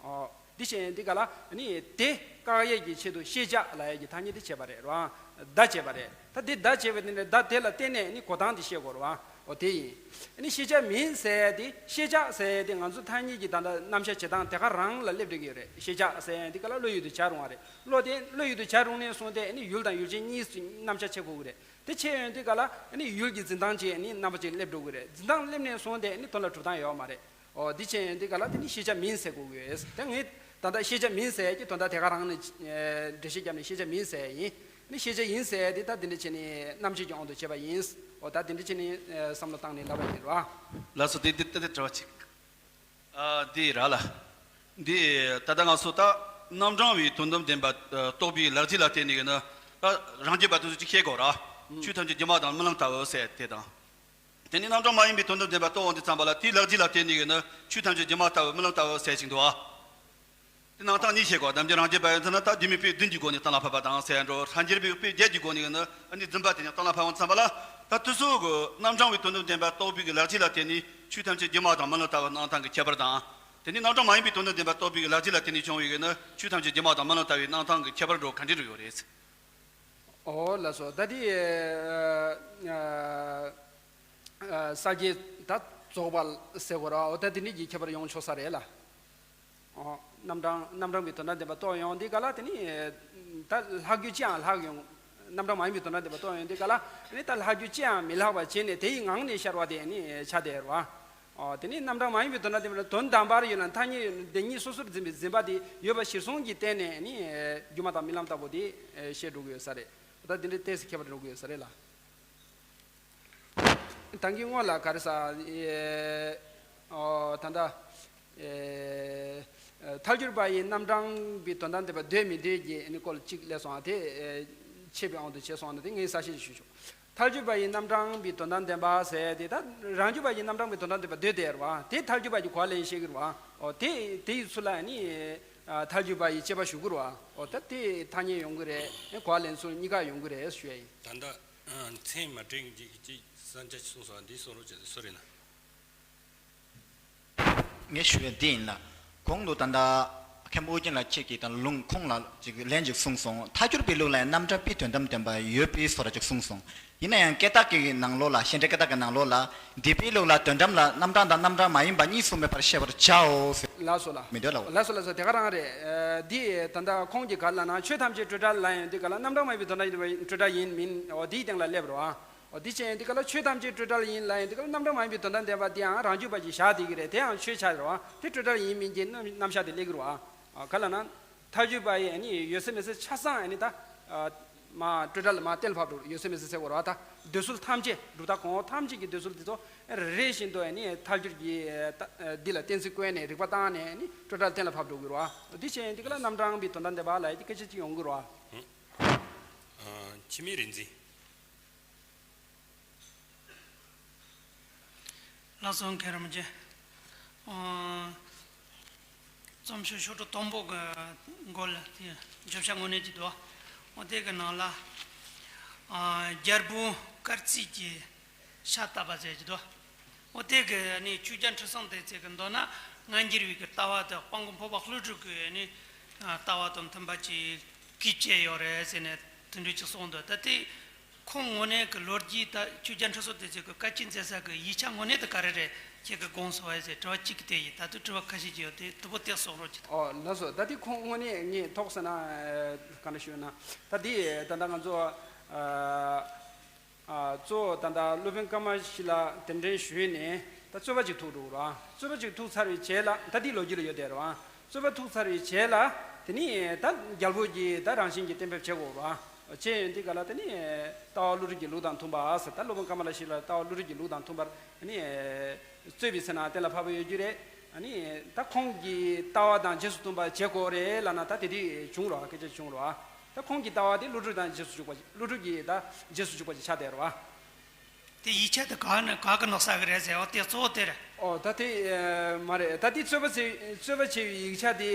ཨོ། འདི་བྱས་འདི་ག་ལ་ནི་དེ་བཀག་ཡས་ཀྱི་ཆེད་དུ་ཤེས་བྱ་ལབ་ཡས་ཀྱི་ཐ་སྙད་དེ་བྱས་པ་རེད་རང་། བརྡ་བྱས་པ་རེད། ད་དེ་བརྡ་བྱས་པ་དེ་ནི་བརྡ་དེ་ལ་བརྟེན་ནས་ནི་གོ་སྟངས་དེ་བཤད་དགོས་རེད་བ། ཨོ་དེ་ཡིན། ནི་ཤེས་བྱ་མིན་ཟེར་དེ་ཤེས་བྱ་ཟེར་དེ་ང་ཚོ་ཐ་སྙད་ཀྱི་ད་ལྟ་རྣམ་གཞག་བྱེད་སྟངས་དེ་ག་རང་ལ་སླེབས་འགྲོ་གི་ཡོད་རེད། ཤེས་བྱ་ཟེར་འདི་ག་ལ་བློ་ཡུལ་དུ་བྱ་རུང་བ་རེད། བློ་དེ་བློ་ཡུལ་དུ་བྱ་རུང་ནས་བཟུང་སྟེ་ནི་ཡུལ་དང་ཡུལ་ཅན་གཉིས་སུ་རྣམ་གཞག་བྱེད་དགོས་ཀྱི་རེད། དེ་བྱས་ཡོང་དུས་ག་ལ་ནི་ཡུལ་གྱི་འཛིན་སྟངས་ཀྱི་ནི་རྣམ་པ་ཅིག་སླེབས་འགྲོ་གི་རེད། འཛིན་སྟངས་སླེབས་ནས་བཟུང་སྟེ་ནི་དོན་ལ་གྲུབ་སྟངས་ཡོད་མ་རེད། ཨོ་འདི་བྱས་ཡོང་དུས་ག་ལ་དེ་ནི་ཤེས་བྱ་མིན་ཟེར་དགོས་ཀྱི་ཡོད། དེ་ངས་ད་ལྟ་ཤེས་བྱ་མིན་ཟེར་གྱི་དོན་དག་དེ་ག་རང་ནས་འགྲེལ་བཤད་བརྒྱབ་ནས་ཤེས་བྱ་མིན་ཟེར་ཡིན། ནི་ཤེས་བྱ་ཡིན་ཟེར་དེ་ད་དེ་འདྲ་བྱས་ནས་རྣམ་བཅད་ཀྱི་དབང་དུ་བྱས་པ་ཡིན། ཨོ་ད་དེ་འདྲ་བྱས་ནས་བསམ་བློ་བཏང་ནས་ལབ་པ་ཡིན་རོ། ལགས་སོ། དེ་དེ་ལྟ་དེ་དྲི་བ་གཅིག་ཨ་འདི་ར་ལ། འདི་ད་ལྟ་ང་ཚོ་ད་རྣམ་གྲངས་པའི་དོན་དམ་བདེན་པ་རྟོགས་པའི་ལག་རྗེས་ལ་བརྟེན་ནས་ཡིན་ན། ད་རང་རྒྱུད་པ་དེ་ཚོ་ཅིག་བཤད་དགོས་ར། ཆོས་ཐམས་ཅད་སྒྱུ་མ་དང་རྨི་ལམ་ལྟ་བུ་ཟེར་དེ་དང་། དེ་ནི་རྣམ་གྲངས་མ་ཡིན་པའི་དོན་དམ་བདེན་པ་རྟོགས་འོང་དུས་ཙམ་པ་ལ་དེའི་ལག་རྗེས་ལ་བརྟེན་ནས་ཡིན་ན་ཆོས་ཐམས་ཅད་སྒྱུ་མ་ལྟ་བུ་རྨི་ལམ་ལྟ་བུ་ཟེར་ཞིག་འདུག་ཨ། དེ་ནང་དག་གཉིས་བཤད་དགོས། རྣམ་འགྱུར་རང་རྒྱུད་པ་ཡིན་ཚེ་ན་ད་སྒྱུ་མའི་དཔེ་བདུན་གྱི་སྒོ་ནས་གཏན་ལ་ཕབ་པ་དང་ཟེར་འགྲོ། སངས་རྒྱས་པའི་དཔེ་བརྒྱད་ཀྱི་སྒོ་ནས་ཡིན་ན་ཨ་ནི་རྫུན་པ་དེ་ཡང་གཏན་ལ་ཕབ་འོང་ཙམ་པ་ལ། ད་དེ་ཚོ་གི་རྣམ་གྲངས་པའི་དོན་དམ་བདེན་པ་རྟོགས་པའི་གི་ལག་རྗེས་ལ་བརྟེན་ནས་ཆོས་ཐམས་ཅད་སྒྱུ་མ་དང་རྨི་ལམ་ལྟ་བུ་སྣང་སྟངས་ཀྱི་ཁྱད་པར་དང་། དེ་ནས་རྣམ་གྲངས་མ་ཡིན་པའི་དོན་དམ་བདེན་པ་རྟོགས་པའི་གི་ལག་རྗེས་ལ་བརྟེན་ནས་བྱུང་བའི་གི་ནི་ཆོས་ཐམས་ཅད་སྒྱུ་མ་དང་རྨི་ལམ་ལྟ་བུའི་སྣང་སྟངས་ཀྱི་ཁྱད་པར་འགྲོ་ག་འདྲ་རུ་ཡོད་རེད། ཨོ་ལགས་སོ། ད་དེ་ཨ་ཨ་ས་སྐྱའི་ད་ རྫོགས་པ་ཟེར་དགོས་ར། འོ་ད་དེ་འདྲ་གི་ཁྱད་པར་ཡོང་ཆོག་ས་རེད་ལ། འོ་རྣམ་གྲངས་རྣམ་གྲངས་པའི་དོན་དམ་བདེན་པ་རྟོགས་ཡོང་དུས་ག་ལ་དེ་ནི་ད་ལྷག་རྒྱུ་ཅི་ཡང་ལྷག་ཡོང་། རྣམ་གྲངས་མ་ཡིན་པའི་དོན་དམ་བདེན་པ་རྟོགས་ཡོང་དུས་ག་ལ་ནི་ད་ལྷག་རྒྱུ་ཅི་ཡང་མི་ལྷག་པ་བྱས་ནས་དེ་ཡི་ངང་ནས་ཤར་བ་དེ་ནི་ཆ་དེ་རེད་བ། འོ་དེ་ནི་རྣམ་གྲངས་མ་ཡིན་པའི་དོན་དམ་བདེན་པ་དོན་དམ་པར་ཡོད་ན་ཐ་སྙད་བདེན་གཉིས་སོ་སོར་འཛིན་པའི་འཛིན་པ་དེ་ཡོད་པ་གཞིར་བཟུང་གི་སྟེང་ནས་ནི་སྒྱུ་མ་དང་རྨི་ལམ་ལྟ་བུ་དེ་བཤད་འགྲོ་གི་ཡོད་ས་རེད། འོ་ད་དེ་འདྲའི་ཏོག་ཙམ་ཁྱད་པར་འགྲོ་གི་ཡོད་ས་རེད་ལ། ད་གིན་སྔོན་ལ་ག་རེ་ཟ། ཨེ། ཨོ་ད་ལྟ། ཨེ། ཐལ་འགྱུར་བ་ཡི་རྣམ་གྲངས་པའི་དོན་དམ་བདེན་པ་འདོད་མི་འདོད་ཀྱི་ཨ་ནི་སྐོར་གཅིག་སླེབས་སོང་། དེ་ཨེ། ཆད་པའི་དབང་དུ་བྱས་སོང་། ཨ་ནི་དེ་ངས་གསལ་བཤད་ཞུ་ཆོག་ཐལ་འགྱུར་བ་ཡི་རྣམ་གྲངས་པའི་དོན་དམ་བདེན་པ་ཟེར་དེ་ད་རང་རྒྱུད་པ་ཡི་རྣམ་གྲངས་པའི་དོན་དམ་བདེན་པ་འདོད་དེ་རེད་བ། དེ་ཐལ་འགྱུར་བ་གྱི་གོ་བ་ལེན་ཤེས་ཀྱི་རེད་བ། ཨོ་དེ་དེ་ཡི་ཚུལ་ལ་ཨ་ནི་ཐལ་འགྱུར་བ་ཡི་དཔྱད་པ་ཞུ་དགོས་རེད་བ། ཨོ་ད་དེ་ཐ་སྙད་ཡོང་གི་རེད། གོ་བ་ལེན་ཚུལ་གཉིས་ཀ་ཡོང་གི་རེད་ཞུ་ཡ་ཡིན། ད་ལྟ། ཨ། མཚན་མ་འདྲེན་གྱི་ཅིག་གསང་རྒྱ་གསུངས་སོང་། འདི་གསུང་རོགས་བྱས་ཏེ་སུ་རེད་ན། ངས་ཞུ་ཡ་འདི་ཡིན་ལ། གོང་དུ་ད་ལྟ་མཁན་པོ་ཨོ་རྒྱན་ལགས་ཁྱེད་ཀྱིས་ད་ལུང་ཁོང་ལ་ཅིག་ལན་ཅིག་གསུངས་སོང་། ཐལ་འགྱུར་བའི་ལུགས་ལ་ཡང་རྣམ་གྲངས་པའི་དོན་དམ་བདེན་པ་ཡོད་པའི་བཟོ་འདྲ་ཅིག་གསུངས་སོང་། ཡིན་ན་ཡང་བཀའ་རྟགས་ཀྱི་ནང་ལོགས་ལ་བཤད་འགྲེལ་བཀའ་རྟགས་ཀྱི་ནང་ལོགས་ལ་འདས་པའི་ལུགས་ལ་དོན་དམ་ལ་རྣམ་གྲངས་དང་རྣམ་གྲངས་མ་ཡིན་པ་གཉིས་སུ་མེད་པར་ཤེས་པར་བྱའོ་ཟེར། ལགས་སོ་ལགས། མི་འདོད་ལ། ལགས་སོ་ལགས་སོ། དེ་ག་རང་རེད། ཨ། འདི་ད་ལྟ་ཁོང་གིས་ག་རེ་ལབ་ན་ཆོས་ཐམས་ཅད་སྤྲོས་བྲལ་ལབ་ཡོང་དུས་ག་ལ་རྣམ་གྲངས་མ་ཡིན་པའི་དོན་དམ་སྤྲོས་བྲལ་ཡིན་མིན། འོ་འདིའི་སྟེང་ལ་སླེབས་རོགས་ཨ། འོ་འདི་བྱས་ཡོང་དུས་ག་ལ་ཆོས་ཐམས་ཅད་སྤྲོས་བྲལ་ཡིན་ལབ་ཡོང་དུས་ག་ལ་རྣམ་གྲངས་མ་ཡིན་པའི་དོན་དམ་བདེན་པ་འདི་ཡང་རང་རྒྱུད་པ་ཞིག་བཞག་བསྡད་ཀྱི་རེད། དེ་ཡང་ཆོས་ཆགས་རེད་བ། དེ་སྤྲོས་བྲལ་ཡིན་མིན་གྱི་རྣམ་རྣམ་གཞག་དེ་སླེབས་ཀྱི་རེད་བ། ཨ། ག་ལབ་ན། ཐལ་འགྱུར་བ་ཡི་ཨ་ནི་ཡོད་ཚད་མེད་ཚད་ཆ་ཚང་ཨ་ནི་ད། ཨ། མ་སྤྲོས་བྲལ་མ་གཏན་ལ་ཕབ་འགྲོ། ཡོད་ཚད་མེད་ཚད་ཟེར་དགོས་རེད་བ། ད་འདོད་ཚུལ་ཐམས་ཅད་སྒྲུབ་རྟགས་གོང་འོག་ཐམས་ཅད་ཀྱི་འདོད་ཚུལ་དེ་ཚོ་རེ་རེ་བཞིན་དུ་ཨ་ནི་ཐལ་འགྱུར་གྱི་ཨ་འདི་ལ་གཏན་ཚིགས་བཀོད་ནས་རིགས་པ་བཏང་ནས་ཨ་ནི་སྤྲོས་བྲལ་གཏན་ལ་ཕབ་འགྲོ་གི་རེད་བ། འདི་བྱས་ཡོང་དུས་ག་ལ་རྣམ་གྲངས་པའི་དོན་དམ་བདེན་པ་ལབ་ཡ་གི་སྐད་ཆ་ཅིག་ཡོང་གི་རེད་བ། ཨ། འཆི་མེད་རིག་འཛིན། ལགས་སོ། མཁན་རིན་པོ་ཆེ། ཨོ། རྩོམ་ཤོག་ཤོག་གྲངས་དང་པོ་གི་མགོ་ལ་དེ་བརྗོད་བྱ་དངོས་གནས་ཀྱི་འདུག་འོ་དེ་གི་ནང་ལ། ཨ། རྒྱལ་པོ་སྐར་རྩིས་ཀྱི་ཤ་བཏབ་པ་ཟེར་གྱི་འདུག་འོ་དེ་གི་ནི་ཆོས་རྒྱལ་ཁྲི་སྲོང་ལྡེ་བཙན་གྱི་མདོར་ན་སྔ་འགྱུར་བའི་གི་ལྟ་བ་དང་སྤང་གོང་འཕགས་པ་ཀླུ་སྒྲུབ་ཀྱི་ནི་ལྟ་བ་དང་མཐུན་པ་ཅིག་གིས་བཅད་ཡོད་རེད་ཟེར་ནས་དེ་འདྲ་ཅིག་གསུངས་འདུག་ད་དེ། ཁོང་དངོས་གནས་ཀྱི་ལོ་རྒྱུས་ད་ཆོས་རྒྱལ་ཁྲི་སྲོང་ལྡེ་བཙན་གྱི་བཀའ་དྲིན་མཛད་ས་གི་ཡིག་ཆ་དངོས་གནས་དེ་ག་རེ་རེད། ཁྱེད་ཀྱིས་དགོངས་སོང་བས་ཟེར་དྲི་བ་གཅིག་གི་དེ་ཡིན། ད་དུང་དྲི་བ་ཁ་ཤས་ཅིག་ཡོད་དེ་དུ་པོ་དེ་གསུང་རོགས་གྱིས་དང་། ཨོ་ལགས་སོ། ད་དེ་ཁོང་དངོས་གནས་ངས་ཐོག་ཟེར་ན་ག་འདྲ་ཞུས་ན། ད་དེ་ད་ལྟ་ང་ཚོ་ཨ་ཨ་གཙོ་བོ་ད་ལྟ་སློབ་དཔོན་ཀ་མ་ལ་ཤཱི་ལ་གདན་འདྲེན་ཞུས་ནས་ད་རྩོད་པ་ཅིག་ཐུག་འགྲོ་གི་རེད་བ། རྩོད་པ་ཅིག་ཐུག་ཚར་བའི་རྗེས་ལ་ད་དེ་ལོ་རྒྱུས་ལ་ཡོད་དེ་རེད་བ། རྩོད་པ་ཐུག་ཚར་བའི་རྗེས་ལ་དེ་ནི་ད་རྒྱལ་པོ་གྱིས་ད་རང་བཞིན་གྱིས་གཏན་འབེབས་བྱེད་དགོས་རེད་བ། བྱས་ཡོང་དུས་ག་ལ་དེ་ནི་ལྟ་བ་ཀླུ་སྒྲུབ་ཀྱི་ལུགས་དང་མཐུན་པ་ཟེར། ད་སློབ་དཔོན་ཀ་མ་ལ་ཤཱི་ལ་ལྟ་བ་ཀླུ་སྒྲུབ་ཀྱི་ལུགས་དང་མཐུན་པར་ནི་རྩོད་པའི་ཚེ་ན་གཏན་ལ་ཕབ་པ་ཡོད་རྒྱུ་རེད། ཨ་ནི་ད་ཁོང་གི་ལྟ་བ་དང་རྗེས་སུ་མཐུན་པར་བྱེད་དགོས་རེད་ལབ་ན་ད་དེ་དུས་བྱུང་རོགས། སྐད་ཆ་བྱུང་རོགས། ད་ཁོང་གི་ལྟ་བ་དེ་ཀླུ་སྒྲུབ་དང་རྗེས་སུ་འཇུག་པ། ཀླུ་སྒྲུབ་ཀྱི་ད་རྗེས་སུ་འཇུག་པ་ཅིག་ཆགས་བསྡད་རོགས། དེ་ཡིག་ཆ་དེ་ག་ནས་ག་གི་ནོར་ས་གི་རེད་ཟེར་བ་དེ་གཙོ་བོ་དེ་རེད། ཨོ་ད་དེ་ཨེ་མ་རེད། ད་དེ་རྩོད་པ་བྱེད་རྩོད་པ་བྱེད་པའི་ཡིག་ཆ་དེ་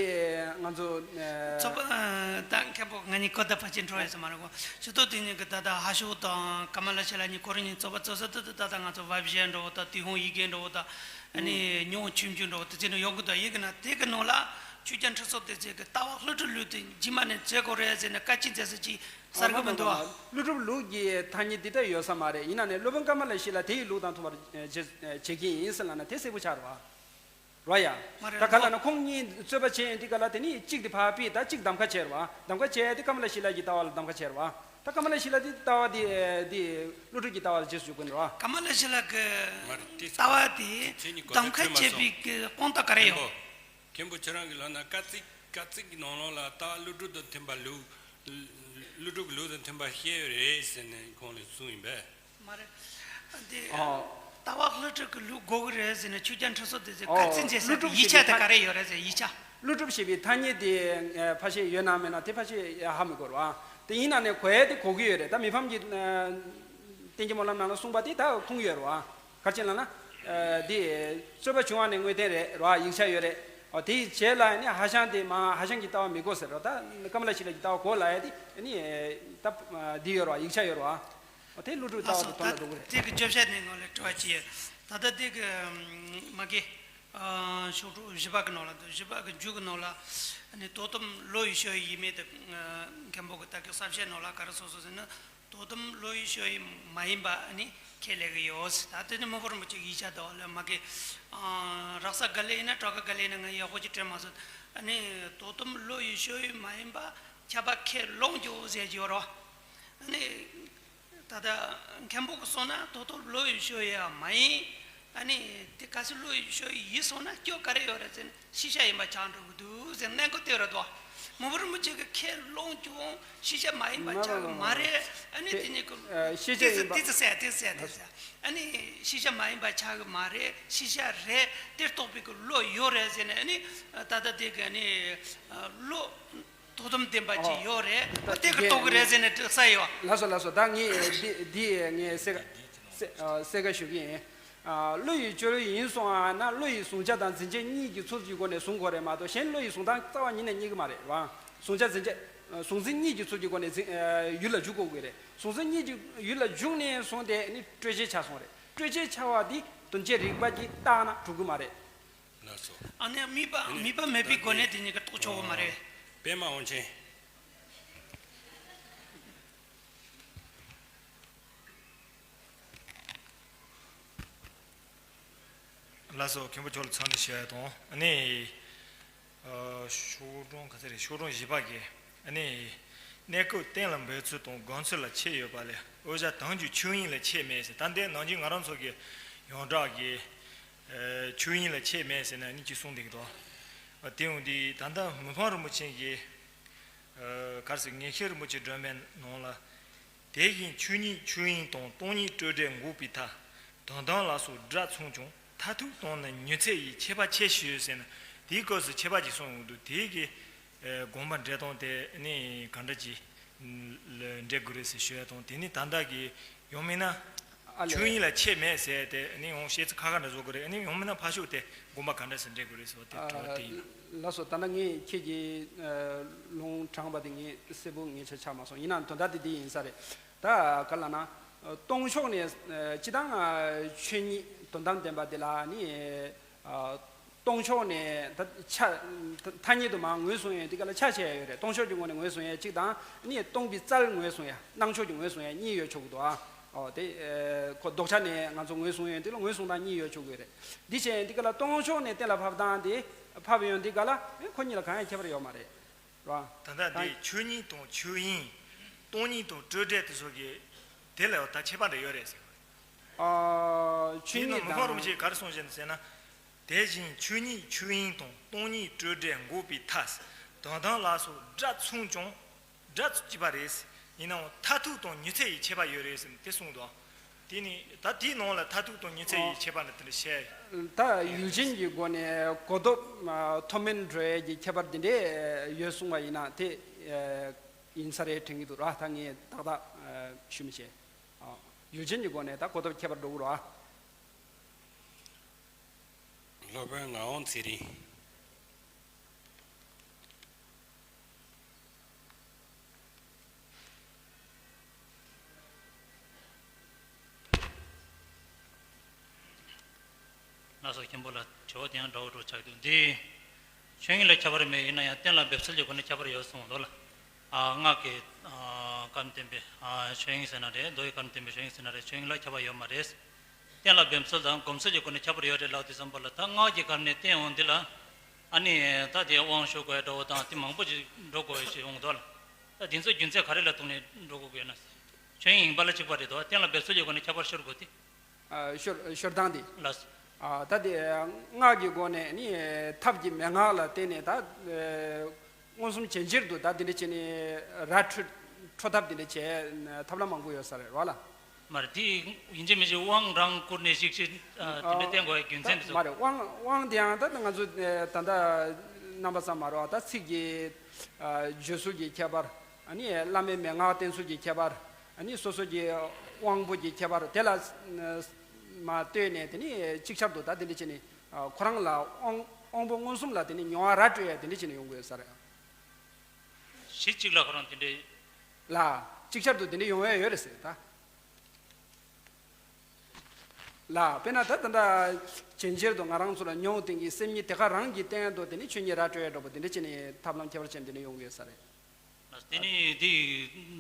ང་ཚོ་ཨེ། རྩོད་པ་ཨ་ད་མཁན་པོ་ང་གཉིས་གོ་བརྡ་ཕལ་ཆེར་འཕྲོད་ཡོད་ས་མ་རེད་གོ། ཇུས་གཏོགས་དེ་གཉིས་ཀྱི་ད་ལྟ་ཧ་ཤོ་དང་ཀ་མ་ལ་ཤཱི་ལ་གཉིས་ཁོ་རང་གཉིས་རྩོད་པ་རྩོད་ས་དེ་ད་ལྟ་ང་ཚོ་བབ་བཞག་འདྲ་བོ་དང་ཏུན་ཧོང་ཡི་གེ་འདྲ་བོ་དང་ཨ་ནི་ཉི་ཧོང་ཆོས་འབྱུང་འདྲ་བོ་དེ་ཚོ་ནས་ཡོང་གི་འདུག་ཡིན་གྱི་ན་དེ་གི་ནང་ལ་ཆོས་རྒྱལ་ཁྲི་སྲོང་ལྡེ་བཙན་གྱི་ལྟ་བ་ཀླུ་སྒྲུབ་ལུགས་དེ་རྗེས་མ་ནས་མཛད་དགོས་རེད་ཟེར་ནས་བཀའ་དྲིན་མཛད་ས་ཅིག་གསལ་གི་མི་འདུག་ཨ། ཀླུ་སྒྲུབ་ལུགས་ཀྱི་ཐ་སྙད་འདི་ལྟར་ཡོད་ས་མ་རེད། ཡིན་ན་ནས་སློབ་དཔོན་ཀ་མ་ལ་ཤཱི་ལ་དེ་ཡི་ལུགས་དང་མཐུན་པར་བྱེད་བྱེད་ཀྱི་ཡིན་ཟེར་ལབ་ན་དེ་གསལ་པོ་ཆགས་རེད་བ། རོ་ཡ། མ་རེད། ད་ག་ལ་ན་ཁོང་གཉིས་རྩོད་པ་བྱེད་ཡོང་དུས་ག་ལ་དེ་ནི་གཅིག་དེ་ཕར་ཕུད། ད་གཅིག་གདམ་ཁ་བྱས་རེད་བ། གདམ་ཁ་བྱས་ཏེ་ཀ་མ་ལ་ཤཱི་ལ་གྱི་ལྟ་བ་ལ་གདམ་ཁ་བྱས་རེད་བ། ད་ཀ་མ་ལ་ཤཱི་ལ་དེ་ལྟ་བ་དེ་དེ་ཀླུ་སྒྲུབ་ཀྱི་ལྟ་བ་ལ་རྗེས་སུ་འཇུག་གི་རེད་བ། ཀ་མ་ལ་ཤཱི་ལ་གི་མ་རེད། དེ་ལྟ་བ་དེ་ཁྱེད་གཉིས་གོ་གདམ་ཁ་བརྡ་འཕྲོད་མ་བྱས་པའི་སོང་། གི་དཔང་རྟགས་ག་རེ་ཡོད། མཁན་པོ། མཁན་པོ་ཁྱེད་རང་གིས་ལབ་ན་བཀའ་གཙིགས་བཀའ་གཙིགས་ཀྱི་ནང་ལོགས་ལ་ལྟ་བ་ཀླུ་སྒྲུབ་དང་མཐུན་པ་ལུགས། ཀླུ་སྒྲུབ་ཀྱི་ལུགས་དང་མཐུན་པ་བཤད་ཡོད་རེད་ཟེར་ནས་ཁོང་ལ་གསུངས་ཡིན་པས། མ་རེད། འདི་ཨོ། ལྟ་བ་ཀླུ་སྒྲུབ་ཀྱི་ལུགས་དགོས་ཀྱི་རེད་ཟེར་ནས་ཆོས་རྒྱལ་ཁྲི་སྲོང་ལྡེ་བཙན་ཨོ། བཀའ་དྲིན་ཆེ་ཟེར་ཀླུ་སྒྲུབ་ཡིག་ཆ་དེ་ག་རེ་ཡོད་རེད་ཟེར་ཡིག་ཆ། ཀླུ་སྒྲུབ་ཞེས་པའི་ཐ་སྙད་དེ་ཕལ་ཆེར་ཡོད་ན་མེད་ན་དེ་ཕལ་ཆེར་ཧ་མི་གོ་རེད་བ། དེ་ཡིན་ན་ནས་གོ་ཡས་དེ་གོ་གི་ཡོད་རེད། ད་མི་ཕམ་གྱི་བསྟན་རྒྱས་སྨོན་ལམ་ནང་ལ་གསུངས་པ་དེ་ད་ཁུངས་ཡོད་རེད་བ། ག་རེ་བྱས་ལབ་ན། འདི་རྩོད་པ་བྱུང་བ་ནས་དངོས་བསྟན་རེད་རེད་བ། ཡིག་ཆ་ཡོད་རེད། ཨོ་དེའི་རྗེས་ལ་ནི་ཧ་ཤང་དེ་མ་ཧ་ཤང་གི་ལྟ་བ་མི་དགོས་ཟེར་རོ། ད་ཀ་མ་ལ་ཤཱི་ལ་གི་ལྟ་བ་དགོས་ལབ་ཡས་དེ་ནི་ད་འདི་ཡོད་རེད་བ། ཡིག་ཆ་ཡོད་རེད་བ། ཨོ་དེ་ཀླུ་སྒྲུབ་ལྟ་བ་དེ་དོན་ལ་འགྲོ་གི་རེད། དེ་གི་བརྗོད་བྱ་ནི་ངོ་ལ་དྲི་བ་ཅི་ཡོད། ད་ལྟ་དེ་གི་མ་གི་ཤོག་གྲུ་བཞི་པ་གི་ནང་ལ་འདུག་བཞི་པ་གི་མཇུག་གི་ནང་ལ་ནི་དོ་དམ་ལོ་ཡི་ཤོ་ཡི་མེད་དེ་མཁན་པོ་གི་ད་གི་གསལ་བཤད་ནང་ལ་ག་རེ་གསུངས་སོང་ཟེར་ན། དོ་དམ་བློ་ཡི་ཤོ་ཡི་མ་ཡིན་པ་ཨ་ནི་ཁས་ལེན་གི་ཡོད། ད་དེ་ནི་མི་ཕོ་རིན་པོ་ཆེ་གི་ཡིག་ཆ་དང་ལ་མ་གི་རགས་ས་ག་ལེ་ཡིན་ན་གྲགས་ཀ་ག་ལེ་ཡིན་ན་ང་ཡག་པོ་ཅིག་དྲན་མ་སོང་། ཨ་ནི་དོ་དམ་བློ་ཡི་ཤོ་ཡི་མ་ཡིན་པ་ཁྱབ་པ་ཁས་ལོངས་རྒྱུ་ཟེར་གྱི་ཡོད་རོ། ཨ་ནི། ད་ལྟ་མཁན་པོ་གི་གསུང་ན་དོ་དམ་བློ་ཡི་ཤོ་ཡ་མ་ཡིན། ཨ་ནི་དེ་ག་ཚོད་བློ་ཡི་ཤོ་ཡི་སོང་ན་སྐྱོ་ག་རེ་ཡོད་རེད་ཟེར་ན་ཤེས་བྱ་ཡིན་པ་ཆགས་འགྲོ་གི་འདུག་ཟེར་གནད་འགག་དེ་རེད་དོ། མི་ཕོ་རིན་པོ་ཆེ་གི་ཁས་ལོངས་ཀྱང་ཤེས་བྱ་མ་ཡིན་པ་ཆགས་གི་མ་རེད། ཨ་ནི་དེ་གཉིས་ཀྱི་ཤེས་བྱ་ཡིན་པ་དེ་ཚོ་ཟེར་དེ་ཟེར་དེ་ཟེར། ཨ་ནི་ཤེས་བྱ་མ་ཡིན་པ་ཆགས་གི་མ་རེད། ཤེས་བྱ་རེད། དེ་རྟོགས་པའི་གི་བློ་ཡོད་རེད་ཟེར་ནས་ཨ་ནི་ད་ལྟ་དེ་གི་ཨ་ནི་བློ། དོ་དམ་ལྡན་པ་ཅིག་ཨོ། ཡོད་རེད། ད་དེ་གི་དེ་རྟོགས་གི་རེད་ཟེར་ནས་ས་ཡོད། ལགས་སོ་ལགས་སོ། ད་ངས་འདི་འདི་ངས་གསལ་ཁ་གསལ་ཁ་ཞུ་གི་ཡིན། བློ་ཡི་སྤྱོད་ཡུལ་ཡིན་སོང་ཨ་ན་བློ་ཡི་གཟུང་བྱ་དང་འཛིན་བྱེད་གཉིས་ཀྱི་ཚུལ་གྱི་སྒོ་ནས་གཟུང་དགོས་རེད་མ་གཏོགས་གཞན་བློ་ཡི་གཟུང་སྟངས་རྩ་བ་ཉིད་ནས་རྙེད་ཀྱི་མ་རེད་བ། གཟུང་བྱ་འཛིན་བྱེད་གཟུང་འཛིན་གཉིས་ཀྱི་ཚུལ་གྱི་སྒོ་ནས་འཛིན་ཡུལ་ལ་འཇུག་དགོས་ཀྱི་རེད། གཟུང་འཛིན་གཉིས་ཀྱི་ཡུལ་ལ་འཇུག་ནས་བཟུང་སྟེ་ནི་སྤྲོས་བྱེད་ཆགས་སོང་རེད། སྤྲོས་བྱེད་ཆགས་པ་འདི་དོན་བྱེད་རིག་པ་གྱིས་བརྟགས་ན་གྲུབ་ཀྱི་མ་རེད། ལགས་སོ། ཨ་ནི་དམིགས་པ་དམིགས་པ་མེད་པའི་སྒོ་ནས་དེ་གཉིས་ཀ་རྟོགས་ཆོག་གི་མ་རེད། པད་མ་དབང་ཆེན། ལགས་སོ། མཁན་པོ་མཆོག་ལ་འཚམས་འདྲི་ཞུ་ཡ་དང་ཨ་ནི། ཤོག་གྲངས་ག་ཚོད་རེད། ཤོག་གྲངས་བཞི་པ་གི་ཨ་ནི། གནས་སྐབས་གཏན་ལ་འབེབས་ཚུལ་དང་དགོངས་ཚུལ་ལ་ཁྱད་ཡོད་པ་ལས་དབུ་ཞྭ་དོན་གྱི་ཆོས་དབྱིངས་ལ་ཁྱད་མེད་ཟེར། ད་ལྟའི་ནང་བཞིན་ང་རང་ཚོ་གི་ཡོངས་གྲགས་ཀྱི་ཆོས་དབྱིངས་ལ་ཁྱད་མེད་ཟེར་ན་ནི་ཅིག་གསུངས་བསྡད་ཀྱི་འདུག་དེ་ཡང་འདི་ད་ལྟ་མི་ཕམ་རིན་པོ་ཆེ་གིས་གར་སོང་ངེས་ཤེས་རིན་པོ་ཆེ་སྒྲོན་མེ་ནང་ལ། དེ་བཞིན་ཆོས་ཉིད་ཆོས་དབྱིངས་དང་སྟོང་ཉིད་སྤྲོས་བྲལ་འགོག་པའི་མཐའ། དོན་དམ་ལ་སོགས་སྒྲ་མཚུངས་ཀྱང་མཐར་ཐུག་དང་ནི་ཉི་ཚེ་ཡི་ཁྱད་པར་ཕྱེ་ཞུས་ཟེར་ན། དེའི་སྐབས་སུ་ཁྱད་པར་ཅིག་གསུངས་ཡོང་དུས་དེའི་གི་དགོངས་པ་འགྲེལ་སྟངས་དེ་ནི་ག་འདྲ་ཅིག་འགྲེལ་དགོས་རེད་ཟེར་ཞུ་ཡ་དང་དེ་ནི་ད་ལྟ་གི་ཡང་མིན་ན། ཨ་ལས། ཆོས་དབྱིངས་ལ་ཁྱད་མེད་ཟེར་དེ་ནི་ཡང་བཤད་ཚུལ་ཁ་ཁ་འདྲ་བཟོ་དགོས་རེད། ནི་ཡང་མིན་ན་ཕར་ཕྱོགས་དེ་དགོངས་པ་ག་འདྲ་ཟེར་འགྲེལ་དགོས་རེད་ཟེར་བ་དེ་དྲི་བ་དེ་ཡིན། ལགས་སོ། ད་ལྟ་ངས་ཁྱེད་ཀྱི་ལུང་དྲངས་པ་དེ་ངས་གསལ་པོ་ངེས་ཆ་ཆགས་མ་སོང་། ཡིན་ནའང་དོན་དག་དེ་འདི་ཡིན་ས་རེད། ད་ག་ལ་ན། སྟོང་ཕྱོགས་ནས་སྤྱི་དང་ཆོས་ཉིད་དོན་དམ་བདེན་པ་དེ་ལ་ནི། སྟོང་ཕྱོགས་ནས་ད་ཆ་ཐ་སྙད་དུ་མ་ངོས་བཟུང་ཡས་དེ་ག་ལ་ཆ་བྱས་ཡོད་རེད། སྟོང་ཕྱོགས་ཀྱི་ངོས་ནས་ངོས་བཟུང་ཡས་གཅིག་དང་ནི་སྟོང་པའི་རྩལ་ངོས་བཟུང་ཡས་སྣང་ཕྱོགས་ཀྱི་ངོས་བཟུང་ཡས་གཉིས་ཡོད་ཆོག་གི་འདུག་ཨ། ཨོ་དེ་ཁོ་ལྡོག་ཆ་ནས་ང་ཚོ་ངོས་བཟུང་ཡས་དེ་ལ་ངོས་བཟུང་སྟངས་གཉིས་ཡོད་ཆོག་གི་རེད། འདི་བྱས་ཡས་དེ་ག་ལ་སྟོང་ཕྱོགས་ནས་གཏན་ལ་ཕབ་སྟངས་དེ་ཕབ་ཡོང་དེ་ག་ལ་ཁོ་གཉིས་ལ་གང་ཡང་ཁྱད་པར་ཡོད་མ་རེད། རེད་བ། ད་ལྟ་འདི་ཆོས་ཉིད་དང་ཆོས་དབྱིངས། སྟོང་ཉིད་དང་སྤྲོས་བྲལ་དེ་ཚོ་གི་དེ་ལ་ད་ཁྱད་པར་འདྲ་ཡོད་རེད་ཟེར་བ་རེད། ཨ། ཆོས་ཉིད་དང་། དེ་ནི་མི་ཕམ་རིན་པོ་ཆེས་ག་རེ་གསུངས་བཞིན་ཟེར་ན། དེ་བཞིན་ཆོས་ཉིད་ཆོས་དབྱིངས་དང་སྟོང་ཉིད་སྤྲོས་བྲལ་འགོག་པའི་མཐའ། དོན་དམ་ལ་སོགས་སྒྲ་མཚུངས་ཀྱང་སྒྲ་གཅིག་པ་རེད། ཡིན་ནའང་མཐར་ཐུག་དང་ཉི་ཚེ་ཡི་ཁྱད་པར་ཡོད་རེད་ཟེར་ནས་དེ་གསུངས་འདུག་དེ་ནི་ད་དེའི་ནང་ལ་མཐར་ཐུག་དང་ཉི་ཚེ་ཡི་ཁྱད་པར་འདི་དེ་འདྲ་བཤད། ད་ཡུལ་ཅན་གྱི་སྒོ་ནས་གོ་ཐོབ་ཐོབ་མིན་འགྲོ་ཡས་ཀྱི་ཁྱད་པར་འདི་འདྲས་ཡོད་གསུངས་པ་ཡིན་ན་དེ་ཡིན་ས་རེད་དྲན་གྱི་འདུག་ར། ད་ངས་ཏག་ཏག་ཞུ་མི་ཤེས། ཡུལ་ཅན་གྱི་སྒོ་ནས་ད་གོ་ཐོབ་ཁྱད་པར་འགྲོ་གི་རེད་བ། སློབ་དཔོན་ངག་དབང་ཚེ་རིང་། ལགས་སོ། མཁན་པོ་ལ་དྲི་བ་དེ་ཡང་འདྲ་བོ་འདྲ་བོ་ཆགས་འདུག་འདི་ཆོས་དབྱིངས་ལ་ཁྱད་པར་མེད། ཡིན་ན་ཡང་གཏན་ལ་འབེབས་ཚུལ་གྱི་སྒོ་ནས་ཁྱད་པར་ཡོད་གསུངས་འདུག་ལ། ཨ། སྔགས་ཀྱི་ཨ་བཀའ་བསྟན་པའི་ཨ་ཆོས་དབྱིངས་ཟེར་ན་རེད། མདོ་ཡི་བཀའ་བསྟན་པའི་ཆོས་དབྱིངས་ཟེར་ན་རེད། ཆོས་དབྱིངས་ལ་ཁྱད་པར་ཡོད་མ་རེད། གཏན་ལ་འབེབས་ཚུལ་དང་སྒོམ་ཚུལ་གྱི་སྒོ་ནས་ཁྱད་པར་ཡོད་རེད་ལབ་དུས་ཙམ་པ་ལ། ད་སྔགས་ཀྱི་སྒང་ནས་བསྟན་འོང་འདི་ལ་ཨ་ནི་ད་དེ་དབང་ཞུ་དགོས་འདྲ་བོ་དང་དེ་མང་པོ་ཅིག་འགྲོ་དགོས་ཞེས་འོང་འདུག་ལ། ད་དེ་ཚོ་རྒྱུ་མཚན་ག་རེ་ལ་ཐུག་ནས་འགྲོ་དགོས་ཀྱི་ཡོད་ན། ཆོས་དབྱིངས་ཡིན་པ་ལ་གཅིག་པ་རེད་དོ། གཏན་ལ་འབེབས་ཚུལ་གྱི་སྒོ་ནས་ཁྱད་པར་ཤོར་དགོས་ཏེ། ཨ། ཤོར་ཤོར་སྟངས་དེ། ལགས། ཨ། ད་དེ་སྔགས་ཀྱི་སྒོ་ནས་ནི་ཐབས་ཀྱི་མན་ངག་ལ་བརྟེན་ནས་ད་མངོན་སུམ་ཇེ་ཆེར་དུ་ད་དེ་འདྲ་བྱས་ནས་ར་འཕྲོད་འཕྲོད་ཐབས་དེ་འདྲ་བྱས་ཐབས་ལམ་མང་པོ་ཡོད་ས་རེད་བ་ལ། མ་རེད། དེ་ཡིན་གཅིག་མིན་གཅིག་དབང་རང་བསྐུར་ནས་ཞིག་ཞིག་ཨ། དེ་འདྲ་བསྟན་དགོས་ཡ་རྒྱུ་མཚན་དེ་ཚོ། མ་རེད། དབང་དབང་དེའང་ད་ང་ཚོ་ད་ལྟ་རྣམ་པ་ཚང་མ་རེད་བ། ད་ཚིག་གི་ཨ་བརྗོད་ཚུལ་གྱི་ཁྱད་པར། ཨ་ནི་བླ་མའི་མན་ངག་བསྟན་ཚུལ་གྱི་ཁྱད་པར། ཨ་ནི་སོ་སོ་གི་དབང་པོ་གི་ཁྱད་པར་དེ་ལ་མ་ལྟོས་ནས་དེ་ནི་ཅིག་ཆར་དུ་ད་དེ་འདྲ་བྱས་ནས་ཁོ་རང་ལ་དབང་དབང་པོ་མངོན་སུམ་ལ་དེ་ནི་མྱོང་བ་ར་སྤྲོད་ཡ་དེ་འདྲ་བྱས་ནས་ཡོང་གི་ཡོད་ས་རེད། གཞི་གཅིག་ལ་ཁོ་རང་དེ་འདྲའི། ལ། ཅིག་ཆར་དུ་དེ་འདྲ་ཡོང་ཡ་ཡོད་རེད་ཟེར་ད། ལ། དཔེར་ན་ད་ད་ལྟ་ཇེ་ཆེར་དུ་ང་རང་ཚོ་ལ་མྱོང་སྟེང་གི་སེམས་ཉིད་དེ་ག་རང་གི་སྟེང་དུ་དེ་ནི་ཆོས་ཉིད་ར་སྤྲོད་ཡ་འདྲ་པོ་དེ་འདྲ་བྱས་ནས་ཐབས་ལམ་ཁྱད་པར་ཅན་དེ་འདྲ་ཡོང་གི་ཡོད་ས་རེད། ལགས། དེ་ནི་འདི་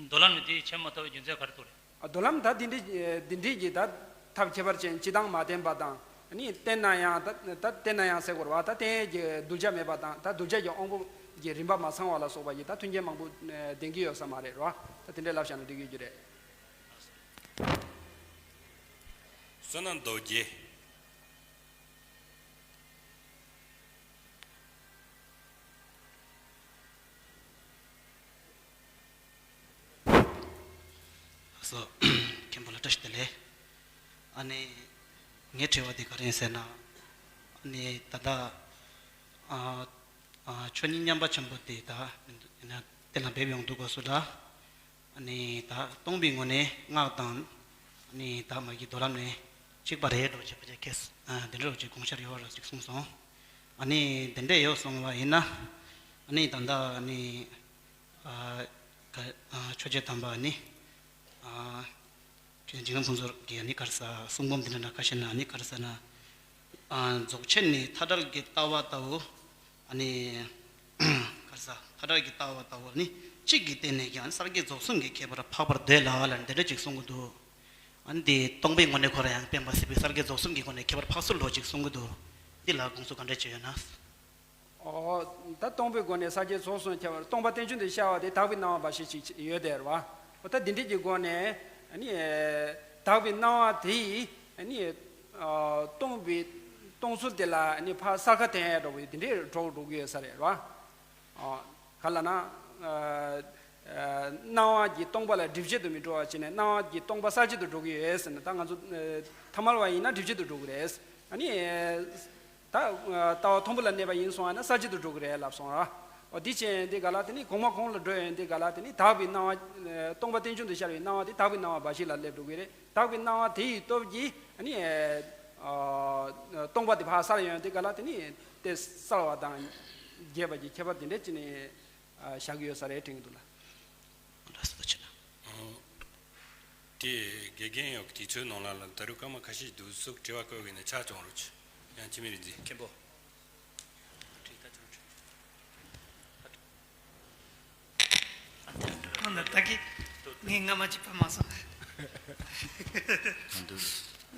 མདོ་ལམ་ནི་འདི་ཕྱེ་མ་ཐུབ་པའི་རྒྱུ་མཚན་ག་རེ་འདུག་རེད། མདོ་ལམ་ད་འདི་འདྲའི་འདི་འདྲའི་གི་ད་ཐབས་ཁྱད་པར་ཅན་སྤྱི་དང་མ་བསྟན་པ་དང་། ནི་བསྟན་ན་ཡང་ད་ད་བསྟན་ན་ཡང་ཟེར་དགོས་རེད་བ། ད་བསྟན་ཡས་ཀྱི་གདུལ་བྱ་མེད་པ་དང་། ད་གདུལ་བྱ་གི་དབང་པོ་གི་རིམ་པ་མ་ཚང་བ་ལ་སོགས་པ་ཡི་ད་མཐུན་རྐྱེན་མང་པོ་ལྡན་གྱི་ཡོད་ས་མ་རེད་རོ། ད་དེ་འདྲའི་ལབ་བཞག་ན་འགྲིག་གི་རེད། བསོད་ནམས་རྡོ་རྗེ། སོ། མཁན་པོ་ལ་བཀྲ་ཤིས་བདེ་ལེགས། ཨ་ནི། ངའི་དྲི་བ་འདི་ག་རེ་ཡིན་ཟེར་ན། ཨ་ནི་ད་ལྟ། ཨ། ཨ། ཆོས་ཉིད་མཉམ་པ་ཆེན་པོ་དེ་ད་གཏན་ལ་འབེབས་ཡོང་དུས་སྐབས་སུ་ལ། ཨ་ནི་ད་སྟོང་པའི་ངོས་ནས་སྔགས་དང་། ཨ་ནི་ད་མ་གི་མདོ་ལམ་ནས་གཅིག་པ་རེད་འགྲོ་བྱེད་པ་ཅེས་ཁེས། ཨ། འདི་འདྲ་ཅིག་དགོངས་འཆར་ཡོད་པ་ར་ཅིག་གསུངས་སོང་། ཨ་ནི་དེ་འདྲས་ཡོད་སོང་བ་ཡིན་ན། ཨ་ནི་ད་ལྟ་ཨ་ནི། ཨ། ག་ཨ། ཆོས་རྗེ་དམ་པ་ཨ་ནི། ཨ། ཆོས་རྗེ་འཇིགས་བྱེད་ཕུན་ཚོགས་ཀྱི་ཨ་ནི་ག་རེ་ཟེར་གསུང་འབུམ་འདི་འདྲ་ན་ཁ་ཤས་ན་ཨ་ནི་ག་རེ་ཟེར་ན། ཨ། རྫོགས་ཆེན་ནི་མཐའ་བྲལ་གྱི་ལྟ་བ་ལྟ་བུ། ཨ་ནི། ག་རེ་ཟེར། མཐའ་བྲལ་གྱི་ལྟ་བ་ལྟ་བུ་ནི་གཅིག་གི་སྟེང་ནས་ཀྱང་སངས་རྒྱས་རྫོགས་གསུམ་གྱི་ཁྱད་པར་འཕགས་པར་འདོད་ལ་ལ་འདི་འདྲ་ཅིག་གསུང་གི་འདུག་ཨ་ནི་དེ་སྟོང་པའི་ངོས་ནས་ཁོ་རང་ཡང་སྤེན་པ་སྲིད་པའི་སངས་རྒྱས་རྫོགས་གསུམ་གྱི་སྒོ་ནས་ཁྱད་པར་འཕགས་ཚུལ་ལོ་ཅིག་གསུང་གི་འདུག་འདི་ལ་དགོངས་ཚུལ་ག་འདྲ་ཅིག་ཡོད་ན། ཨོ། ད་སྟོང་པའི་སྒོ་ནས་སངས་རྒྱས་རྫོགས་གསུམ་ཁྱད་པར། སྟོང་པ་རྟེན་བྱུང་དུ་ཤར་བ་དེ་དག་པའི་སྣང་བ་འབའ་ཞིག་ཅིག་ཡོད་དེ་རེད་བ། ཨོ། ད་འདི་འདྲ་གི་སྒོ་ནས་ཨ་ནི་དག་པའི་སྣང་བ་དེ་ཡིས་ཨ་ནི། ཨ། སྟོང་པའི་སྟོང་ཚུལ་དེ་ལ་ཨ་ནི་ཕར་གསལ་ཁ་བསྟན་ཡ་འདྲ་བོ་འདི་འདྲའི་གྲོགས་འགྲོ་གི་ཡོད་ས་རེད་བ། ཨ། ག་ལ་ན། ཨ། ཨ། སྣང་བ་གི་སྟོང་པ་ལ་སྒྲིབ་བྱེད་དུ་མི་འགྲོ་བ་བྱས་ནས་སྣང་བ་གི་སྟོང་པ་གསལ་བྱེད་དུ་འགྲོ་གི་ཡོད་ཟེར་ན། ད་ང་ཚོ་ཨ་ཐ་མལ་བ་ཡིན་ན་སྒྲིབ་བྱེད་དུ་འགྲོ་གི་རེད། ཨ་ནི། ད་ལྟ་བ་མཐོན་པོ་ལ་གནས་པ་ཡིན་སོང་བ་ན་གསལ་བྱེད་དུ་འགྲོ་གི་རེད་ལབ་སོང་ར། འོ་འདི་བྱས་འདི་ག་ལ་དེ་ནི་གོང་མ་གོང་ལ་འགྲོ་ཡོང་འདི་ག་ལ་དེ་ནི་དག་པའི་སྣང་བ། སྟོང་པ་རྟེན་བྱུང་དུ་ཤར་བའི་སྣང་བ་དེ་དག་པའི་སྣང་བ་འབའ་ཞིག་ལ་སླེབས་འགྲོ་གི་རེད། དག་པའི་སྣང་བ་དེ་ཡི་སྟོབས་ཀྱིས་ཨ་ནི། ཨ། སྟོང་པ་དེ་ཕར་གསལ་ཡོང་འདི་ག་ལ་དེ་ནི་དེ་གསལ་བ་དང་རྒྱས་པ་གྱི་ཁྱད་པར་དེ་འདྲ་ཅི་ནས་བཞག་གི་ཡོད་ས་རེད་དྲན་གྱི་འདུག་ལ། ལགས་སོ་ཐུགས་རྗེ་ཆེ། དེ་དགེ་རྒན་ཡོད་དུས་ཚོད་ནང་ལ་ལ་ད་རུང་སྐར་མ་ཁ་ཤས་འདུག་ཟུག་དྲི་བ་བཀོད་གི་ནས་ཆ་བྱུང་རོགས་བྱེད། ཡང་འཆི་མེད་རིག་འཛིན་མཁན་པོ། ཁོང་ལ་ད་གི་ངས་སྔ་མ་གཅིག་པ་མ་སོང་།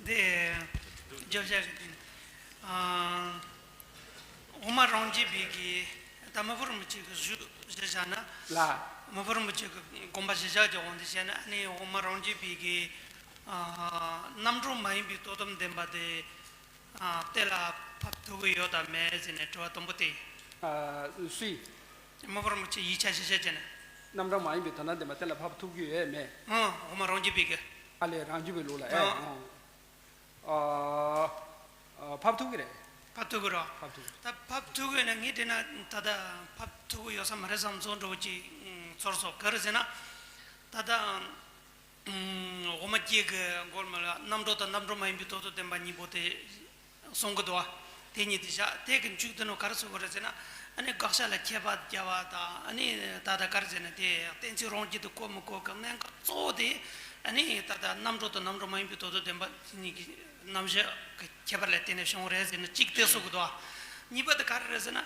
འདི་བརྗོད་བྱ་གི་དེ། ཨ། དབུ་མ་རང་རྒྱུད་པའི་གི་ད་མི་བུ་རིན་པོ་ཆེ་གི་གཞུག་གཞི་བཞག་ན། ལ། མི་བུ་རིན་པོ་ཆེ་གི་དགོངས་པ་གཞི་བཞག་གི་དབང་དུ་བྱས་ན། ཨ་ནི་དབུ་མ་རང་རྒྱུད་པའི་གི། ཨ། རྣམ་གྲངས་མ་ཡིན་པའི་དོན་དམ་བདེན་པ་དེ། ཨ། གཏན་ལ་ཕབ་ཐུབ་ཀྱི་ཡོད་དམ་མེད་ཟེར་ནས་དྲི་བ་དང་པོ་དེ། ཨ། སུས། མི་བུ་རིན་པོ་ཆེ་ཡིག་ཆ་གཞི་བཞག་བྱས་ན། རྣམ་གྲངས་མ་ཡིན་པའི་དོན་དམ་བདེན་པ་གཏན་ལ་ཕབ་ཐུབ་ཀྱི་ཡོད་མེད། ཨང་། དབུ་མ་རང་རྒྱུད་པའི་གི། ཨ་ལས། རང་རྒྱུད་པའི་ལུགས་ལ། ཨེ། ཨང་། ཨང་། ཨ། ཨ། ཕབ་ཐུབ་ཀྱི་རེད། ཕབ་ཐུབ་ཀྱི་རེད། ཕབ་ཐུབ་ཀྱི་རེད། ད་ཕབ་ཐུབ་ཀྱི་ན་ངས་དྲན་ན་ད་ལྟ་ཕབ་ཐུབ་ཀྱི་ཡོད་ས་མ་རེད་བསམ་ཚོར་འདྲ་བོ་ཅིག་ཚོར་སོང་། ག་རེ་ཟེར་ན། ད་ལྟ། ཨ། དབུ་མ་སྐྱེ་གི་སྒོར་མ་ལ་རྣམ་གྲངས་དང་རྣམ་གྲངས་མ་ཡིན་པའི་དོན་དམ་བདེན་པ་གཉིས་པོ་དེ་གསུང་གི་འདུག་བ། དེ་གཉིས་དེ་བཞག་དེ་གི་མཇུག་དེ་ནང་ག་རེ་གསུང་གི་རེད་ཟེར་ན། ཨ་ནི་དགག་བྱ་ལ་ཁྱད་པར་རྒྱག་པ་དང་། ཨ་ནི་ད་ལྟ་ག་རེ་ཟེར་ན་དེ་གཏན་ཚིགས་རང་རྒྱུད་དུ་བཀོད་མི་བཀོད་ཀྱི་གནད་འགག་གཙོ་བོ་དེ། ཨ་ནི་ད་ལྟ་རྣམ་གྲངས་དང་རྣམ་གྲངས་མ་ཡིན་པའི་དོན་དམ་བདེན་པ་གཉིས་ཀྱི་རྣམ་གཞག་གི་ཁྱད་པར་ལ་བརྟེན་ནས་བྱུང་བ་རེད་ཟེར་ནས་གཅིག་དེ་གསུང་གི་འདུག་བ། གཉིས་པ་དེ་ག་རེ་རེད་ཟེར་ན།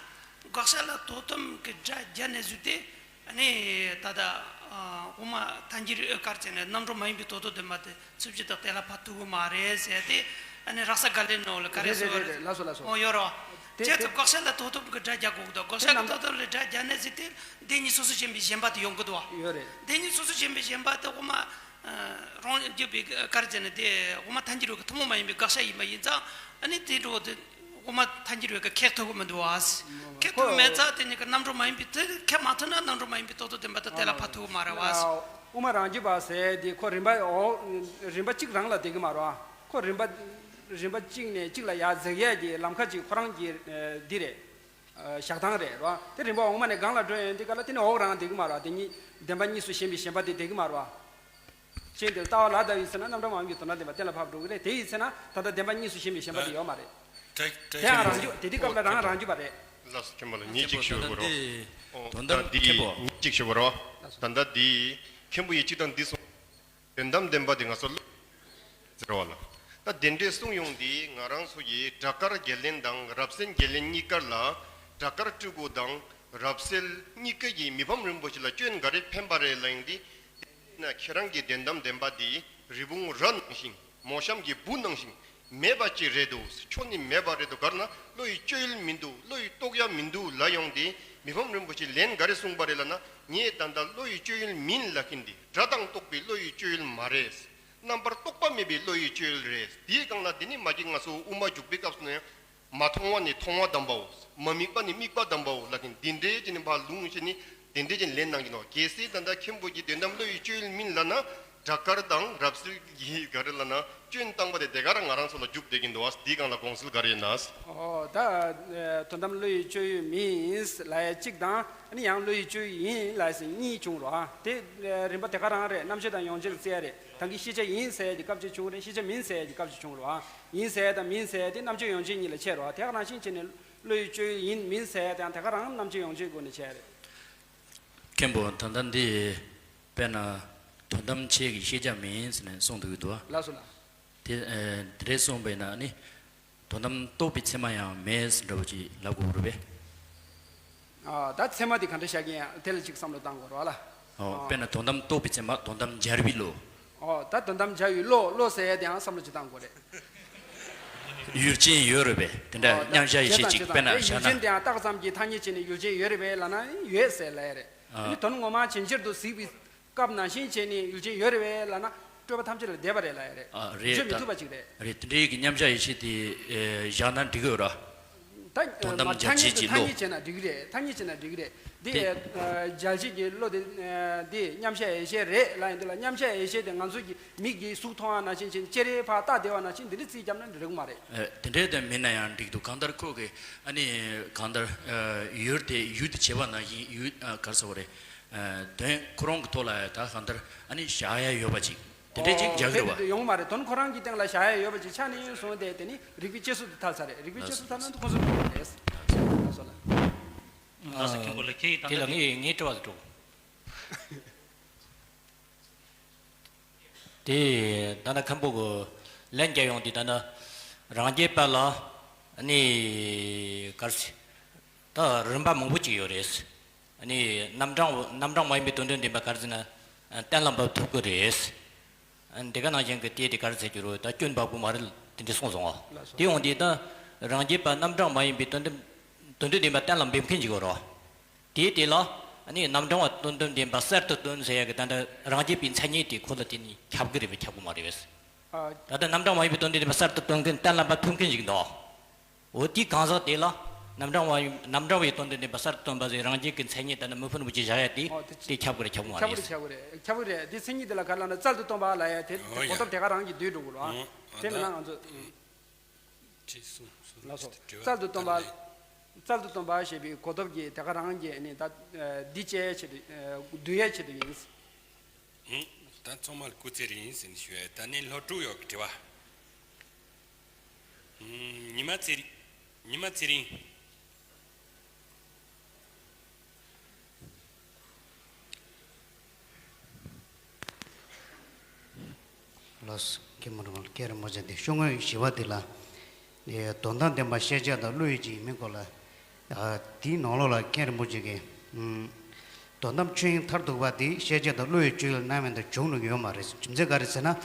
དགག་བྱ་ལ་དོན་དམ་གྱི་སྒྲ་རྒྱག་ནས་བཟོས་ཏེ། ཨ་ནི་ད་ལྟ་ཨ་དབུ་མ་ཐལ་འགྱུར་ག་རེ་ཟེར་ན་རྣམ་གྲངས་མ་ཡིན་པའི་དོན་དམ་བདེན་པ་དེ་ཚུལ་གྱིས་དང་གཏན་ལ་ཕབ་ཐུབ་ཀྱི་མ་རེད་ཟེར་ཏེ། ཨ་ནི་ར་ས་ག་ལེ་ནོ་ལ་ག་རེ་རེད་ཟེར་བ་རེད། རེད་རེད། ལགས་སོ་ལགས་སོ། ཨོ་ཡོད་རོ། དེ་བྱས་ཙང་དགག་བྱ་ལ་དོན་དམ་གྱི་སྒྲ་རྒྱག་དགོས་ཀྱི་འདུག་དགག་བྱ་གི་དོན་དམ་ལ་སྒྲ་རྒྱག་ནས་ཟེར་ཏེ་བདེན་གཉིས་སོ་སོ་ཞེན་པའི་ཞེན་པ་དེ་ཡོང་གི་འདུག་བ། ཡོད་རེད། བདེན་གཉིས་སོ་སོ་ཞེན་པའི་ཞེན་པ་དེ་དབུ་མ་རང་རྒྱུད་པའི་ག་རེ་ཟེར་ན་དེ་དབུ་མ་ཐལ་འགྱུར་བའི་ཐུན་མོང་མ་ཡིན་པའི་དགག་བྱ་ཡིན་པ་ཡིན་ཙང་། ཨ་ནི་དེ་འགྲོ་དེ། དབུ་མ་ཐལ་འགྱུར་བའི་གི་ཁེགས་ཐུབ་ཀྱི་མི་འདུག་བ། ཁེགས་ཐུབ་མེད་ཙང་དེ་གཉིས་ཀྱི་རྣམ་གྲངས་མ་ཡིན་པའི་དེ་ཁེགས་མ་ཐུབ་ན་རྣམ་གྲངས་མ་ཡིན་པའི་དོན་དམ་བདེན་པ་དེ་གཏན་ལ་ཕབ་ཐུབ་ཀྱི་མ་རེད་བ། དབུ་མ་རང་རྒྱུད་པ་ཟེར་དེ་ཁོ་རིམ་པ་འོ། རིམ་པ་གཅིག་རང་ལ་བསྡད་ཀྱི་མ་རེད་བ། ཁོ་རིམ་པ། རིམ་པ་གཅིག་ནས་གཅིག་ལ་ཡར་འཛེག་ཡས་ཀྱི་ལམ་ཁ་ཅིག་ཁོ་རང་གི་འདི་རེད། བཞག་སྟངས་རེད་བ། དེ་རིམ་པ་འོག་མ་ནས་སྒང་ལ་འགྲོ་ཡོང་དུས་ག་ལ་དེ་ནི་འོག་རང་བསྡད་ཀྱི་མ་རེད་བ། དེ་གཉིས་བདེན་པ་གཉིས་སུ་ཞེན་པའི་ཞེན་པ་དེ་བསྡད་ཀྱི་མ་རེད་བ། ཅན་དེར་ལྟ་བ་ལ་ལྟ་བའི་ཚེ་ན་རྣམ་གྲངས་མ་ཡིན་པའི་དོན་དམ་བདེན་པ་གཏན་ལ་ཕབ་འགྲོ་གི་རེད། དེ་ཡི་ཚེ་ན་ད་ལྟ་བདེན་པ་གཉིས་སུ་ཞེན་པའི་ཞེན་པ་དེ་ཡོད་མ་རེད། དེ་ཡང་རང་རྒྱུད་དེ་དུས་སྐབས་ལ་རང་རང་རྒྱུད་པ་རེད། ལགས་སོ། མཁན་པོ་ལ་ཉིན་གཅིག་ཞུ་དགོས་རོགས། ད་འདི་ཉིན་གཅིག་ཞུ་དགོས་རོགས། ད་ལྟ་འདི་མཁན་པོ་ཡིས་གཅིག་དང་འདི་གསུངས། དོན་དམ་བདེན་པ་དེ་ང་ཚོ་ལ་ཟེར་བ་ལ། ད་དེ་འདྲའི་གསུང་ཡོང་དུས་ང་རང་ཚོ་ཡིས་བྲག་དཀར་བརྒྱད་ལྡན་དང་རབ་གསལ་བརྒྱད་ལྡན་གཉིས་ཀར་ལ་བྲག་དཀར་སྤྲུལ་སྐུ་དང་། རབ་གསལ་གཉིས་ཀ་གིས་མི་ཕམ་རིན་པོ་ཆེ་ལ་སྐྱོན་ག་རེ་ཕན་པ་རེད་ལབ་ཡིན་ཏེ། དེ་ན་ཁྱེད་རང་གི་བདེན་གཏམ་བདེན་པ་འདི་རི་བོང་རྭ་ནང་བཞིན་མོ་གཤམ་གྱི་འབུ་ནང་བཞིན་མེད་པ་ཅིག་རེད་འདུག་ཁྱོད་ནི་མེད་པ་རེད་འདུག་ག་རེ་ན་བློ་ཡི་སྤྱོད་ཡུལ་མི་འདུག་བློ་ཡི་རྟོགས་ཡ་མི་འདུག་ལབ་ཡོང་དེ། མི་ཕམ་རིན་པོ་ཆེས་ལན་ག་རེ་གསུངས་པ་རེད་ལབ་ན། ངས་ད་ལྟ་བློ་ཡི་སྤྱོད་ཡུལ་མིན་ལབ་མཁན་འདི་སྒྲ་དང་རྟོག་པའི་བློ་ཡི་སྤྱོད་ཡུལ་མ་རེད། རྣམ་པར་རྟོག་པ་མེད་པའི་བློ་ཡི་སྤྱོད་ཡུལ་རེད། དེའི་སྒང་ལ་འདི་ནི་མ་གི་ང་ཚོ་དབུ་མ་འཇུག་པའི་སྐབས་སུ་ནས། མ་མཐོང་བ་ནི་མཐོང་བ་དམ་པའོ། མ་དམིགས་པ་ནི་དམིགས་པ་དམ་པའོ་ལབ་མཁན་འདི་འདྲའི་ཅིག་ནི་ཕར་ལུང་བྱས་ནས་འདི་འདྲའི་ཅིག་ལན་གནང་གི་འདུག་གལ་སྲིད་ད་ལྟ་མཁན་པོ་གིས་བདེན་གཏམ་བློ་ཡི་སྤྱོད་ཡུལ་མིན་ལབ་ན། སྒྲ་དཀར་དང་རབ་གསལ་གྱིས་ག་རེ་ལབ་ན་སྐྱོན་བཏང་པ་དེ་དེ་ག་རང་ང་རང་ཚོ་ལ་རྒྱུག་བསྡད་ཀྱིན་འདུག་འདིའི་སྒང་ལ་དགོངས་སེལ་ག་རེ་ཡིན་ན། ཨོ་ད་དོན་དམ་བློ་ཡི་སྤྱོད་ཡུལ་མིན་ལབ་ཡ་གཅིག་དང་། ཨ་ནི་ཡང་བློ་ཡི་སྤྱོད་ཡུལ་ཡིན་ལབ་ཡ་གཉིས་བྱུང་རོ། ཨ་དེ་རིམ་པ་དེ་ག་རང་རེད། རྣམ་དཔྱོད་དང་ཡོངས་གཅོད་ལ་བརྩི་ཡ་རེད། ད་གིན་ཤེས་བྱ་ཡིན་ཟེར་ཡ་དེ་སྐབས་གཅིག་བྱུང་རེད། ཤེས་བྱ་མིན་ཟེར་ཡ་དེ་སྐབས་གཅིག་བྱུང་རོ། ཨ་ཡིན་ཟེར་ཡ་དང་མིན་ཟེར་ཡ་དེ་རྣམ་དཔྱོད་ཡོངས་གཅོད་གཉིས་ལ་ཕྱེ་རོ། ཨ་དེ་ག་ནང་བཞིན་བྱས་ནས་བློ་ཡི་སྤྱོད་ཡུལ་ཡིན་མིན་ཟེར་ཡ་དང་དེ་ག་རང་རྣམ་དཔྱོད་ཡོངས་གཅོད་སྒོ་ནས་ཕྱེ་ཡ་རེད། མཁན་པོ་ད་ལྟ་འདི་དཔེར་ན་དོན་དམ་ཁྱེད་ཀྱི་ཤེས་བྱ་མིན་ཟེར་ནས་གསུངས་འདུག་གི་འདུག་ལགས་སོ་ལགས། དེ་ཨེ་དེ་འདྲས་གསུངས་པས་ན་ནི་དོན་དམ་རྟོགས་པའི་ཚད་མ་ཡང་མེད་ཟེར་འདྲ་བོ་ཅིག་ལབ་དགོས་རེད་པས། ཨ་ད་ཚད་མ་དེ་ག་འདྲ་བཞག་གི་ཡིན་དེ་ལ་ཅིག་བསམ་བློ་བཏང་དགོས་རེད་བ་ལ། ཨོ་ཨ་དཔེར་ན་དོན་དམ་རྟོགས་པའི་ཚད་མ་དོན་དམ་སྦྱར་བའི་བློ། ཨོ་ད་དོན་དམ་སྦྱར་བའི་བློ་བློ་ཟེར་ཡ་དེའང་བསམ་བློ་ཅིག་བཏང་དགོས་རེད། ཡུལ་ཅན་ཡོད་རེད་པས། དེ་འདྲ་ཨོ་ད་མཉམ་བཞག་ཡེ་བྱེད་ཅིག་དཔེར་ན་བཞག་ན། ཡུལ་ཅན་དེའང་བཏགས་ཙམ་གྱིས་ཐ་སྙད་བྱས་ནས་ཡུལ་ཅན་ཡོད་རེད་པས་ལབ་ན་ཡོད་ཟེར་ལབ་ཡ་རེད། ཨ་ནི་དོན་ངོ་མ་ཇེ་ཆེར་དུ་གཟིགས་པའི་སྐབས་ནང་བཞིན་བྱས་ནས་ཡུལ་ཅན་ཡོད་རེད་པས་ལབ་ན་སྤྲོས་པ་ཐམས་ཅད་ལ་འདས་པ་རེད་ལབ་ཡ་རེད། ཨ་རེད། བརྗོད་མི་ཐུབ་པ་ཅིག་རེད། རེད། དེ་འདྲའི་གི་མཉམ་བཞག་ཡེ་ཤེས་དེ་ཨེ་བཞག་ན་འགྲིག་གི་ཡོད་ར། ད་དོན་དམ་མ་སྦྱར་བྱེད་ཀྱི་བློ། ཐ་སྙད་བྱས་ན་འགྲིག་གི་རེད། ཐ་སྙད་བྱས་ན་འགྲིག་གི་རེད། འདི་དེ་ཨ་སྦྱར་བྱེད་ཀྱི་བློ་དེ་ཨ་འདི་མཉམ་བཞག་ཡེ་ཤེས་རེད་ལབ་ཡིན་དུས་ལ། མཉམ་བཞག་ཡེ་ཤེས་དེ་ང་ཚོ་གི་མིག་གིས་གཟུགས་མཐོང་བ་ནང་བཞིན་བྱས་ནས་ཅེ་རེ་ཕར་བལྟ་བསྡད་པ་ནང་བཞིན་འདི་འདྲ་རྩིས་བརྒྱབ་ན་འགྲིག་གི་མ་རེད། ཨ་དེ་འདྲའི་དེ་མིན་ན་ཡང་འགྲིག་འདུག་གང་ལྟར་ཁོ་གི་ཨ་ནི་གང་ལྟར་ཨ་ཡུལ་དེ་ཡུལ་དུ་བྱེད་པ་ནང་བཞིན་ཡུལ་ཨ་ག་རེ་ཟེར་དགོས་རེད། ཨ་དོན་ཁོ་རང་གི་ཐོག་ལ་ད་གང་ལྟར་ཨ་ནི་བཞག་ཡ་ཡོད་པ་ཅིག་དེ་འདྲའི་ཅིག་ཨོ་རྒྱག་གི་རེད་བ། དེ་ཡོང་མ་རེད། དོན་ཁོ་རང་གི་སྟེང་ལ་བཞག་ཡ་ཡོད་པ་ཅིག་ཆ་ནས་སོང་སྟེ་དེ་ནི་རིགས་པའི་དཔྱད་གཟུགས་དེ་ཐལ་ཚར་རེད། རིགས་པའི་དཔྱད་གཟུགས་ཐལ་ན་ཁོ་ཚོ་འགྲོ་གི་རེད། ལགས་སོ་ལགས། ལགས་སོ་མཁན་པོ་ལགས། ཁྱེད་ཀྱིས་ད་དེ་ལ་ལྟ་ངས་ངའི་དྲི་བ་དེ་འགྲོ། དེ་ད་ནི་མཁན་པོ་གི་ལན་རྒྱག་ཡོང་དུས་ད་ནི་རང་རྒྱུད་པ་ལ་ནི་ག་རེ་ཟེར། ད་རིམ་པ་མང་པོ་ཅིག་ཡོད་རེད། ནི་རྣམ་གྲངས་རྣམ་གྲངས་མ་ཡིན་པའི་དོན་དམ་བདེན་པ་ག་རེ་ཟེར་ན་གཏན་ལ་འབེབས་ཐུབ་ཀྱི་རེད། འདི་ག་ནང་བཞིན་གྱི་དེ་དེ་ག་རེ་ཟེར་རྒྱུ་རེད། ད་སྐྱོན་འབབ་དགོས་མ་རེད་དེ་འདྲ་གསུངས་སོང་ང་། དེ་ཡོང་དུས་ད་རང་རྒྱུད་པ་རྣམ་གྲངས་མ་ཡིན་པའི་དོན་དམ་དོན་དམ་བདེན་པ་གཏན་ལ་འབེབས་མཁན་ཅིག་ཡོད་རེད། དེ་དེ་ལ་ནི་རྣམ་གྲངས་པ་དོན་དམ་བདེན་པ་གསར་དུ་སྟོན་ཟེར་ཡ་གི་ད་ལྟ་རང་རྒྱུད་པའི་མཚན་ཉིད་དེ་ཁོ་ལ་དེ་ནི་ཁྱབ་གི་རེད་པས་ཁྱབ་གི་མ་རེད་པས། ཨ། ད་ལྟ་རྣམ་གྲངས་མ་ཡིན་པའི་དོན་དམ་བདེན་པ་གསར་དུ་སྟོན་མཁན་གཏན་ལ་འབེབས་ཐུབ་མཁན་ཞིག་འདུག་འོ་དེའི་གང་ཟག་དེ་ལ་རྣམ་གྲངས་མ་ཡིན་རྣམ་གྲངས་པའི་དོན་དམ་བདེན་པ་གསར་དུ་སྟོན་པ་ཟེར་རང་རྒྱུད་ཀྱི་མཚན་ཉིད་ད་ནི་མི་ཕམ་རིན་པོ་ཆེ་བཞག་ཡ་དེ་ཨོ་དེ་དེ་ཁྱབ་གི་རེད་ཁྱབ་གི་མ་ཁྱབ་གི་རེད། རེད་ཁྱབ་གི་རེད་ཁྱབ་གི་རེད། དེ་མཚན་ཉིད་དེ་ལ་ག་རེ་ལབ་ན་རྩལ་དུ་སྟོན་པ་ལབ་ཡ་དེ་ཨོ་ཡ། གོ་ཐོབ་དེ་ག་རང་གི་བསྡུས་འགྲོ་གི་རེད། ཨོ་དེ་མིན་ན་ང་ཚོ་ཁྲིད་སོང་སོང་ལགས་སོ། དྲི་བ་རྩལ་དུ་སྟོན་པ་དང་། རྩལ་དུ་སྟོན་པ་ཞེས་པའི་གོ་ཐོབ་ཀྱི་དེ་ག་རང་གི་ནི་ད་འདི་བཅས་ཆེད་དུ་བསྡུ་ཡས་ཆེད་དུ་ཡིན། ཧུམ། ད་ཚང་མ་ལ་སྐུ་ཚེ་རིང་ཟེར་ནས་ཞུ་ཡ། ད་ནི་ལྷོ་ཕྲུག་ཡོག་གི་དྲི་བ། ཧུམ། ཉི་མ་ཚེ་རིང་། ཉི་མ་ཚེ་རིང་། ལགས་སོ། མཁན་པོ་རིན་པོ་ཆེ་དེ་ཤོག་ངོས་བཞི་པ་དེ་ལ། དོན་དམ་བདེན་པ་ཤེས་བྱ་དང་བློ་ཡུལ་གཅིག་ཡིན་མིན་སྐོར་ལ། དེའི་ནང་ལོགས་ལ་མཁན་རིན་པོ་ཆེ་གིས། དོན་དམ་ཆོས་དབྱིངས་མཐར་ཐུག་པ་དེ་ཤེས་བྱ་དང་བློ་ཡི་སྤྱོད་ཡུལ་རྣམ་གཡེང་དུ་འཇོག་ནུས་ཡོད་མ་རེད། རྒྱུ་མཚན་ག་རེ་ཟེར་ན།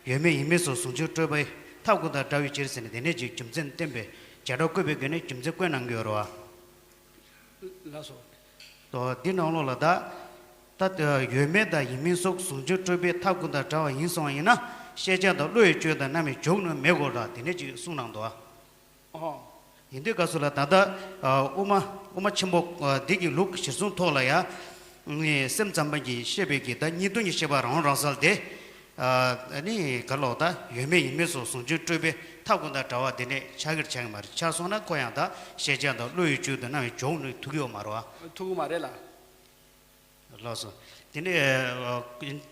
ཡོད་མེད་ཡིན་མིན་སོགས་ཟུང་འཇུག་སྤྲོས་པའི་ཐབས་ཀུན་དང་བྲལ་བའི་ཕྱིར་ཟེར་ནས་དེ་ནས་ཀྱི་རྒྱུ་མཚན་བསྟན་པའི་བྱེ་བྲག་བཀོད་པའི་སྒོ་ནས་རྒྱུ་མཚན་བཀོད་གནང་གི་ཡོད་རེད་བ། ལགས་སོ། དོ་འདི་ནང་ལོགས་ལ་ད། ད་ཡོད་མེད་དང་ཡིན་མིན་སོགས་ཟུང་འཇུག་སྤྲོས་པའི་ཐབས་ཀུན་དང་བྲལ་བ་ཡིན་སོང་བ་ཡིན་ན། ཤེས་བྱ་དང་བློ་ཡི་སྤྱོད་དང་རྣམ་གཡེང་འཇོག་ནུས་མེད་དགོས་ར་དེ་ནས་ཀྱི་གསུངས་གནང་འདུག་བ། ཨོ། ཡིན་དུས་སྐབས་སུ་ལ་ད་ལྟ་དབུ་མ་དབུ་མ་ཆེན་པོ་འདི་གི་ལུགས་གཞིར་བཟུང་ཐོག་ལ་ཡང་སེམས་ཙམ་པ་གིས་བཤད་པའི་གི་ད་གཉིས་སྟོང་གི་བཤད་པ་རང་རང་སལ་ཏེ། ནི་ག་ལོག་ད་ཡོད་མེད་ཡིན་མིན་སོགས་ཟུང་འཇུག་སྤྲོས་པའི་ཐབས་ཀུན་དང་བྲལ་བ་དེ་ནས་ཆགས་ཀྱི་ཆགས་ཀྱི་མ་རེད། ཆགས་སོང་ན་ཁོ་ཡང་ད་ཤེས་བྱ་དང་བློ་ཡི་སྤྱོད་དང་རྣམ་གཡེང་འཇོག་ནུས་ཐུབ་ཀྱི་ཡོད་མ་རེད་བ། ཐུབ་ཀྱི་མ་རེད་ལ། ལགས་སོ། དེ་ནས་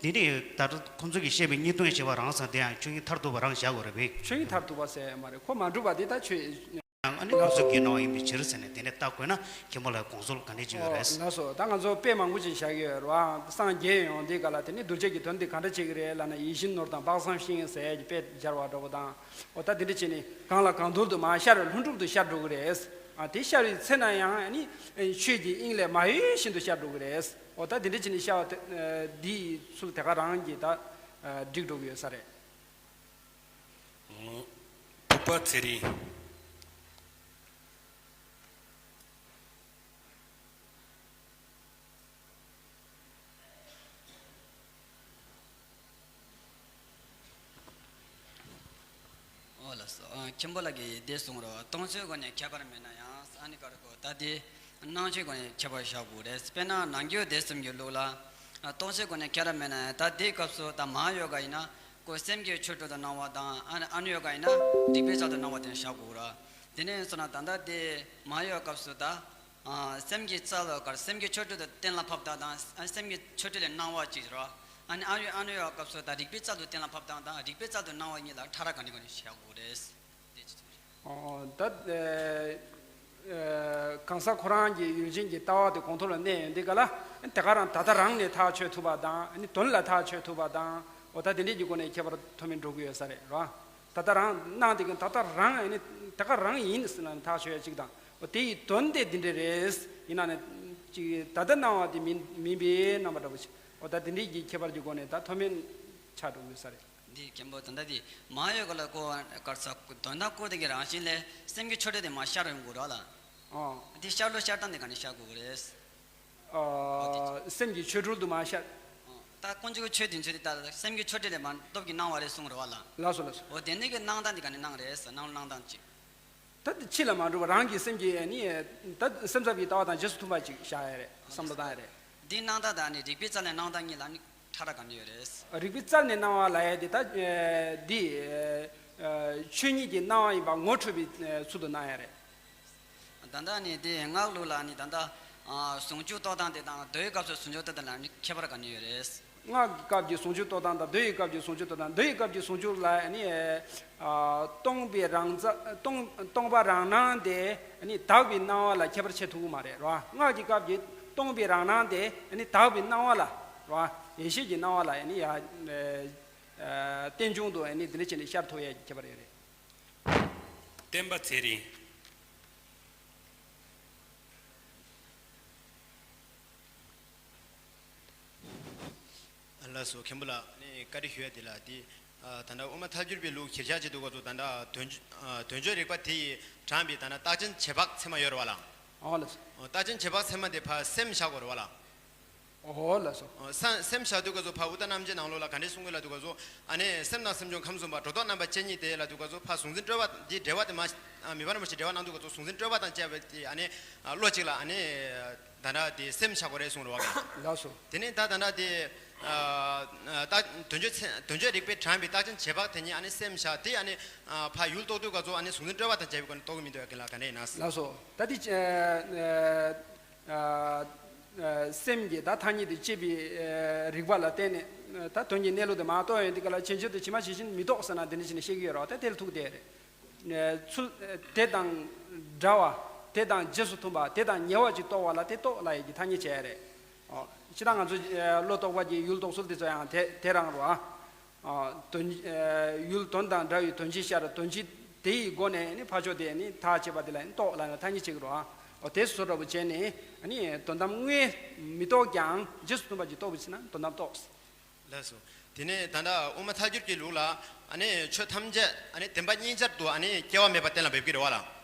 དེ་ནས་ད་ལྟ་ཁོང་ཚོ་གིས་བཤད་པའི་གཉིས་སྟོང་བྱེ་བ་རང་སང་དེ་ཡང་ཆོས་ཉིད་མཐར་ཐུག་པ་རང་བཞག་དགོས་རེད་པས། ཆོས་ཉིད་མཐར་ཐུག་པ་ཟེར་མ་རེད། ཁོ་མ་གྲུབ་པ་དེ་ད་ཆོས། ཨ་ནི་ཁོང་ཚོ་གིས་གནང་བ་ཡིན་པའི་ཕྱིར་ཟེར་ནས་དེ་ནས་ལྟ་དགོས་ན་མཁན་པོ་ལ་དགོངས་ཚུལ་ག་འདྲ་ཅིག་ཡོད་རེད། ལགས་སོ། ད་ང་ཚོ་དཔེ་མང་པོ་ཅིག་བཞག་ཡོད་རེད་བ། སངས་རྒྱས་ཡོང་དེ་ག་ལ་དེ་ནི་གདུལ་བྱ་གི་དོན་དེ་ག་འདྲ་བྱེད་ཀྱི་རེད་ལབ་ན་ཡིད་བཞིན་ནོར་དང་དཔག་བསམ་ཤིང་ཟེར་གྱི་དཔེ་སྦྱར་བ་འགྲོ་གི་དང་། འོ་ད་དེ་འདྲ་བྱས་ནས་གང་ལ་གང་འདུལ་དུ་མ་ཤར་ལྷུན་གྲུབ་ཏུ་ཤར་འགྲོ་གི་རེད། ཨ། དེ་ཤར་བའི་ཚེ་ན་ཡང་ཨ་ནི་ཆོས་ཀྱི་དབྱིངས་ལས་མ་གཡོས་བཞིན་དུ་ཤར་འགྲོ་གི་རེད། འོ་ད་དེ་འདྲ་བྱས་ནས་ཤར་བ་དེ་འདིའི་ཚུལ་དེ་ག་རང་གིས་ད་འགྲིག་འགྲོ་གི་ཡོད་ས་རེད། ཕུག་པ་ཚེ་རིང་། ཨོ་ལགས་སོ། ཨ། མཁན་པོ་ལགས་ཀྱིས་འདི་གསུངས་རོགས། སྟོང་ཚོའི་སྒོ་ནས་ཁྱད་པར་མེད་ན་ཡང་ཨ་ནི་ཀར་གོ་ད་དེ་སྣང་ཆོས་སྒོ་ནས་ཁྱད་པར་བཞག་དགོས་རེད། དཔེར་ན་ནང་རྒྱུད་སྡེ་གསུམ་གྱི་ལུགས་ལ། ཨ། སྟོང་ཚོའི་སྒོ་ནས་ཁྱད་པར་མེད་ན་ཡང་ད་དེའི་སྐབས་སུ་ད་མ་ཡོ་ག་ཡིན་ན་ཁོ་སེམས་ཀྱི་ཆོས་སྤྲོས་དུ་སྣང་བ་དང་། ཨ་ནི་ཨ་ནི་ཡོ་ག་ཡིན་ན་རིག་པའི་རྩལ་དུ་སྣང་བ་དེ་བཞག་དགོས་ར། དེ་ནས་སོང་ན་ད་ལྟ་དེ་མ་ཡོ་སྐབས་སུ་ད། ཨ། སེམས་ཀྱི་རྩལ་ལ་ཀར་སེམས་ཀྱི་ཆོས་སྤྲོས་དུ་གཏན་ལ་ཕབ་སྟངས་དང་། ཨ། སེམས་ཀྱི་ཆོས་སྤྲོས་ལས་སྣང་བ་གཅིག་རོ། ཨ་ནི་ཨ་ཡོ་ཨ་ནི་ཡོ་སྐབས་སུ་ད་རིག་པའི་རྩལ་དུ་གཏན་ལ་ཕབ་སྟངས་དང་རིག་པའི་རྩལ་དུ་སྣང་བ་གཉིས་ལ་ཕྲ་རགས་ག་འདྲ་ག་འདྲ་བཞག་དགོས་རེད། དེ་ཅི་ཐུབ་རེད། ཨོ། ད་ཨེ་གང་ཟག་ཁོ་རང་གི་ཡུལ་ཅན་གྱི་ལྟ་བ་དེ་གོང་ཐོག་ལ་གནས་ཡོང་དུས་ག་ལ་དེ་ག་རང་ད་ལྟ་རང་ནས་ཐག་ཆོད་ཐུབ་པ་དང་། ཨ་ནི་དོན་ལ་ཐག་ཆོད་ཐུབ་པ་དང་། འོ་ད་དེ་འདྲས་ཀྱི་སྒོ་ནས་ཁྱད་པར་མཐོ་དམན་འགྲོ་གི་ཡོད་ས་རེད་རོ། ད་ལྟ་རང་སྣང་དེ་གི་ད་ལྟ་རང་ཨ་ནི་དེ་ག་རང་ཡིན་ཟེར་ན་ཐག་ཆོད་ཡ་གཅིག་དང་། འོ་དེ་ཡི་དོན་དེ་འདི་འདྲས་རེད། ཡིན་ན་ནི་གཅིག་ད་ལྟ་སྣང་བ་དེ་མིན་མིན་པའི་རྣམ་པ་འདྲ་པོ་ཞིག་འོ་ད་དེ་འདྲས་ཀྱི་ཁྱད་པར་གྱི་སྒོ་ནས་ད་མཐོ་དམན་ཆགས་འགྲོ་གི་ཡོད་ས་རེད། འདི་མཁན་པོ་ད་ལྟ་དེ་མ་ཡོ་ག་ལ་གོ་བ་ཀར་ས་དོན་དམ་ཀུན་བཏགས་ཀྱི་རང་བཞིན་ལས་སེམས་ཀྱི་ཆོས་སྤྲོས་དེ་མ་ཤར་ཡོང་དགོས་རོགས་ལ། ཨོ། དེ་ཤར་ལོ་ཤར་སྟངས་དེ་ག་ནས་ཤར་དགོས་རེད། ཨ། སེམས་ཀྱི་ཆོས་སྤྲོས་དུ་མ་ཤར། ཨ། ད་ཀུན་རྫོབ་ཀྱི་ཆོས་དེ་ཚོ་དེ་ད་སེམས་ཀྱི་ཆོས་སྤྲོས་ལས་མ་སྟོབས་ཀྱིས་སྣང་བ་རེད་གསུངས་རེད་བ་ལ། ལགས་སོ་ལགས་སོ། འོ་དེ་ནས་ཀྱི་སྣང་སྟངས་དེ་ག་ནས་སྣང་རེད་ཟེར། སྣང་སྣང་སྟངས་ཅིག་ད་དེ་ཕྱི་ལ་མ་འགྲོ་བ་རང་གི་སེམས་ཀྱི་ནི་ད་སེམས་འཚབ་ཀྱི་ལྟ་བ་དང་རྗེས་སུ་མཐུན་པ་ཅིག་བཞག་ཡ་རེད། བསམ་བློ་བཏང་ཡ་རེད། འདི་སྣང་སྟངས་དང་ནི་རིག་པའི་རྩལ་ནས་སྣང་སྟངས་གཉིས་ལ་ནི་ཕྲ་རགས་ག་འདྲ་ཡོད་རེད། རིག་པའི་རྩལ་ནས་སྣང་བ་ལབ་ཡ་དེ་ད་འདི་ཆོས་ཉིད་ཀྱི་སྣང་བ་ཡིན་པ་ངོ་འཕྲོད་པའི་ཚུལ་དུ་སྣང་ཡ་རེད། ད་ལྟ་ནི་དེ་སྔགས་ལུགས་ལ་ནི་ད་ལྟ་ཨ་ཟུང་འཇུག་རྟོགས་སྟངས་དེ་དང་མདོའི་སྐབས་སུ་ཟུང་འཇུག་རྟོགས་སྟངས་ལ་ནི་ཁྱད་པར་ག་འདྲ་ཡོད་རེད། སྔགས་ཀྱི་སྐབས་ཀྱི་ཟུང་འཇུག་རྟོགས་སྟངས་དང་མདོ་ཡི་སྐབས་ཀྱི་ཟུང་འཇུག་རྟོགས་སྟངས། མདོ་ཡི་སྐབས་ཀྱི་ཟུང་འཇུག་ལ་ནི་ཨ་སྟོང་པའི་རང་རྩ་སྟོང་སྟོང་པ་རང་སྣང་དེ་ནི་དག་པའི་སྣང་བ་ལ་ཁྱད་པར་ཕྱེ་ཐུབ་ཀྱི་མ་རེད་རོ། སྔགས་ཀྱི་སྐབས་ཀྱི་སྟོང་པའི་རང་སྣང་དེ་ནི་དག་པའི་སྣང་བ་ལ་རོ། ཡེ་ཤེས་ཀྱི་སྣང་བ་ལ་ནི་ཡ་ཨ་རྟེན་འབྱུང་དུ་ནི་འདི་འདྲ་བྱས་ནས་ཤར་ཐུབ་ཡ་གི་ཁྱད་པར་ཡོད་རེད། བསྟན་པ་ཚེ་རིང་། ལགས་སོ། མཁན་པོ་ལགས་ནས་བཀའ་འདྲི་ཞུ་ཡ་དེ་ལ་དེ། ཨ། ད་ལྟ་དབུ་མ་ཐལ་འགྱུར་བའི་ལུགས་གཞིར་བཞག་བྱེད་དུས་སྐབས་སུ་ད་ལྟ་དོན་ཨ་དོན་བརྗོད་རིག་པ་དེ་ཡིས་དྲངས་པའི་ད་ལྟ་རྟགས་ཅན་རྗེས་དཔག་ཚད་མ་ཡོད་རེད་བ་ལགས། ཨོ་ལགས་སོ། ཨ། རྟགས་ཅན་རྗེས་དཔག་ཚད་མ་དེ་ཕར་སེམས་བཞག་དགོས་རེད་བ་ལགས། ཨོ་ལགས་སོ། ཨ། སེམས་སེམས་བཞག་དུས་སྐབས་སུ་ཕར་དབུ་མཐའ་རྣམ་འབྱེད་ནང་ལོགས་ལ་ག་འདྲས་གསུང་གི་ལབ་དུས་སྐབས་སུ། ཨ་ནི་སེམས་དང་སེམས་བྱུང་ཁམས་གསུམ་པ་སྒྲོ་འདོགས་རྣམ་པ་ཅན་གཉིས་དེ་ལབ་དུས་སྐབས་སུ་ཕར་གཟུང་འཛིན་སྤྲོས་པ་འདི་འགྲེལ་བ་དེ་མ། ཨ། མི་ཕམ་རིན་པོ་ཆེས་འགྲེལ་བ་གནང་དུས་སྐབས་སུ་གཟུང་འཛིན་སྤྲོས་པ་དང་བཅས་པའི་དེ་ཨ་ནི་ཨ་བློ་གཅིག་ལ་ཨ་ནི་ད་ལྟ་དེ་སེམས་བཞག་དགོས་རེད་གསུངས་རེད་བ། ལགས་སོ། དེ་ནས་ད་ད་ལྟ་དེ་ཨ་ད་དོན་བརྗོད་ཚད་དོན་བརྗོད་རིག་པས་དྲངས་པའི་རྟགས་ཅན་རྗེས་དཔག་དེ་ཉིད་ཨ་ནི་སེམས་བཞག་དེ་ཨ་ནི་ཨ་ཕར་ཡུལ་རྟོགས་དུས་སྐབས་སུ་ཨ་ནི་གཟུང་འཛིན་སྤྲོས་པ་དང་བཅས་པའི་སྒོ་ནས་རྟོགས་ཀྱི་མི་འདུག་ག་ལ་ག་འདྲས་ཡིན་ན། ལགས་སོ། ད་དེ་ཨ། ཨ། ཨ། སེམས་ཀྱི་ད་ཐ་སྙད་དེ་དཔྱད་པའི་ཨ་རིགས་པ་ལ་བརྟེན་ནས་ད་དོན་གྱི་གནས་ལུགས་དེ་མར་རྟོགས་ཡོང་དུས་ག་ལ་ཇི་ཕྱིར་དུ་ཇི་མ་ཇི་བཞིན་མི་རྟོགས་ཟེར་ན་འདི་འདྲ་བྱས་ནས་བཤད་ཀྱི་ཡོད་རེད་བ། ད་དེ་ལ་ཐུག་བསྡད་རེད། ཨ། ཚུལ་དེ་དང་འདྲ་བ་དེ་དང་རྗེས་སུ་མཐུན་པ་དེ་དང་ཉེ་བ་ཅིག་རྟོགས་པ་ལ་དེ་རྟོགས་ལབ་ཡས་ཀྱི་ཐ་སྙད་བྱས་རེད། ཨོ། སྤྱིར་བཏང་ང་ཚོ་ཨ་བློ་རྟོག་པ་གི་ཡུལ་རྟོགས་ཚུལ་དེ་ཚོ་ཡང་དེ་དེ་རང་རེད་བ། ཨ། དོན་ཨ་ཡུལ་དོན་དང་འདྲ་བའི་དོན་སྤྱི་ཤར། དོན་སྤྱི་དེ་ཡི་སྒོ་ནས་ནི་ཕར་ཕྱོགས་དེ་ནི་ཐག་བཅད་པ་དེ་ལ་ནི་རྟོགས་ལབ་ནས་ཐ་སྙད་བྱེད་ཀྱི་རེད་བ། ཨོ། དེ་བཟོ་འདྲ་པོ་བྱས་ནས་ནི་དོན་དམ་དངོས་མི་རྟོགས་ཀྱང་རྗེས་སུ་མཐུན་པ་ཅིག་རྟོགས་པ་ཕྱིན་ན་དོན་དམ་རྟོགས། ལགས་སོ། དེ་ནས་ད་ལྟ་དབུ་མ་ཐལ་འགྱུར་གྱི་ལུགས་ལ་ཨ་ནི་ཆོས་ཐམས་ཅད་ཨ་ནི་བདེན་པ་གཉིས་ཆར་དུ་ཨ་ནི་སྐྱེ་བ་མེད་པ་གཏན་ལ་འབེབས་ཀྱི་རེད་བ་ལ།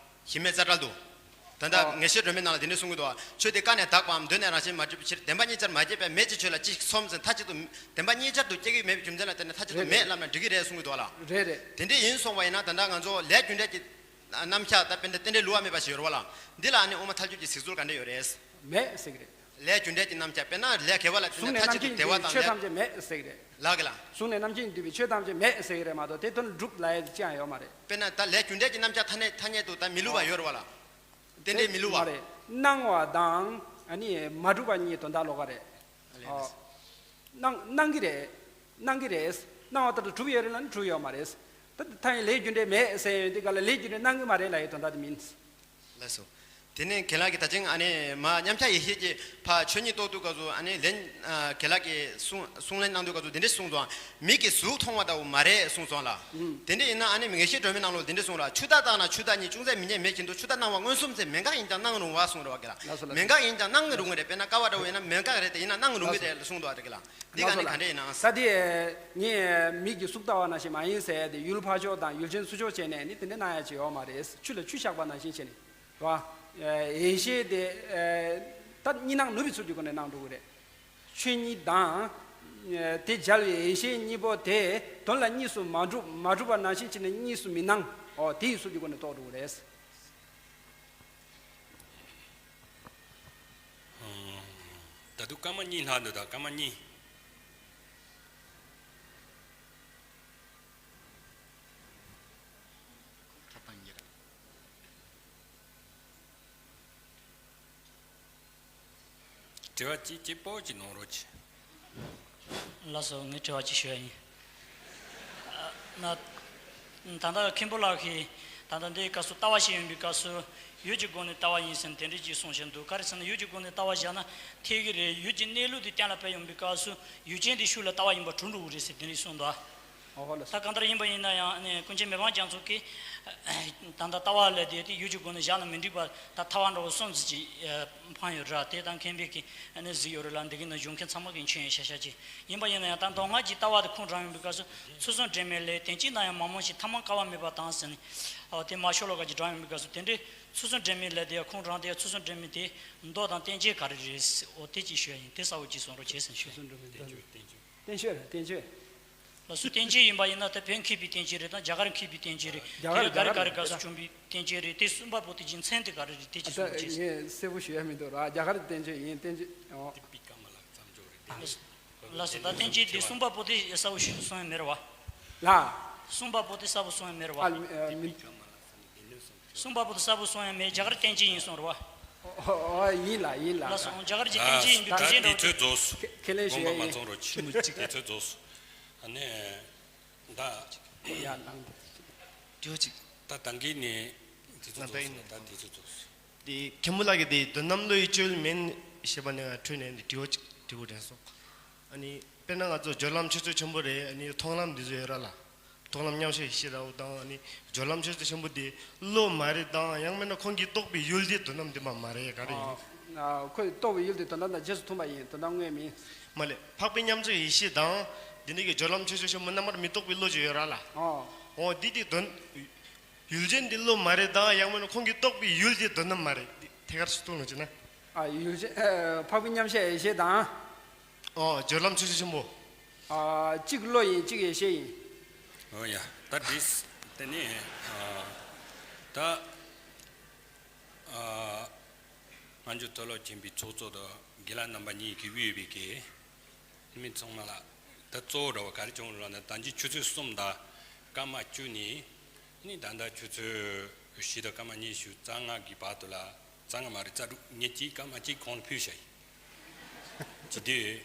གཞི་མེད་རྩ་བྲལ་དུ། ད་ལྟ་ཨོ། ངེས་ཤེས་སྒྲོན་མེའི་ནང་ལ་དེ་འདྲ་གསུང་གི་འདུག་བ། ཆོས་དེ་ཀ་ནས་དག་པའམ་གདོད་ནས་རང་བཞིན་མ་གྲུབ་པའི་ཕྱིར། བདེན་པ་གཉིས་ཆར་མ་སྐྱེས་པས་མེད་ཅེས་ཆོས་ལ་ཅི་ཞིག་སོམས་ཟེར། མཐའ་གཅིག་ཏུ་བདེན་པ་གཉིས་ཆར་དུ་སྐྱེ་གི་མེད་པའི་རྒྱུ་མཚན་ལ་བརྟེན་ནས་མཐའ་གཅིག་ཏུ་རེད་རེད། མེད་ལབ་ན་འགྲིག་གི་རེད་གསུང་གི་འདུག་བ་ལ། རེད་རེད། དེ་འདྲ་ཡིན་སོང་བ་ཡིན་ན་ད་ལྟ་ང་ཚོ་ལས་རྒྱུ་འབྲས་ཀྱི་རྣམ་གཞག་ད་དཔེར་ན་རྟེན་འབྲེལ་བསླུ་བ་མེད་པ་ཞིག་ཡོད་རེད་བ་ལ། འདི་ལ་ཨ་ནི་དབུ་མ་ཐལ་འགྱུར་གྱི་གཟིགས་ཚུལ་ག་འདྲ་ཡོད་རེད། མེད་ཟེར་གི་རེད། ལས་རྒྱུ་འབྲས་ཀྱི་རྣམ་གཞག་དཔེར་ན་ལས་དགེ་བ་ལ་བརྟེན་ནས་མཐའ་གཅིག་ཏུ་བདེ་བ་དང་ལས། ཆོས་ཐམས་ཅད་མེད་ཟེར་གི་རེད། ལགས་ཀྱི་ལགས། གཟུགས་ནས་རྣམ་མཁྱེན་འདུས་པའི་ཆོས་ཐམས་ཅད་མེད་ཟེར་གི་རེད་མ་གཏོགས་དེ་དོན་སྒྲུབ་ལབ་ཡས་ཅི་ཡང་ཡོད་མ་རེད། དཔེར་ན་ད་ལས་རྒྱུ་འབྲས་ཀྱི་རྣམ་གཞག་ཐ་སྙད་ཐ་སྙད་དུ་ད་མི་བསླུ་བ་ཡོད་རེད་བ་ལ། རྟེན་འབྲེལ་མི་བསླུ་བ། མ་རེད། སྣང་བ་དང་ཨ་ནི་མ་གྲུབ་པ་གཉིས་དོན་དག་ལོགས་ཀ་རེད། ཨ་ལས། ཨོ། སྣང་སྣང་གི་རེད། སྣང་གི་རེད། སྣང་བ་ལྟར་དུ་གྲུབ་ཡོད་རེད་ལ་ནི་གྲུབ་ཡོད་མ་རེད། ད་ཐ་སྙད་ལས་རྒྱུ་འབྲས་མེད་ཟེར་ཡོང་དུས་ག་ལ་ལས་རྒྱུ་འབྲས་སྣང་གི་མ་རེད་ལབ་ཡས་དོན་དག་དེ་མིན། ལགས་སོ། དེ་ནས་རྒན་ལགས་ཀྱིས་ད་ཅིང་ཨ་ནི་མ་མཉམ་གཞག་ཡེ་ཤེས་ཀྱི་ཕར་ཆོས་ཉིད་རྟོགས་དུས་སྐབས་སུ་ཨ་ནི་ལན་ཨ་རྒན་ལགས་ཀྱིས་གསུང་གསུང་ལན་གནང་དུས་སྐབས་སུ་དེ་འདྲས་གསུངས་སོང་། མིག་གིས་གཟུགས་མཐོང་བ་ལྟ་བུ་མ་རེད་གསུངས་སོང་ལ། ཨུམ། དེ་འདྲས་ཡིན་ན་ཨ་ནི་ངེས་ཤེས་སྒྲོན་མེའི་ནང་ལོགས་དེ་འདྲས་གསུངས་ར། ཆུ་ཟླ་ལྟ་ན་ཆུ་ཟླ་ཉིད། ཅུང་ཟད་མི་རྙེད་མེད་བཞིན་དུ། ཆུ་ཟླ་སྣང་བ་མངོན་སུམ་ཚེ། མེད་འགག་ཡིན་ཀྱང་སྣང་རུང་བ་གསུངས་རེད་བ་རྒན་ལགས། ལགས་སོ་ལགས་མེད་འགག་ཡིན་ཀྱང་སྣང་རུང་བ་རེད། དཔེར་ན་ཀ་བ་འདྲ་བོ་ཡིན་ན་མེད་འགག་རེད་དེ་ཡིན་ན་སྣང་རུང་བ་རེད་གསུངས་འདུག་བ་རྒན་ལགས། འདི་ག་ནས་ག་འདྲས་ཡིན་ན། ད་དེ་ངས་མིག་གིས་གཟུགས་ལྟ་བ་ནང་བཞིན་མ་ཡིན་ཟེར་ཏེ་ཡུལ་ཕར་ཕྱོགས་དང་ཡུལ་ཅན་ཚུར་ཕྱོགས་བྱས་ནས་ནི་དེ་འདྲས་གནང་ཡ་ཅིག་ཡོད་མ་རེད། ཆུ་ལ་ཆུ་བཞག་པ་ནང་བཞིན་བྱས་ནས། རེད་བ། ཡེ་ཤེས་དེ་ད་གཉིས་སྣང་ནུབ་པའི་ཚུལ་གྱི་སྒོ་ནས་སྣང་འགྲོ་གི་རེད། ཆོས་ཉིད་དང་། དེ་སྦྱར་བའི་ཡེ་ཤེས་གཉིས་པོ་དེ་དོན་ལ་གཉིས་སུ་མ་གྲུབ་མ་གྲུབ་པ་ནང་བཞིན་བྱས་ནས་གཉིས་སུ་མི་སྣང་། འོ་དེ་ཡི་ཚུལ་གྱི་སྒོ་ནས་རྟོགས་འགྲོ་གི་རེད། ད་དུང་སྐར་མ་གཉིས་ལྷག་འདུག་ད་སྐར་མ་གཉིས། དྲི་བ་གཅིག་གཅིག་པོ་གཅིག་གནང་རོགས་གྱིས། ལགས་སོ། ངས་དྲི་བ་གཅིག་ཞུ་ཡ་ཡིན། ཨ་ན། ད་ལྟ་མཁན་པོ་ལགས་ཀྱིས་ད་ལྟ་འདིའི་སྐབས་སུ་ལྟ་བ་ཞིག་ཡོང་པའི་སྐབས་སུ་ཡུལ་གྱི་སྒོ་ནས་ལྟ་བ་ཡིན་ཟེར་ནས་དེ་འདྲས་ཅིག་གསུངས་བཞག་འདུག་ག་རེ་ཟེར་ན་ཡུལ་གྱི་སྒོ་ནས་ལྟ་བ་བཞག་ན་འཐད་ཀྱི་རེད། ཡུལ་གྱི་གནས་ལུགས་དེ་གཏན་ལ་ཕབ་ཡོང་པའི་སྐབས་སུ་ཡུལ་ཅན་དེ་ཤུགས་ལ་ལྟ་བ་ཡིན་པ་གྲུབ་འགྲོ་གི་རེད་ཟེར་དེ་འདྲས་གསུངས་འདུག་ཨོ་ཧོ་ལགས། ད་གང་ལྟར་ཡིན་པ་ཡིན་ན་ཡང་ནི་ཀུན་མཁྱེན་མི་ཕམ་རྒྱ་མཚོ་གིས་ད་ལྟ་ལྟ་བ་ལབ་དེ་དེ་ཡུལ་གྱི་སྒོ་ནས་བཞག་ན་མི་འགྲིག་པ་ད་ཐལ་བ་འདྲ་བོ་གསུམ་ཙམ་ཅིག་འཕངས་ཡོད་ར། དེ་དང་མཁན་པོས་ཀྱིས་ནི་གཟིགས་ཡོད་རེད་ལ། འདི་གི་ནང་བཞུགས་མཁན་ཚང་མ་གིས་མཁྱེན་ཡོད་ཤག་ཤག་ཅིག་ཡིན་པ་ཡིན་ན་ཡང་ད་མདོ་སྔགས་ཀྱི་ལྟ་བ་དེ་ཁུངས་དྲངས་ཡོང་པའི་སྐབས་སུ་ཚུལ་གསུམ་སྒྲོན་མེ་ལས་དོན་གཅིག་དང་ཡང་མ་རྨོངས་ཤིང་ཐ་མལ་དཀའ་བ་མེད་པ་དང་ཟེར་ནས་ཨོ་དེ་མ་ཤོ་ལོ་ཀ་ཅིག་དྲངས་ཡོང་པའི་སྐབས་སུ་དེ་འདྲའི་ཚུལ་གསུམ་སྒྲོན་མེ་ལབ་དེ་ཡང་ཁུངས་དྲངས་དེ་ཡང་ཚུལ་གསུམ་སྒྲོན་མེ་དེ་མདོ་དང་བསྟན་བཅོས་ག་རེ་རེད། ཨོ་དེ་ཅིག་ཞུ་ཡ་ཡིན། དེ་གསལ་བོ་ཅིག་གསུང་རོགས་བྱེད་ཟེར་ཞུ། བསྟན་བཅོས་བསྟན་བཅོས། བསྟན་བཅོས་རེད་བསྟན་བཅོས། ལགས་སོ། བསྟན་བཅོས་ཡིན་པ་ཡིན་ན་ད་བོད་མཁས་པའི་བསྟན་བཅོས་རེད་དང་རྒྱ་གར་མཁས་པའི་བསྟན་བཅོས་རེད། རྒྱ་གར་དེ་ག་རེ་རྒྱ་གར་ག་རེ་ག་རེ་སུ་བྱུང་བའི་བསྟན་བཅོས་རེད། དེ་གསུམ་པ་པོ་དེ་གི་མཚན་དེ་ག་རེ་རེད། དེ་ཅིག་གསུང་རོགས་བྱེད། ངས་གསལ་པོ་ཞུ་ཡ་མི་འདུག་ར། རྒྱ་གར་བསྟན་བཅོས་ཡིན་བསྟན་བཅོས། ཨོ། ཏི་པི་ཀ་མ་ལ་བརྩམས་ཆོས་རེད་དེ། ལགས་སོ། ད་བསྟན་བཅོས་དེ་གསུམ་པ་པོ་དེ་གསལ་པོ་ཞིག་གསུང་ཡ་མེད་ར་བ། ལ། གསུམ་པ་པོ་དེ་གསལ་པོ་གསུང་ཡ་མེད་ར་བ། ཨ་མི་མི། གསུམ་པ་པོ་དེ་གསལ་པོ་གསུང་ཡ་མེད། རྒྱ་གར་བསྟན་བཅོས་ཡིན་གསུང་ར་བ། ཨོ་ཨོ་ཡིན་ལ་ཡིན་ལ། ལགས་སོ། རྒྱ་གར་གྱི་བསྟན་བཅོས་ཡིན་པའི་ད་གྲུབ་ཆ་འདྲ་བོ་དེ། དེ་ཚོ་རྫོགས་སོང་། ཁས་ཁས་ལེན་ཞུ་ཡ་དགོངས་པ་མ་ཡིན། ཚོམ་རོགས་གྱིས། དེ་ཚོ་རྫོགས་སོང་། ཨ་ནི། ད། ཡ་ལང་། དེ་ཅིག་ད་ད་གིན་ནས་དེ་ཚོ་རྫོགས་སོང་། ད་དེ་ཚོ་རྫོགས་སོང་། དེ་མཁན་པོ་ལགས་ཀྱིས་དེ་དོན་དམ་བློ་ཡི་སྤྱོད་ཡུལ་མིན་ཞེས་པ་ནས་འཕྲོས་ནས་དྲི་བ་ཅིག་དྲི་བ་དྲན་སོང་། ཨ་ནི་དཔེར་ན་ང་ཚོ་སྦྱོར་ལམ་ཆོས་ཚུལ་ཆེན་པོ་རེད། ཨ་ནི་མཐོང་ལམ་འདི་ཚོ་ཡོད་ར་ལ། མཐོང་ལམ་མཉམ་གཞག་ཡེ་ཤེས་འདྲ་བོ་དང་། ཨ་ནི་སྦྱོར་ལམ་ཆོས་ཚུལ་ཆེན་པོ་འདི་བློ་མ་རེད་དང་། ཡང་མིན་ན་ཁོང་གིས་རྟོགས་པའི་ཡུལ་དེ་དོན་དམ་འདི་མ་མ་རེད། ག་རེ་ཡིན། ཨ་ཁོས་རྟོགས་པའི་ཡུལ་དེ་དོན་དམ་དང་རྗེས་སུ་མཐུན་པ་ཡིན། དོན་དམ་དངོས་མིན། མ་ལས་འཕགས་པའི་མཉམ་གཞག་ཡེ་ཤེས་དང་། འདི་ནི་གི་སྦྱོར་ལམ་ཆོས་ཚུལ་ཆེན་པོ་རྣམ་པར་མི་རྟོག་པའི་བློ་ཅིག་ཡོད་ར་ལ། ཨོ། འོ་འདི་དེ་དོན། ཡུལ་ཅན་འདི་བློ་མ་རེད་དང་། ཡང་མིན་ན་ཁོང་གིས་རྟོགས་པའི་ཡུལ་དེ་དོན་དམ་མ་རེད། འདི་ཐད་ཀར་ཞིག་གཏོང་ལོ་ཅི་ན། ཨ་ཡུལ་ཅན་ཨ་འཕགས་པའི་མཉམ་གཞག་ཡེ་ཤེས་དང་། ཨོ་སྦྱོར་ལམ་ཆོས་ཚུལ་ཆེན་པོ། ཨ་གཅིག་བློ་ཡིན་གཅིག་ཡེ་ཤེས་ཡིན། ཨོ་ཡ། ད་འདི་དེ་ནི་ཨ་ད་ཨ་སྔ་འགྱུར་མཐོ་སློབ་ཆེན་པོའི་ཚོགས་གཙོ་དང་དགེ་ལགས་རྣམ་པ་གཉིས་ཀྱིས་དབུས་པའི་གི་མི་ཚང་མ་ལ་ད་གཙོ་བོ་འདྲ་བ་ག་རེ་བྱུང་ལབ་ན། ད་གིན་ཆུ་ཚོད་གསུམ་དང་སྐར་མ་བཅུ་ནས་ནི་ད་ལྟ་ཆུ་ཚོད་བཞི་དང་སྐར་མ་ཉི་ཤུ་རྩ་ལྔ་གི་བར་དུ་ལ། རྩ་ལྔ་མ་རེད། རྩ་དྲུག་ཉེར་གཅིག་སྐར་མ་གཅིག་གོང་ལ་ཕུལ་བཞག་ཡིན། ཅི་དུས་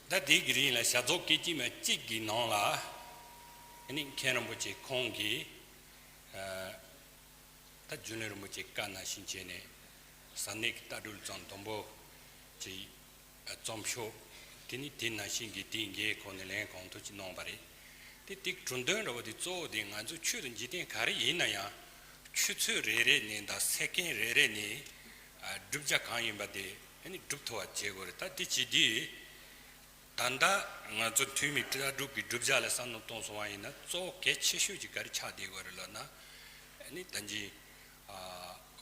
ད་དེ་གི་རིང་ལ་ཞག་རྫོགས་སྐད་ཅིག་མ་གཅིག་གི་ནང་ལ་ནི་མཁན་རིན་པོ་ཆེ་ཁོང་གིས་ཨ། ད་རྒྱུན་ལས་རིན་པོ་ཆེ་བཀའ་ནང་བཞིན་བྱས་ནས་ས་གནས་ཀྱི་ལྟ་གྲུབ་ལུགས་བཟང་དང་པོ་ཅིག་རྩོམ་ཤོག་དེ་ནི་དེ་ནང་བཞིན་གྱི་དེའི་འགན་ཁོ་ནས་ལེན་གང་ཐུབ་ཅིག་གནང་བ་རེད། དེ་དེ་གྲུབ་དོན་འདྲ་བོ་དེ་གཙོ་བོ་དེ་ང་ཚོ་ཆོས་དང་འཇིག་རྟེན་ག་རེ་ཡིན་ན་ཡང་ཆུ་ཚོད་རེ་རེ་ནས་དང་སེ་ཀན་རེ་རེ་ནས་བསྒྲུབ་བྱ་གང་ཡིན་པ་དེ་ནི་སྒྲུབ་ཐུབ་པ་བྱེད་དགོས་རེད། ད་དེ་བྱེད་དུས། ད་ལྟ་ང་ཚོ་ཐོན་མིའི་ལྟ་གྲུབ་ཀྱི་བསྒྲུབ་བྱ་ལ་བསམ་བློ་གཏོང་སོང་བ་ཡིན་ན་གཙོ་བོ་གལ་ཆེ་ཤོས་ཀྱི་ག་རེ་ཆགས་བསྡད་ཡོད་རེད་ལབ་ན། ཨ་ནི་ད་གིན་ཨ་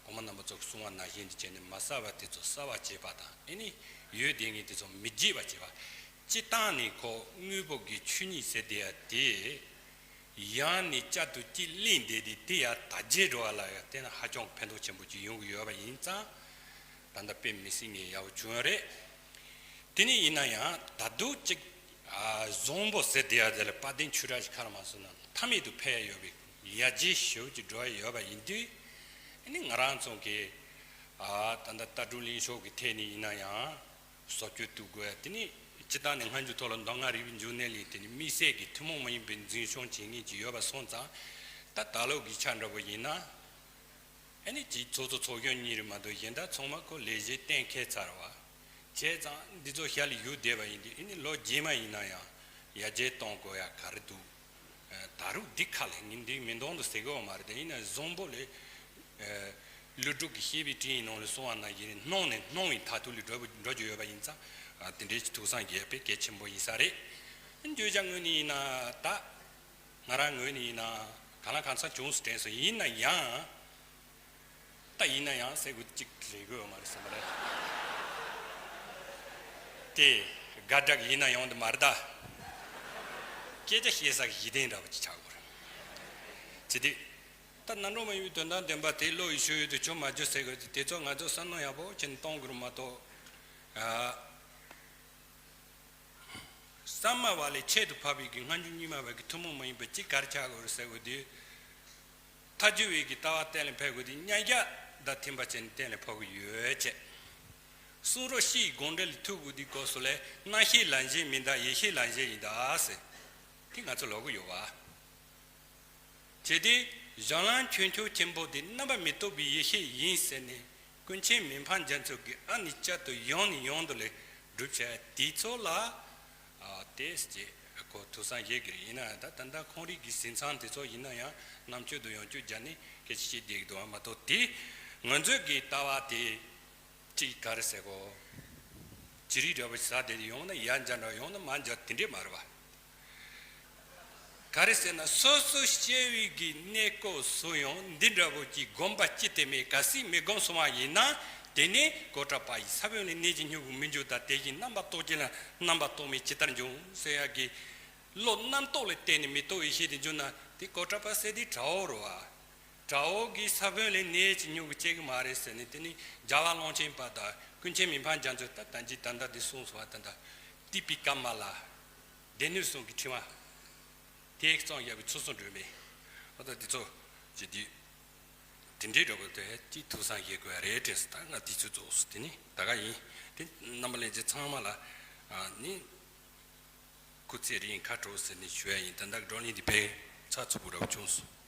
གོང་མ་རྣམ་པ་ཚོ་གསུང་བ་ནང་བཞིན་དུ་བྱས་ནས་མ་གསལ་བ་དེ་ཚོ་གསལ་བ་བྱེད་པ་དང་། ཨ་ནི་ཡོད་བསྡད་མཁན་དེ་ཚོ་མི་བརྗེད་པ་བྱེད་པ། སྤྱིར་བཏང་ནས་ཁོ་དངོས་པོ་གི་ཆོས་ཉིད་ཟེར་བསྡད་ཡ་དེ་ཡང་ནས་བསྐྱར་དུ་གཅིག་གླེང་བསྡད་དེ་དེ་ཡང་དག་བྱེད་འགྲོ་བ་ལ་ཡང་བལྟས་ན་ཧ་ཅང་ཕན་ཐོགས་ཆེན་པོ་ཅིག་ཡོང་གི་ཡོད་པ་ཡིན་ཙང་། ད་ལྟ་དཔེ་མི་སྲིད་ངས་ཡག་པོ་བྱུང་ཡོད་རེད། དེ་ནས་ཡིན་ན་ཡང་ད་དུང་གཅིག་ཨ་བཟང་པོ་ཟེར་བསྡད་ཡ་དེ་ལ་དཔལ་ལྡན་ཆོས་གྲགས་ཀྱིས་ག་རེ་གསུངས་ན། མཐའ་མེད་དུ་འཕེལ་ཡ་ཡོད་པའི་ཡར་རྒྱས་ཞེ་པོ་ཅིག་འགྲོ་ཡ་ཡོད་པ་ཡིན་དུས། ཨ་ནི་ང་རང་ཚོ་གི་ཨ་ད་ལྟ་ལྟ་གྲུབ་གླེང་ཕྱོགས་ཀྱི་ཐད་ནས་ཡིན་ན་ཡང་བཟོ་བཅོས་གཏོང་དགོས་ཡ། དེ་ནས་སྤྱིར་བཏང་ནས་སྔ་འགྱུར་མཐོ་སློབ་མདོ་སྔགས་རིག་པའི་འབྱུང་གནས་ལས་དེ་ནས་དམིགས་བསལ་གྱི་ཐུན་མོང་མ་ཡིན་པའི་འཛིན་སྐྱོང་བྱེད་མཁན་ཅིག་ཡོད་པ་སོང་ཙང་། ད་ད་ལོ་གི་ཆ་འདྲ་པོ་ཡིན་ན། ཨ་ནི་ཅིག་ཚོགས་གཙོ་ཚོགས་གཞོན་གཉིས་རེད་མ་གཏོགས་གཞན་དག་ཚང་མ་ཁོ་ལས་བྱེད་གཏན་འཁེལ་ཚར་བ། བྱས་ཙང་འདི་ཚོ་ཞལ་ལ་ཡོད་བསྡད་པ་ཡིན་དུས་ཨ་ནི་ལོ་རྗེས་མ་ཡིན་ན་ཡང་ཡར་རྒྱས་གཏོང་དགོས་ཡ་ག་རེ་འདུག་ད་རུང་འདི་ཁ་ལ་ངས་འདི་མི་འདང་དུ་ཟེར་གི་ཡོད་མ་རེད། དེ་ཡིན་ན་བཟང་པོ་ལས། ཀླུ་སྒྲུབ་ཀྱི་བཤེས་པའི་སྤྲིངས་ཡིག་ནང་ལ་གསུངས་པ་ནང་བཞིན་སྣང་ནས་སྣང་བའི་མཐར་ཐུག་ལ་འགྲོ་འགྲོ་རྒྱུ་ཡོད་པ་ཡིན་ཙང་། དེ་འདྲའི་ཐུགས་བསམ་བཞེས་པའི་གལ་ཆེན་པོ་ཡིན་ས་རེད། བརྗོད་བྱ་ངོས་ནས་ཡིན་ན་ད། ང་རང་ངོས་ནས་ཡིན་ན་གང་ལ་གང་འཚམ་བྱུང་སོང་དྲན་སོང་། ཡིན་ན་ཡང་། ད་ཡིན་ན་ཡང་ཟེར་དགོས་གཅིག་རེད་དགོས་ཡོད་མ་རེད་བསམ་པ་རེད། དེ་དགའ་དྲག་ཡིན་ན་ཡང་དེ་མ་རེད་ད། སྐད་ཆ་བཤད་ས་གི་གཞི་རྟེན་འདྲ་པོ་ཅིག་ཆགས་དགོས་རེད། ཅི་སྟེ། ད་རྣམ་གྲངས་མ་ཡོད་དོན་དང་ལྡན་པ་དེ་བློ་ཡི་ཤུགས་ཡོད་དུ་ཆུ་མ་རྒྱུ་ཟེར་དགོས་དེ་དེ་ཚོ་ང་ཚོ་བསམ་བློ་ཡག་པོ་བྱས་ནས་གཏོང་དགོས་རེད་མ་གཏོགས། ཨ། གསར་མ་བ་ལས་ཆེད་དུ་ཕབ་པའི་གི་སྔ་འགྱུར་རྙིང་མ་བ་གི་ཐུན་མོང་མ་ཡིན་པ་གཅིག་ག་རེ་ཆགས་དགོས་རེད་ཟེར་དགོས་དུས། ཐལ་འགྱུར་བའི་གི་ལྟ་བ་གཏན་ལ་ཕབ་དགོས་དུས་མཉམ་གཞག་དང་མཐུན་པ་བྱས་ནས་གཏན་ལ་ཕབ་གི་ཡོད་ཅེས། གསུང་རབ་སྤྱིའི་དགོངས་འགྲེལ་ལ་ཐུག་དགོས་དུས་སྐབས་སུ་ལས་རྣམ་ཤེས་ལམ་བྱེད་མིན་ད་ཡེ་ཤེས་ལམ་བྱེད་ཡིན་ད་ཟེར། དེ་ང་ཚོ་ལབ་གི་ཡོད་པ། བྱས་ཏེ་གཞན་ལམ་ཁྱོད་ཆོས་ཆེན་པོ་དེ་རྣམ་པར་མི་རྟོག་པའི་ཡེ་ཤེས་ཡིན་ཟེར་ནས་ཀུན་མཁྱེན་མི་ཕམ་རྒྱ་མཚོ་གིས་ཨ་ནི་བསྐྱར་དུ་ཡང་ནས་ཡང་དུ་ལས་སྒྲུབ་བྱ་དེ་ཚོ་ལ་ཨ་དེ་ཅེས་ཁོ་ཐུགས་བསམ་བཞེས་ཀྱི་རེད། ཡིན་ན་ཡང་ད་ད་ལྟ་ཁོང་རིགས་ཀྱི་གཟིགས་མཚམས་དེ་ཚོ་ཡིན་ན་ཡང་རྣམ་དཔྱོད་དུ་ཡང་བཅུད་སྦྱར་ནས་སྐད་ཆ་བཤད་བསྡད་ཀྱི་འདུག་བ་མ་གཏོགས་དེ་ང་ཚོའི་གི་ལྟ་བ་དེ། གཅིག་ག་རེ་ཟེར་གོ། ཅི་རིགས་འདྲ་པོ་ཞིག་ཟ་བསྡད་དེ་ཡོང་ན་ཡར་འཇགས་འདྲ་ཡོང་ན་མར་འཇགས་དེ་འདྲས་མ་རེད་པ། ག་རེ་ཟེར་ན་སོ་སོ་སྐྱེ་བོའི་གི་གནས་སྐབས་སུ་ཡང་འདི་འདྲ་པོ་གི་སྒོམ་པ་ཅི་སྟེ་མེད་ག་སྲིད་མི་སྒོམ་སོང་བ་ཡིན་ན་དེ་ནི་གོ་ཁྲབ་པ་ཡི་ས་བོན་ལས་གནས་ཀྱི་སྨྱུ་གུ་མི་འཇུག་ད་དེ་བཞིན་རྣམ་པར་རྟོག་གྱུར་ལ་རྣམ་པར་རྟོག་མེད་ཇི་ལྟར་འབྱུང་ཟེར་ཡ་གི། བློ་རྣམ་རྟོག་ལ་བརྟེན་ནས་མི་རྟོག་པའི་ཤེས་དེ་འབྱུང་ན་དེ་གོ་ཁྲབ་པ་ཟེར་དེ་དྲག་པོ་རེད་པ། དགྲ་བོ་གི་ས་བོན་ལས་ནད་ཀྱི་སྨྱུ་གུ་སྐྱེ་གི་མ་རེད་ཟེར་ནས་དེ་ནི་རྒྱལ་བ་ཀློང་ཆེན་པ་དང་ཀུན་མཁྱེན་མི་ཕམ་རྒྱ་མཚོས་ད་ལྟ་ཅི་ད་ལྟ་འདི་གསུངས་སོང་བ་ད་ལྟ་ཏི་པི་ཀ་མ་ལ་སྡེ་སྣོད་གསུམ་གྱི་ཕྲེང་བ་དེ་གཙང་ཡབ་ཀྱི་ཚུལ་གསུང་སྒྲོན་མེ་འོ་ད་འདི་ཚོ་ཅི་འདི་དེ་འདྲའི་འདྲ་པོ་དེ་ཅི་ཐུགས་བསམ་བཞེས་དགོས་ཡ་རེད་དྲན་སོང་། ད་ང་དུས་ཚོད་རྫོགས་སོང་། དེ་ནི་ད་ག་ཡིན་དེ་རྣམ་པ་ལྷན་རྒྱས་ཚང་མ་ལ་ནི། སྐུ་ཚེ་རིང་ཁ་དྲོ་ཟེར་ནས་ཞུ་ཡ་ཡིན། ད་ལྟ་བགྲོ་གླེང་འདི་དཔེ་ཚགས་ཚུད་པོ་འདྲ་བོ་བྱུང་སོང་